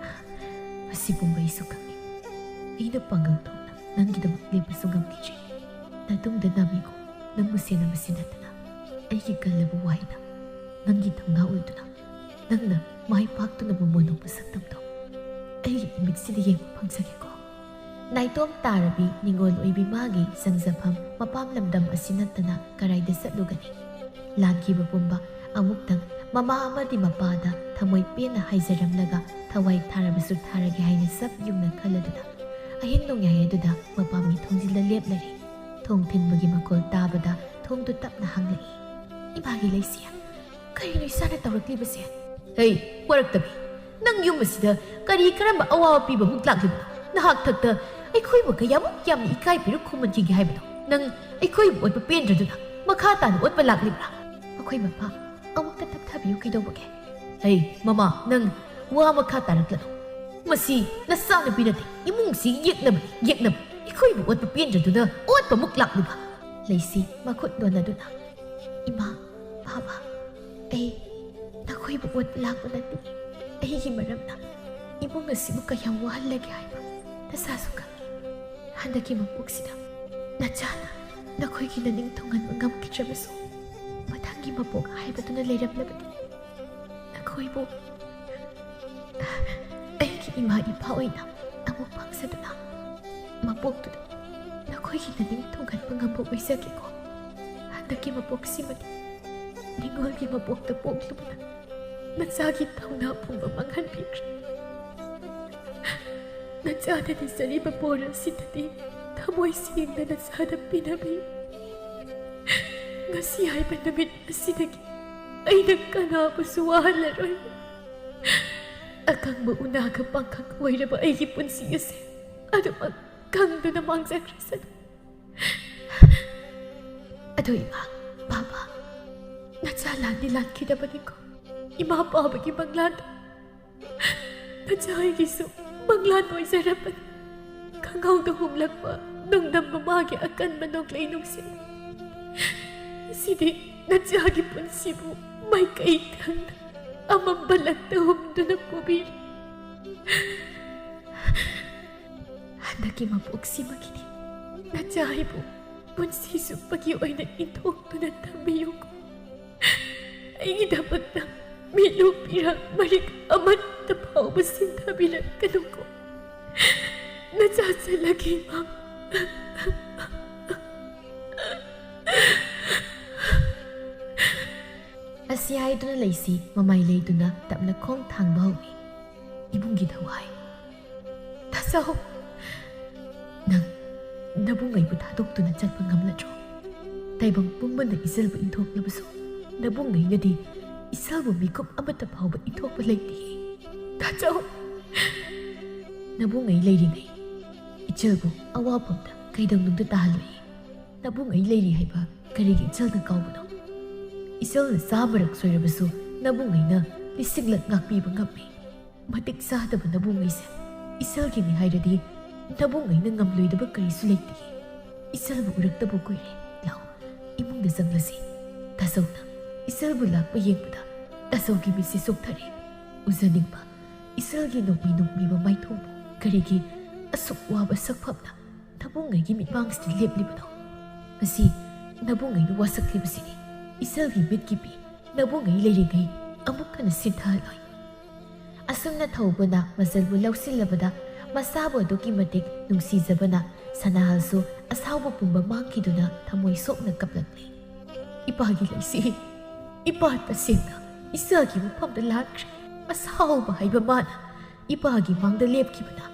ꯃꯁꯤ ꯄꯨꯝꯕ ꯑꯩꯁꯨ ꯈꯪꯏ꯫ ꯑꯩꯅ ꯄꯥꯡꯒꯜ ꯊꯣꯛꯅ ꯅꯪꯒꯤꯗꯃꯛ ꯂꯦꯞꯄꯁꯨ ꯉꯝꯈꯤꯗ꯭ꯔꯦ꯫ ꯅꯇꯨꯡꯗ ꯅꯥꯃꯤꯒꯨꯝ ꯅꯪꯕꯨ ꯁꯦꯟꯅꯕꯁꯤ ꯅꯠꯇꯅ ꯑꯩꯒꯤ ꯀꯜꯂꯕ ꯋꯥꯏꯅ ꯅꯪꯒꯤ ꯊꯧꯅꯥ ꯑꯣꯏꯗꯨꯅ ꯅꯪꯅ ꯃꯥꯏ ꯄꯥꯛꯇꯨꯅ ꯃꯃꯣꯟ ꯅꯣꯛꯄ ꯁꯛꯇꯝꯗꯣ ꯑꯩꯒꯤ ꯏꯃꯤꯠꯁꯤꯗ ꯌꯦꯡꯕ ꯐꯪꯖꯒꯦꯀꯣ꯫" ꯅꯥꯏꯇꯣꯝ ꯇꯥꯔꯕꯤ ꯅꯤꯉꯣꯜ ꯑꯣꯏꯕꯤ ꯃꯥꯒꯤ ꯆꯪꯖꯐꯝ ꯃꯄꯥꯝ ꯂꯝꯗꯝ ꯑꯁꯤ ꯅꯠꯇꯅ ꯀꯔꯥꯏꯗ ꯆꯠꯂꯨꯒꯅꯤ? ꯂꯥꯟꯈꯤꯕ ꯄꯨꯝꯕ ꯑꯃꯨꯛꯇꯪ ꯃꯃꯥ ꯑꯃꯗꯤ ꯃꯄꯥꯗ ꯊꯃꯣꯏ ꯄꯦꯟꯅ ꯍꯥꯏꯖꯔꯝꯂꯒ ꯊꯋꯥꯏ ꯊꯥꯔꯕꯁꯨ ꯊꯥꯔꯒꯦ ꯍꯥꯏꯅ ꯁꯛ ꯌꯨꯡꯅ ꯈꯜꯂꯗꯨꯅ ꯑꯍꯤꯡ ꯅꯣꯡꯌꯥꯏ ꯑꯗꯨꯗ ꯃꯄꯥꯝꯒꯤ ꯊꯣꯡꯖꯤꯜꯗ ꯂꯦꯞꯂꯔꯦ꯫ ꯊꯣꯡ ꯊꯤꯟꯕꯒꯤ ꯃꯈꯣꯜ ꯇꯥꯕꯗ ꯊꯣꯡꯗꯨ ꯇꯞꯅ ꯍꯥꯡꯂꯛꯏ꯫ ꯏꯃꯥꯒꯤ ꯂꯩꯁꯤ, ꯀꯔꯤꯅꯣ ꯏꯆꯥꯅ ꯇꯧꯔꯛꯂꯤꯕꯁꯦ? ꯍꯩ, ꯋꯥꯔꯛꯇꯕꯤ, ꯅꯪ ꯌꯨꯝ ꯑꯁꯤꯗ ꯀꯔꯤ ꯀꯔꯝꯕ ꯑꯋꯥꯕ ꯄꯤꯕꯃꯨꯛ ꯂꯥꯛꯂꯤꯕꯅꯣ? ꯅꯍꯥꯛ ꯊꯛꯇ ꯑꯩꯈꯣꯏꯕꯨ ꯀꯌꯥꯃꯨꯛ ꯌꯥꯝꯅ ꯏꯀꯥꯏ ꯄꯤꯔꯨꯛ ꯈꯨꯝꯍꯟꯈꯤꯒꯦ ꯍꯥꯏꯕꯅꯣ? ꯅꯪ ꯑꯩꯈꯣꯏꯕꯨ ꯑꯣꯠꯄ ꯄꯦꯟꯗ꯭ꯔꯗꯨꯅ ꯃꯈꯥ ꯇꯥꯅ ꯑꯣꯠꯄ ꯂꯥꯛꯂꯤꯕ꯭ꯔꯥ? ꯑꯩꯈꯣꯏ ꯃꯄꯥ, ꯑꯃꯨꯛꯇ ꯇꯞꯊꯕꯤꯌꯨ, ꯀꯩꯗꯧꯕꯒꯦ? ꯍꯩ, ꯃꯃꯥ, ꯅꯪ ꯋꯥ ꯃꯈꯥ ꯇꯥꯔꯛꯂꯅꯨ꯫ ꯃꯁꯤ ꯅꯆꯥꯅꯨꯄꯤ ꯅꯠꯇꯦ, ꯏꯃꯨꯡꯁꯤ ꯌꯦꯛꯅꯕꯅꯤ, ꯌꯦꯛꯅꯕ꯫ ꯑꯩꯈꯣꯏꯕꯨ ꯑꯣꯠꯄ ꯄꯦꯟꯗ꯭ꯔꯗꯨꯅ ꯑꯣꯠꯄꯃꯨꯛ ꯂꯥꯛꯂꯤꯕ꯫ ꯂꯩꯁꯤ ꯃꯈꯨꯠ ꯅꯣꯟꯅꯗꯨꯅ, "ꯏꯃꯥ, ꯕꯥꯕꯥ, ꯑꯩ ꯅꯈꯣꯏꯕꯨ ꯑꯣꯠꯄ ꯂꯥꯛꯄ ꯅꯠꯇꯦ꯫ ꯑꯩꯒꯤ ꯃꯔꯝꯅ ꯏꯃꯨꯡ ꯑꯁꯤꯕꯨ ꯀꯌꯥꯝ ꯋꯥꯍꯜꯂꯒꯦ ꯍꯥꯏꯕ ꯅꯁꯥꯁꯨ ꯈꯪꯏ꯫ ꯍꯟꯗꯛꯀꯤ ꯃꯄꯣꯛꯁꯤꯗ ꯅꯆꯥꯅ ꯅꯈꯣꯏꯒꯤ ꯅꯅꯤꯡ ꯊꯨꯡꯍꯟꯕ ꯉꯝꯈꯤꯗ꯭ꯔꯕꯁꯨ, ꯃꯊꯪꯒꯤ ꯃꯄꯣꯛ ꯍꯥꯏꯕꯗꯨꯅ ꯂꯩꯔꯝꯂꯕꯗꯤ ꯅꯈꯣꯏꯕꯨ ꯑꯩꯒꯤ ꯏꯃꯥ ꯏꯄꯥ ꯑꯣꯏꯅ ꯑꯃꯨꯛ ꯐꯪꯖꯗꯨꯅ ꯃꯄꯣꯛꯇꯨꯗ ꯅꯈꯣꯏꯒꯤ ꯅꯅꯤꯡ ꯊꯨꯡꯍꯟꯕ ꯉꯝꯕ ꯑꯣꯏꯖꯒꯦꯀꯣ꯫ ꯍꯟꯗꯛꯀꯤ ꯃꯄꯣꯛꯁꯤꯃꯗꯤ ꯅꯤꯡꯉꯣꯜꯒꯤ ꯃꯄꯣꯛꯇ ꯄꯣꯛꯂꯨꯕꯅ ꯅꯆꯥꯒꯤ ꯊꯧꯅꯥ ꯄꯨꯝꯕ ꯃꯥꯡꯍꯟꯕꯤꯈ꯭ꯔꯦ꯫ ꯅꯆꯥꯅ ꯅꯤꯖꯔꯤꯕ ꯕꯣꯔ ꯑꯁꯤꯗꯗꯤ ꯊꯃꯣꯏ ꯁꯦꯡꯅ ꯅꯆꯥꯗ ꯄꯤꯅꯕꯤꯌꯨ꯫ ꯉꯁꯤ ꯍꯥꯏꯕ ꯅꯨꯃꯤꯠ ꯑꯁꯤꯗꯒꯤ ꯑꯩꯅ ꯀꯅꯥꯕꯨꯁꯨ ꯋꯥꯍꯜꯂꯔꯣꯏ꯫ ꯑꯀꯪꯕ ꯎꯅꯥꯒ ꯄꯥꯡꯈꯪ ꯑꯣꯏꯔꯕ ꯑꯩꯒꯤ ꯄꯨꯟꯁꯤ ꯑꯁꯦ ꯑꯗꯨꯃꯛ ꯀꯪꯗꯨꯅ ꯃꯥꯡꯖꯈ꯭ꯔꯁꯅꯨ꯫ ꯑꯗꯨ ꯏꯃꯥ, ꯕꯥꯕꯥ, ꯅꯆꯥ ꯂꯥꯟꯗꯤ ꯂꯥꯟꯈꯤꯗꯕꯅꯤꯀꯣ꯫ ꯏꯃꯥ ꯄꯥꯕꯒꯤ ꯃꯪꯂꯥꯟꯗ ꯅꯆꯥ ꯑꯩꯒꯤꯁꯨ ꯃꯪꯂꯥꯟ ꯑꯣꯏꯖꯔꯕꯅꯤ꯫ ꯈꯪꯍꯧꯗ ꯍꯨꯝꯂꯛꯄ ꯅꯣꯡꯗꯝ ꯃꯃꯥꯒꯤ ꯑꯀꯟꯕ ꯅꯣꯡꯂꯩ ꯅꯨꯡꯁꯤꯠ꯫ ꯁꯤꯗꯤ ꯅꯆꯥꯒꯤ ꯄꯨꯟꯁꯤꯕꯨ ꯃꯥꯏꯀꯩ ꯊꯪꯅ ꯑꯃꯝꯕ ꯂꯛꯇ ꯍꯨꯝꯗꯨꯅ ꯄꯨꯕꯤꯔꯤ꯫ ꯍꯟꯗꯛꯀꯤ ꯃꯄꯣꯛꯁꯤꯃꯒꯤꯗꯤ ꯅꯆꯥ ꯑꯩꯕꯨ ꯄꯨꯟꯁꯤ ꯆꯨꯞꯄꯒꯤ ꯑꯣꯏꯅ ꯏꯟꯊꯣꯛꯇꯨꯅ ꯊꯝꯕꯤꯌꯨꯀꯣ꯫ ꯑꯩꯒꯤꯗꯃꯛꯇ ꯃꯤꯠꯂꯨ ꯄꯤꯔꯥꯡ ꯃꯔꯤꯛ ꯑꯃꯠꯇ ꯐꯥꯎꯕ ꯁꯤꯟꯊꯕꯤꯔꯛꯀꯅꯨꯀꯣ꯫ ꯅꯆꯥ ꯆꯠꯂꯒꯦ, ꯏꯃꯥ꯫ ꯑꯁꯤ ꯍꯥꯏꯗꯨꯅ ꯂꯩꯁꯤ ꯃꯃꯥꯏ ꯂꯩꯗꯨꯅ ꯇꯞꯅ ꯈꯣꯡ ꯊꯥꯡꯕ ꯍꯧꯏ꯫ ꯏꯕꯨꯡꯒꯤ ꯊꯋꯥꯏ, ꯊꯥꯖꯍꯧ, ꯅꯕꯨꯡꯉꯩꯕꯨ ꯊꯥꯗꯣꯛꯇꯨꯅ ꯆꯠꯄ ꯉꯝꯂꯗ꯭ꯔꯣ? ꯇꯥꯏꯕꯪ ꯄꯨꯝꯕꯅ ꯏꯆꯜꯕꯨ ꯏꯟꯊꯣꯛꯂꯕꯁꯨ ꯅꯕꯨꯡꯉꯩꯅꯗꯤ ꯏꯆꯜꯕꯨ ꯃꯤꯀꯨꯞ ꯑꯃꯠꯇ ꯐꯥꯎꯕ ꯏꯟꯊꯣꯛꯄ ꯂꯩꯇꯦ꯫ ꯇꯥꯆꯧ! ꯅꯕꯨꯡꯉꯩ ꯂꯩꯔꯤꯉꯩ ꯏꯆꯜꯕꯨ ꯑꯋꯥꯐꯝꯗ ꯀꯩꯗꯧꯅꯨꯡꯗ ꯇꯥꯍꯜꯂꯣꯏ꯫ ꯅꯕꯨꯡꯉꯩ ꯂꯩꯔꯤ ꯍꯥꯏꯕ ꯀꯔꯤꯒꯤ ꯏꯆꯜꯅ ꯀꯥꯎꯕꯅꯣ? ꯏꯆꯜꯅ ꯆꯥꯝꯃꯔꯛ ꯁꯣꯏꯔꯕꯁꯨ ꯅꯕꯨꯡꯉꯩꯅ ꯂꯤꯁꯤꯡꯂꯛ ꯉꯥꯛꯄꯤꯕ ꯉꯝꯃꯤ꯫ ꯃꯇꯤꯛ ꯆꯥꯗꯕ ꯅꯕꯨꯡꯉꯩꯁꯦ ꯏꯆꯜꯒꯤꯅꯤ ꯍꯥꯏꯔꯗꯤ ꯅꯕꯨꯡꯉꯩꯅ ꯉꯝꯂꯣꯏꯗꯕ ꯀꯔꯤꯁꯨ ꯂꯩꯇꯦ꯫ ꯏꯆꯜꯕꯨ ꯎꯔꯛꯇꯕ ꯀꯨꯏꯔꯦ꯫ ꯂꯥꯛꯑꯣ, ꯏꯃꯨꯡꯗ ꯆꯪꯂꯁꯤ꯫ ꯇꯥꯆꯧꯅ ꯏꯆꯜꯕꯨ ꯂꯥꯛꯄ ꯌꯦꯡꯕꯗ ꯇꯥꯆꯧꯒꯤ ꯃꯤꯠꯁꯤ ꯆꯣꯛꯊꯔꯦ꯫ ꯎꯖꯅꯤꯡꯕ ꯏꯆꯜꯒꯤ ꯅꯣꯛꯃꯤ ꯅꯣꯛꯃꯤꯕ ꯃꯥꯏꯊꯣꯡꯕꯨ ꯀꯔꯤꯒꯤ ꯑꯁꯨꯛ ꯋꯥꯕ ꯁꯛꯐꯝꯅ ꯅꯕꯨꯡꯉꯩꯒꯤ ꯃꯤꯠꯃꯥꯡꯁꯤꯗ ꯂꯦꯞꯂꯤꯕꯅꯣ? ꯉꯁꯤ ꯅꯕꯨꯡꯉꯩꯅ ꯋꯥꯁꯛꯂꯤꯕꯁꯤꯗꯤ ꯏꯆꯜꯒꯤ ꯃꯤꯠꯀꯤ ꯄꯤ ꯅꯕꯨꯡꯉꯩ ꯂꯩꯔꯤꯉꯩ ꯑꯃꯨꯛ ꯍꯟꯅ ꯁꯤꯟꯊꯍꯜꯂꯣꯏ꯫ ꯑꯁꯨꯝꯅ ꯊꯧꯕꯅ ꯃꯆꯜꯕꯨ ꯂꯧꯁꯤꯜꯂꯕꯗ ꯃꯆꯥꯕꯨ ꯑꯗꯨꯛꯀꯤ ꯃꯇꯤꯛ ꯅꯨꯡꯁꯤꯖꯕꯅ ꯁꯅꯥꯍꯜꯁꯨ ꯑꯁꯥꯎꯕ ꯄꯨꯝꯕ ꯃꯥꯡꯈꯤꯗꯨꯅ ꯊꯃꯣꯏ ꯁꯣꯛꯅ ꯀꯞꯂꯛꯂꯤ꯫ ꯏꯄꯥꯒꯤ ꯂꯩꯁꯤ, ꯏꯄꯥ ꯇꯁꯦꯡꯅ ꯏꯆꯥꯒꯤ ꯃꯐꯝꯗ ꯂꯥꯟꯈ꯭ꯔꯦ꯫ ꯑꯁꯥꯎꯕ ꯍꯥꯏꯕ ꯃꯥꯅ ꯏꯄꯥꯒꯤ ꯃꯥꯡꯗ ꯂꯦꯞꯈꯤꯕꯅ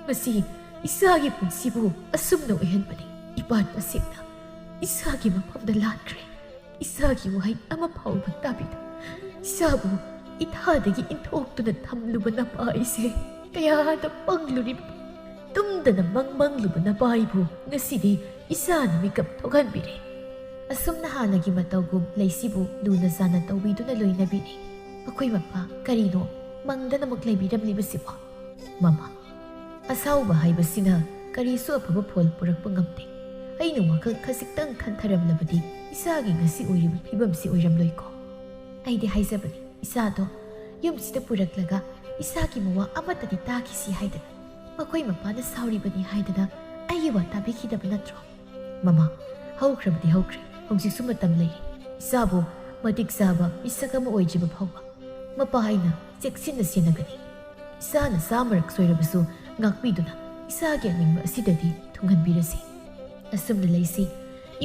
ꯉꯁꯤ ꯏꯆꯥꯒꯤ ꯄꯨꯟꯁꯤꯕꯨ ꯑꯁꯨꯝꯅ ꯑꯣꯏꯍꯟꯕꯅꯤ꯫ ꯏꯄꯥ ꯇꯁꯦꯡꯅ ꯏꯆꯥꯒꯤ ꯃꯐꯝꯗ ꯂꯥꯟꯈ꯭ꯔꯦ꯫ ꯏꯆꯥꯒꯤ ꯋꯥꯍꯩ ꯑꯃ ꯐꯥꯎꯕ ꯇꯥꯕꯤꯗ ꯏꯆꯥꯕꯨ ꯏꯊꯥꯗꯒꯤ ꯏꯟꯊꯣꯛꯇꯨꯅ ꯊꯝꯂꯨꯕ ꯅꯄꯥ ꯑꯩꯁꯦ ꯀꯌꯥꯗ ꯄꯪꯂꯨꯔꯤꯕꯅꯣ? ꯇꯨꯝꯗꯅ ꯃꯪ ꯃꯪꯂꯨꯕ ꯅꯄꯥ ꯑꯩꯕꯨ ꯉꯁꯤꯗꯤ ꯏꯆꯥꯅ ꯃꯤꯀꯞ ꯊꯣꯛꯍꯟꯕꯤꯔꯦ꯫ ꯑꯁꯨꯝꯅ ꯍꯥꯟꯅꯒꯤ ꯃꯇꯧꯒꯨꯝ ꯂꯩꯁꯤꯕꯨ ꯂꯨꯅ ꯆꯥꯟꯅ ꯇꯧꯕꯤꯗꯨꯅ ꯂꯣꯏꯅꯕꯤꯔꯦ꯫ ꯃꯈꯣꯏ ꯃꯄꯥ ꯀꯔꯤꯅꯣ ꯃꯪꯗꯅꯃꯛ ꯂꯩꯕꯤꯔꯝꯂꯤꯕꯁꯤꯕꯣ? ꯃꯃꯥ, ꯑꯁꯥꯎꯕ ꯍꯥꯏꯕꯁꯤꯅ ꯀꯔꯤꯁꯨ ꯑꯐꯕ ꯐꯣꯜ ꯄꯨꯔꯛꯄ ꯉꯝꯗꯦ꯫ ꯑꯩꯅ ꯋꯥꯈꯜ ꯈꯖꯤꯛꯇꯪ ꯈꯟꯊꯔꯝꯂꯕꯗꯤ ꯏꯆꯥꯒꯤ ꯉꯁꯤ ꯑꯣꯏꯔꯤꯕ ꯐꯤꯕꯝꯁꯤ ꯑꯣꯏꯔꯝꯂꯣꯏꯀꯣ꯫ ꯑꯩꯗꯤ ꯍꯥꯏꯖꯕꯅꯤ, ꯏꯆꯥꯗꯣ ꯌꯨꯝꯁꯤꯗ ꯄꯨꯔꯛꯂꯒ ꯏꯆꯥꯒꯤ ꯃꯋꯥ ꯑꯃꯠꯇꯗꯤ ꯇꯥꯈꯤꯁꯤ ꯍꯥꯏꯗꯅ꯫ ꯃꯈꯣꯏ ꯃꯄꯥꯅ ꯁꯥꯎꯔꯤꯕꯅꯤ ꯍꯥꯏꯗꯅ ꯑꯩꯒꯤ ꯋꯥ ꯇꯥꯕꯤꯈꯤꯗꯕ ꯅꯠꯇ꯭ꯔꯣ? ꯃꯃꯥ, ꯍꯧꯈ꯭ꯔꯕꯗꯤ ꯍꯧꯈ꯭ꯔꯦ, ꯍꯧꯖꯤꯛꯁꯨ ꯃꯇꯝ ꯂꯩꯔꯤ꯫ ꯏꯆꯥꯕꯨ ꯃꯇꯤꯛ ꯆꯥꯕ ꯃꯤꯁꯛ ꯑꯃ ꯑꯣꯏꯗ꯭ꯔꯤꯕ ꯐꯥꯎꯕ ꯃꯄꯥ ꯑꯩꯅ ꯆꯦꯛꯁꯤꯟꯅ ꯁꯦꯟꯅꯒꯅꯤ꯫ ꯏꯆꯥꯅ ꯆꯥꯝꯃꯔꯛ ꯁꯣꯏꯔꯕꯁꯨ ꯉꯥꯛꯄꯤꯗꯨꯅ ꯏꯆꯥꯒꯤ ꯑꯅꯤꯡꯕ ꯑꯁꯤꯗꯗꯤ ꯊꯨꯡꯍꯟꯕꯤꯔꯁꯤ꯫ ꯑꯁꯨꯝꯅ ꯂꯩꯁꯤ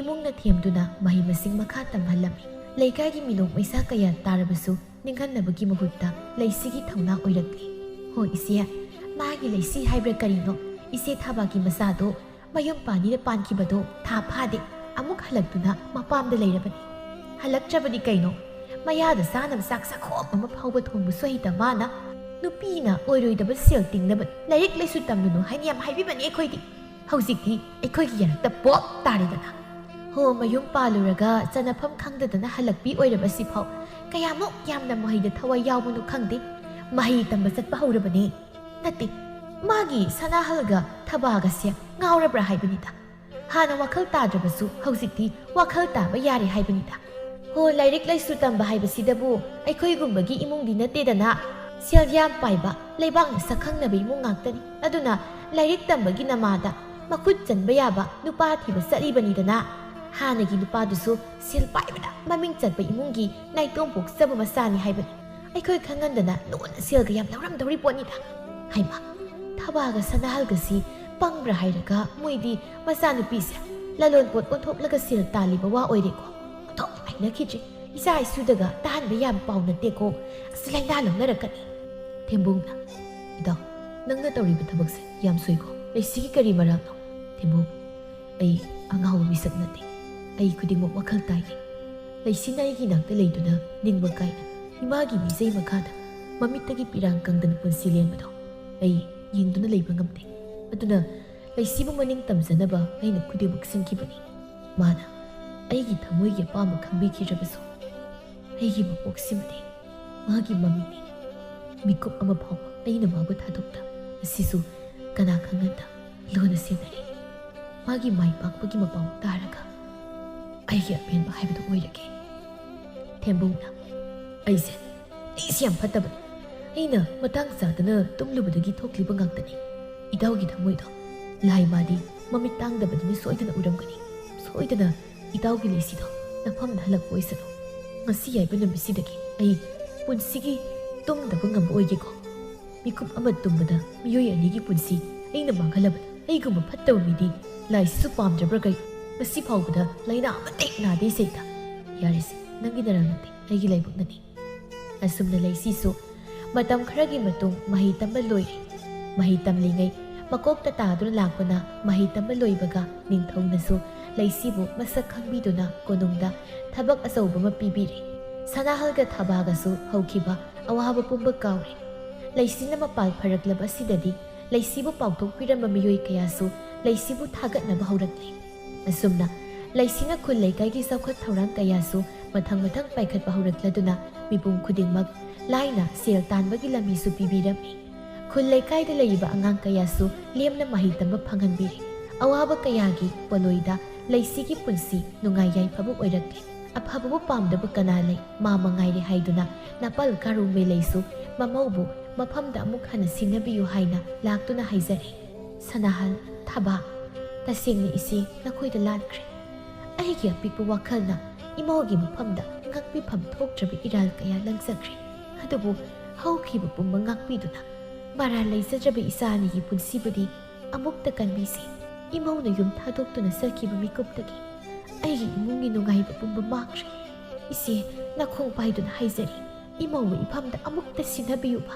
ꯏꯃꯨꯡꯅ ꯊꯦꯝꯗꯨꯅ ꯃꯍꯩ ꯃꯁꯤꯡ ꯃꯈꯥ ꯇꯝꯍꯜꯂꯝꯃꯤ꯫ ꯂꯩꯀꯥꯏꯒꯤ ꯃꯤꯅꯣꯛ ꯃꯩꯁꯥ ꯀꯌꯥ ꯇꯥꯔꯕꯁꯨ ꯅꯤꯡꯍꯟꯅꯕꯒꯤ ꯃꯍꯨꯠꯇ ꯂꯩꯁꯤꯒꯤ ꯊꯧꯅꯥ ꯑꯣꯏꯔꯛꯂꯤ꯫ ꯍꯣ ꯏꯆꯦ, ꯃꯥꯒꯤ ꯂꯩꯁꯤ ꯍꯥꯏꯕ꯭ꯔꯥ ꯀꯔꯤꯅꯣ? ꯏꯆꯦ ꯊꯥꯕꯥꯛꯀꯤ ꯃꯆꯥꯗꯣ ꯃꯌꯨꯝ ꯄꯥꯟꯅꯤꯅ ꯄꯥꯟꯈꯤꯕꯗꯣ ꯊꯥ ꯐꯥꯗꯦ, ꯑꯃꯨꯛ ꯍꯜꯂꯛꯇꯨꯅ ꯃꯄꯥꯝꯗ ꯂꯩꯔꯕꯅꯤ꯫ ꯍꯜꯂꯛꯇ꯭ꯔꯕꯗꯤ ꯀꯩꯅꯣ, ꯃꯌꯥꯗ ꯆꯥꯅꯕ ꯆꯥꯛ ꯆꯥꯛꯈꯣꯝ ꯑꯃ ꯐꯥꯎꯕ ꯊꯣꯡꯕꯁꯨ ꯍꯩꯇ ꯃꯥꯅ ꯅꯨꯄꯤꯅ ꯑꯣꯏꯔꯣꯏꯗꯕ ꯁꯦꯜ ꯇꯤꯡꯅꯕ ꯂꯥꯏꯔꯤꯛ ꯂꯥꯏꯁꯨ ꯇꯝꯂꯨꯅꯨ ꯍꯥꯏꯅ ꯌꯥꯝ ꯍꯥꯏꯕꯤꯕꯅꯤ ꯑꯩꯈꯣꯏꯗꯤ꯫ ꯍꯧꯖꯤꯛꯇꯤ ꯑꯩꯈꯣꯏꯒꯤ ꯌꯥꯔꯛꯇ ꯄꯣꯞ ꯇꯥꯔꯦꯗꯅ꯫ ꯍꯣ, ꯃꯌꯨꯝ ꯄꯥꯜꯂꯨꯔꯒ ꯆꯠꯅꯐꯝ ꯈꯪꯗꯗꯅ ꯍꯜꯂꯛꯄꯤ ꯑꯣꯏꯔꯕꯁꯤꯐꯥꯎ ꯀꯌꯥꯃꯨꯛ ꯌꯥꯝꯅ ꯃꯍꯩꯗ ꯊꯋꯥꯏ ꯌꯥꯎꯕꯅꯣ ꯈꯪꯗꯦ꯫ ꯃꯍꯩ ꯇꯝꯕ ꯆꯠꯄ ꯍꯧꯔꯕꯅꯤ꯫ ꯅꯠꯇꯦ, ꯃꯥꯒꯤ ꯁꯅꯥꯍꯜꯒ ꯊꯕꯥꯒꯁꯦ ꯉꯥꯎꯔꯕ꯭ꯔꯥ ꯍꯥꯏꯕꯅꯤꯗ꯫ ꯍꯥꯟꯅ ꯋꯥꯈꯜ ꯇꯥꯗ꯭ꯔꯕꯁꯨ ꯍꯧꯖꯤꯛꯇꯤ ꯋꯥꯈꯜ ꯇꯥꯕ ꯌꯥꯔꯦ ꯍꯥꯏꯕꯅꯤꯗ꯫ ꯍꯣ, ꯂꯥꯏꯔꯤꯛ ꯂꯥꯏꯁꯨ ꯇꯝꯕ ꯍꯥꯏꯕꯁꯤꯗꯕꯨ ꯑꯩꯈꯣꯏꯒꯨꯝꯕꯒꯤ ꯏꯃꯨꯡꯗꯤ ꯅꯠꯇꯦꯗꯅ꯫ ꯁꯦꯜ ꯌꯥꯝ ꯄꯥꯏꯕ, ꯂꯩꯕꯥꯛꯅ ꯁꯛꯈꯪꯅꯕ ꯏꯃꯨꯡ ꯉꯥꯛꯇꯅꯤ꯫ ꯑꯗꯨꯅ ꯂꯥꯏꯔꯤꯛ ꯇꯝꯕꯒꯤ ꯅꯃꯥꯗ ꯃꯈꯨꯠ ꯆꯟꯕ ꯌꯥꯕ ꯅꯨꯄꯥ ꯊꯤꯕ ꯆꯠꯂꯤꯕꯅꯤꯗꯅ꯫ ꯍꯥꯟꯅꯒꯤ ꯅꯨꯄꯥꯗꯨꯁꯨ ꯁꯦꯜ ꯄꯥꯏꯕꯗ ꯃꯃꯤꯡ ꯆꯠꯄ ꯏꯃꯨꯡꯒꯤ ꯅꯥꯏꯇꯣꯝ ꯄꯣꯛꯆꯕ ꯃꯆꯥꯅꯤ ꯍꯥꯏꯕꯅꯤ꯫ ꯑꯩꯈꯣꯏ ꯈꯪꯍꯟꯗꯅ ꯂꯣꯟꯅ ꯁꯦꯜꯒ ꯌꯥꯝ ꯂꯧꯔꯝꯗꯧꯔꯤ ꯄꯣꯠꯅꯤꯗ꯫ ꯍꯩꯃꯥ, ꯊꯕꯥꯒ ꯁꯅꯥꯍꯜꯒꯁꯤ ꯄꯪꯕ꯭ꯔꯥ ꯍꯥꯏꯔꯒ ꯃꯣꯏꯗꯤ ꯃꯆꯥꯅꯨꯄꯤꯁꯦ ꯂꯂꯣꯟ ꯄꯣꯠ ꯑꯣꯟꯊꯣꯛꯂꯒ ꯁꯦꯜ ꯇꯥꯜꯂꯤꯕ ꯋꯥ ꯑꯣꯏꯔꯦꯀꯣ꯫ ꯑꯣꯟꯊꯣꯛ ꯍꯩꯅꯈꯤꯗ꯭ꯔꯦ꯫ ꯏꯆꯥ ꯏꯁꯨꯗꯒ ꯇꯥꯍꯟꯕ ꯌꯥꯕ ꯄꯥꯎ ꯅꯠꯇꯦꯀꯣ꯫ ꯑꯁ, ꯂꯥꯏꯅꯥ ꯂꯧꯅꯔꯛꯀꯅꯤ꯫ ꯊꯦꯝꯕꯣꯡꯅ, "ꯏꯇꯥꯎ, ꯅꯪꯅ ꯇꯧꯔꯤꯕ ꯊꯕꯛꯁꯦ ꯌꯥꯝ ꯁꯣꯏꯀꯣ꯫ ꯂꯩꯁꯤꯒꯤ ꯀꯔꯤ ꯃꯔꯥꯜꯅꯣ?" ꯊꯦꯝꯕꯣꯡ, "ꯑꯩ ꯑꯉꯥꯎꯕ ꯃꯤꯁꯛ ꯅꯠꯇꯦ꯫ ꯑꯩ ꯈꯨꯗꯤꯡꯃꯛ ꯋꯥꯈꯜ ꯇꯥꯏꯌꯦ꯫ ꯂꯩꯁꯤꯅ ꯑꯩꯒꯤ ꯅꯥꯛꯇ ꯂꯩꯗꯨꯅ ꯅꯤꯡꯕ ꯀꯥꯏꯅ ꯏꯃꯥꯒꯤ ꯃꯤꯖꯩ ꯃꯈꯥꯗ ꯃꯃꯤꯠꯇꯒꯤ ꯄꯤꯔꯥꯡ ꯀꯪꯗꯅ ꯄꯨꯟꯁꯤ ꯂꯦꯟꯕꯗꯣ ꯑꯩ ꯌꯦꯡꯗꯨꯅ ꯂꯩꯕ ꯉꯝꯗꯦ꯫ ꯑꯗꯨꯅ ꯂꯩꯁꯤꯕꯨ ꯃꯅꯤꯡ ꯇꯝꯖꯅꯕ ꯑꯩꯅ ꯈꯨꯗꯤꯡꯃꯛ ꯁꯤꯟꯈꯤꯕꯅꯤ꯫ ꯃꯥꯅ ꯑꯩꯒꯤ ꯊꯃꯣꯏꯒꯤ ꯑꯄꯥꯝꯕ ꯈꯪꯕꯤꯈꯤꯗ꯭ꯔꯕꯁꯨ ꯑꯩꯒꯤ ꯃꯄꯣꯛꯁꯤꯃꯗꯤ ꯃꯥꯒꯤ ꯃꯃꯤꯅꯤ꯫ ꯃꯤꯀꯨꯞ ꯑꯃ ꯐꯥꯎꯕ ꯑꯩꯅ ꯃꯥꯕꯨ ꯊꯥꯗꯣꯛꯇ꯫ ꯑꯁꯤꯁꯨ ꯀꯅꯥ ꯈꯪꯍꯟꯗ ꯂꯨꯅ ꯁꯦꯟꯅꯔꯤ꯫ ꯃꯥꯒꯤ ꯃꯥꯏ ꯄꯥꯛꯄꯒꯤ ꯃꯄꯥꯎ ꯇꯥꯔꯒ ꯑꯩꯒꯤ ꯑꯄꯦꯟꯕ ꯍꯥꯏꯕꯗꯨ ꯑꯣꯏꯔꯒꯦ꯫" ꯊꯦꯝꯕꯨꯡꯅ, "ꯑꯩꯁꯦ, ꯑꯩꯁꯦ ꯌꯥꯝ ꯐꯠꯇꯕꯅꯤ꯫ ꯑꯩꯅ ꯃꯇꯥꯡ ꯆꯥꯗꯅ ꯇꯨꯝꯂꯨꯕꯗꯒꯤ ꯊꯣꯛꯂꯤꯕ ꯉꯥꯛꯇꯅꯤ꯫ ꯏꯇꯥꯎꯒꯤ ꯊꯃꯣꯏꯗꯣ ꯂꯥꯏ ꯃꯥꯗꯤ ꯃꯃꯤꯠ ꯇꯥꯡꯗꯕꯅꯤꯅ ꯁꯣꯏꯗꯅ ꯎꯔꯝꯒꯅꯤ꯫ ꯁꯣꯏꯗꯅ ꯏꯇꯥꯎꯒꯤ ꯂꯩꯁꯤꯗꯣ ꯅꯐꯝꯗ ꯍꯜꯂꯛꯄ ꯑꯣꯏꯁꯅꯨ꯫ ꯉꯁꯤ ꯌꯥꯏꯕ ꯅꯨꯃꯤꯠꯁꯤꯗꯒꯤ ꯑꯩ ꯄꯨꯟꯁꯤꯒꯤ ꯇꯨꯝꯗꯕ ꯉꯝꯕ ꯑꯣꯏꯒꯦꯀꯣ꯫ ꯃꯤꯀꯨꯞ ꯑꯃ ꯇꯨꯝꯕꯗ ꯃꯤꯑꯣꯏ ꯑꯅꯤꯒꯤ ꯄꯨꯟꯁꯤ ꯑꯩꯅ ꯃꯥꯡꯍꯜꯂꯕꯅꯤ꯫ ꯑꯩꯒꯨꯝꯕ ꯐꯠꯇꯕ ꯃꯤꯗꯤ ꯂꯥꯏꯁꯤꯁꯨ ꯄꯥꯝꯗ꯭ꯔꯕ꯭ꯔꯥ ꯀꯩ? ꯉꯁꯤ ꯐꯥꯎꯕꯗ ꯂꯥꯏꯅꯥ ꯑꯃꯠꯇ ꯍꯦꯛ ꯅꯥꯗꯦ ꯁꯩꯇ꯫ ꯌꯥꯔꯦꯁꯦ, ꯅꯪꯒꯤ ꯅꯔꯥꯜ ꯅꯠꯇꯦ, ꯑꯩꯒꯤ ꯂꯥꯏꯕꯛꯅꯅꯤ꯫" ꯑꯁꯨꯝꯅ ꯂꯩꯁꯤꯁꯨ ꯃꯇꯝ ꯈꯔꯒꯤ ꯃꯇꯨꯡ ꯃꯍꯩ ꯇꯝꯕ ꯂꯣꯏꯔꯦ꯫ ꯃꯍꯩ ꯇꯝꯂꯤꯉꯩ ꯃꯀꯣꯛꯇ ꯇꯥꯗꯨꯅ ꯂꯥꯛꯄꯅ ꯃꯍꯩ ꯇꯝꯕ ꯂꯣꯏꯕꯒ ꯅꯤꯡꯊꯧꯅꯁꯨ ꯂꯩꯁꯤꯕꯨ ꯃꯁꯛ ꯈꯪꯕꯤꯗꯨꯅ ꯀꯣꯅꯨꯡꯗ ꯊꯕꯛ ꯑꯆꯧꯕ ꯑꯃ ꯄꯤꯕꯤꯔꯦ꯫ ꯁꯅꯥꯍꯜꯒ ꯊꯕꯥꯒꯁꯨ ꯍꯧꯈꯤꯕ ꯑꯋꯥꯕ ꯄꯨꯝꯕ ꯀꯥꯎꯔꯦ꯫ ꯂꯩꯁꯤꯅ ꯃꯄꯥꯜ ꯐꯔꯛꯂꯕ ꯑꯁꯤꯗꯗꯤ ꯂꯩꯁꯤꯕꯨ ꯄꯥꯎꯊꯣꯛꯄꯤꯔꯝꯕ ꯃꯤꯑꯣꯏ ꯀꯌꯥꯁꯨ ꯂꯩꯁꯤꯕꯨ ꯊꯥꯒꯠꯅꯕ ꯍꯧꯔꯛꯂꯦ꯫ ꯑꯁꯨꯝꯅ ꯂꯩꯁꯤꯅ ꯈꯨꯜ ꯂꯩꯀꯥꯏꯒꯤ ꯆꯥꯎꯈꯠ ꯊꯧꯔꯥꯡ ꯀꯌꯥꯁꯨ ꯃꯊꯪ ꯃꯊꯪ ꯄꯥꯏꯈꯠꯄ ꯍꯧꯔꯛꯂꯗꯨꯅ ꯃꯤꯄꯨꯝ ꯈꯨꯗꯤꯡꯃꯛ ꯂꯥꯏꯅ ꯁꯦꯜ ꯇꯥꯟꯕꯒꯤ ꯂꯝꯕꯤꯁꯨ ꯄꯤꯕꯤꯔꯝꯃꯤ꯫ ꯈꯨꯜ ꯂꯩꯀꯥꯏꯗ ꯂꯩꯔꯤꯕ ꯑꯉꯥꯡ ꯀꯌꯥꯁꯨ ꯂꯦꯝꯅ ꯃꯍꯩ ꯇꯝꯕ ꯐꯪꯍꯟꯕꯤꯔꯦ꯫ ꯑꯋꯥꯕ ꯀꯌꯥꯒꯤ ꯄꯣꯠꯂꯣꯏꯗ ꯂꯩꯁꯤꯒꯤ ꯄꯨꯟꯁꯤ ꯅꯨꯡꯉꯥꯏ ꯌꯥꯏꯐꯕ ꯑꯣꯏꯔꯛꯂꯦ꯫ ꯑꯐꯕꯕꯨ ꯄꯥꯝꯗꯕ ꯀꯅꯥ ꯂꯩ? ꯃꯥ ꯃꯉꯥꯏꯔꯦ ꯍꯥꯏꯗꯨꯅ ꯅꯥꯄꯜ ꯀꯥꯔꯨꯃꯦ ꯂꯩꯁꯨ ꯃꯃꯧꯕꯨ ꯃꯐꯝꯗ ꯑꯃꯨꯛ ꯍꯟꯅ ꯁꯤꯟꯅꯕꯤꯌꯨ ꯍꯥꯏꯅ ꯂꯥꯛꯇꯨꯅ ꯍꯥꯏꯖꯔꯦ꯫ ꯁꯅꯥꯍꯜ, ꯊꯕꯥ, ꯇꯁꯦꯡꯅ ꯏꯆꯦ ꯅꯈꯣꯏꯗ ꯂꯥꯟꯈ꯭ꯔꯦ꯫ ꯑꯩꯒꯤ ꯑꯄꯤꯛꯄ ꯋꯥꯈꯜꯅ ꯏꯃꯧꯒꯤ ꯃꯐꯝꯗ ꯉꯥꯛꯄꯤꯐꯝ ꯊꯣꯛꯇ꯭ꯔꯕ ꯏꯔꯥꯜ ꯀꯌꯥ ꯂꯪꯖꯈ꯭ꯔꯦ꯫ ꯑꯗꯨꯕꯨ ꯍꯧꯈꯤꯕ ꯄꯨꯝꯕ ꯉꯥꯛꯄꯤꯗꯨꯅ ꯃꯔꯥꯜ ꯂꯩꯖꯗ꯭ꯔꯕ ꯏꯆꯥ ꯑꯅꯤꯒꯤ ꯄꯨꯟꯁꯤꯕꯨꯗꯤ ꯑꯃꯨꯛꯇ ꯀꯟꯕꯤꯁꯤ꯫ ꯏꯃꯧꯅ ꯌꯨꯝ ꯊꯥꯗꯣꯛꯇꯨꯅ ꯆꯠꯈꯤꯕ ꯃꯤꯀꯨꯞꯇꯒꯤ ꯑꯩꯒꯤ ꯏꯃꯨꯡꯒꯤ ꯅꯨꯡꯉꯥꯏꯕ ꯄꯨꯝꯕ ꯃꯥꯡꯈ꯭ꯔꯦ꯫ ꯏꯆꯦ, ꯅꯈꯣꯡ ꯄꯥꯏꯗꯨꯅ ꯍꯥꯏꯖꯔꯤ, ꯏꯃꯧꯕꯨ ꯏꯐꯝꯗ ꯑꯃꯨꯛꯇ ꯁꯤꯟꯅꯕꯤꯌꯨꯕ꯫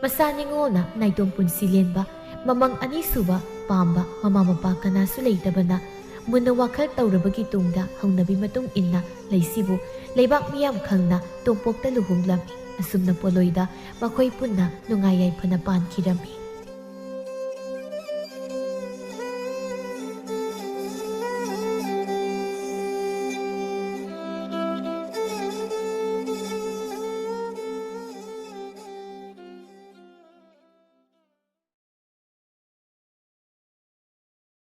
ꯃꯆꯥ ꯅꯤꯉꯣꯜꯅ ꯅꯥꯏꯇꯣꯝ ꯄꯨꯟꯁꯤ ꯂꯦꯟꯕ, ꯃꯃꯪ ꯑꯅꯤꯁꯨꯕ ꯄꯥꯝꯕ ꯃꯃꯥ ꯃꯄꯥ ꯀꯅꯥꯁꯨ ꯂꯩꯇꯕꯅ ꯃꯨꯟꯅ ꯋꯥꯈꯜ ꯇꯧꯔꯕꯒꯤ ꯇꯨꯡꯗ ꯍꯧꯅꯕꯤ ꯃꯇꯨꯡ ꯏꯟꯅ ꯂꯩꯁꯤꯕꯨ ꯂꯩꯕꯥꯛ ꯃꯤꯌꯥꯝ ꯈꯪꯅ ꯇꯣꯝꯄꯣꯛꯇ ꯂꯨꯍꯣꯡꯂꯝꯃꯤ꯫ ꯑꯁꯨꯝꯅ ꯄꯣꯠꯂꯣꯏꯗ ꯃꯈꯣꯏ ꯄꯨꯟꯅ ꯅꯨꯡꯉꯥꯏ ꯌꯥꯏꯐꯅ ꯄꯥꯟꯈꯤꯔꯝꯃꯤ꯫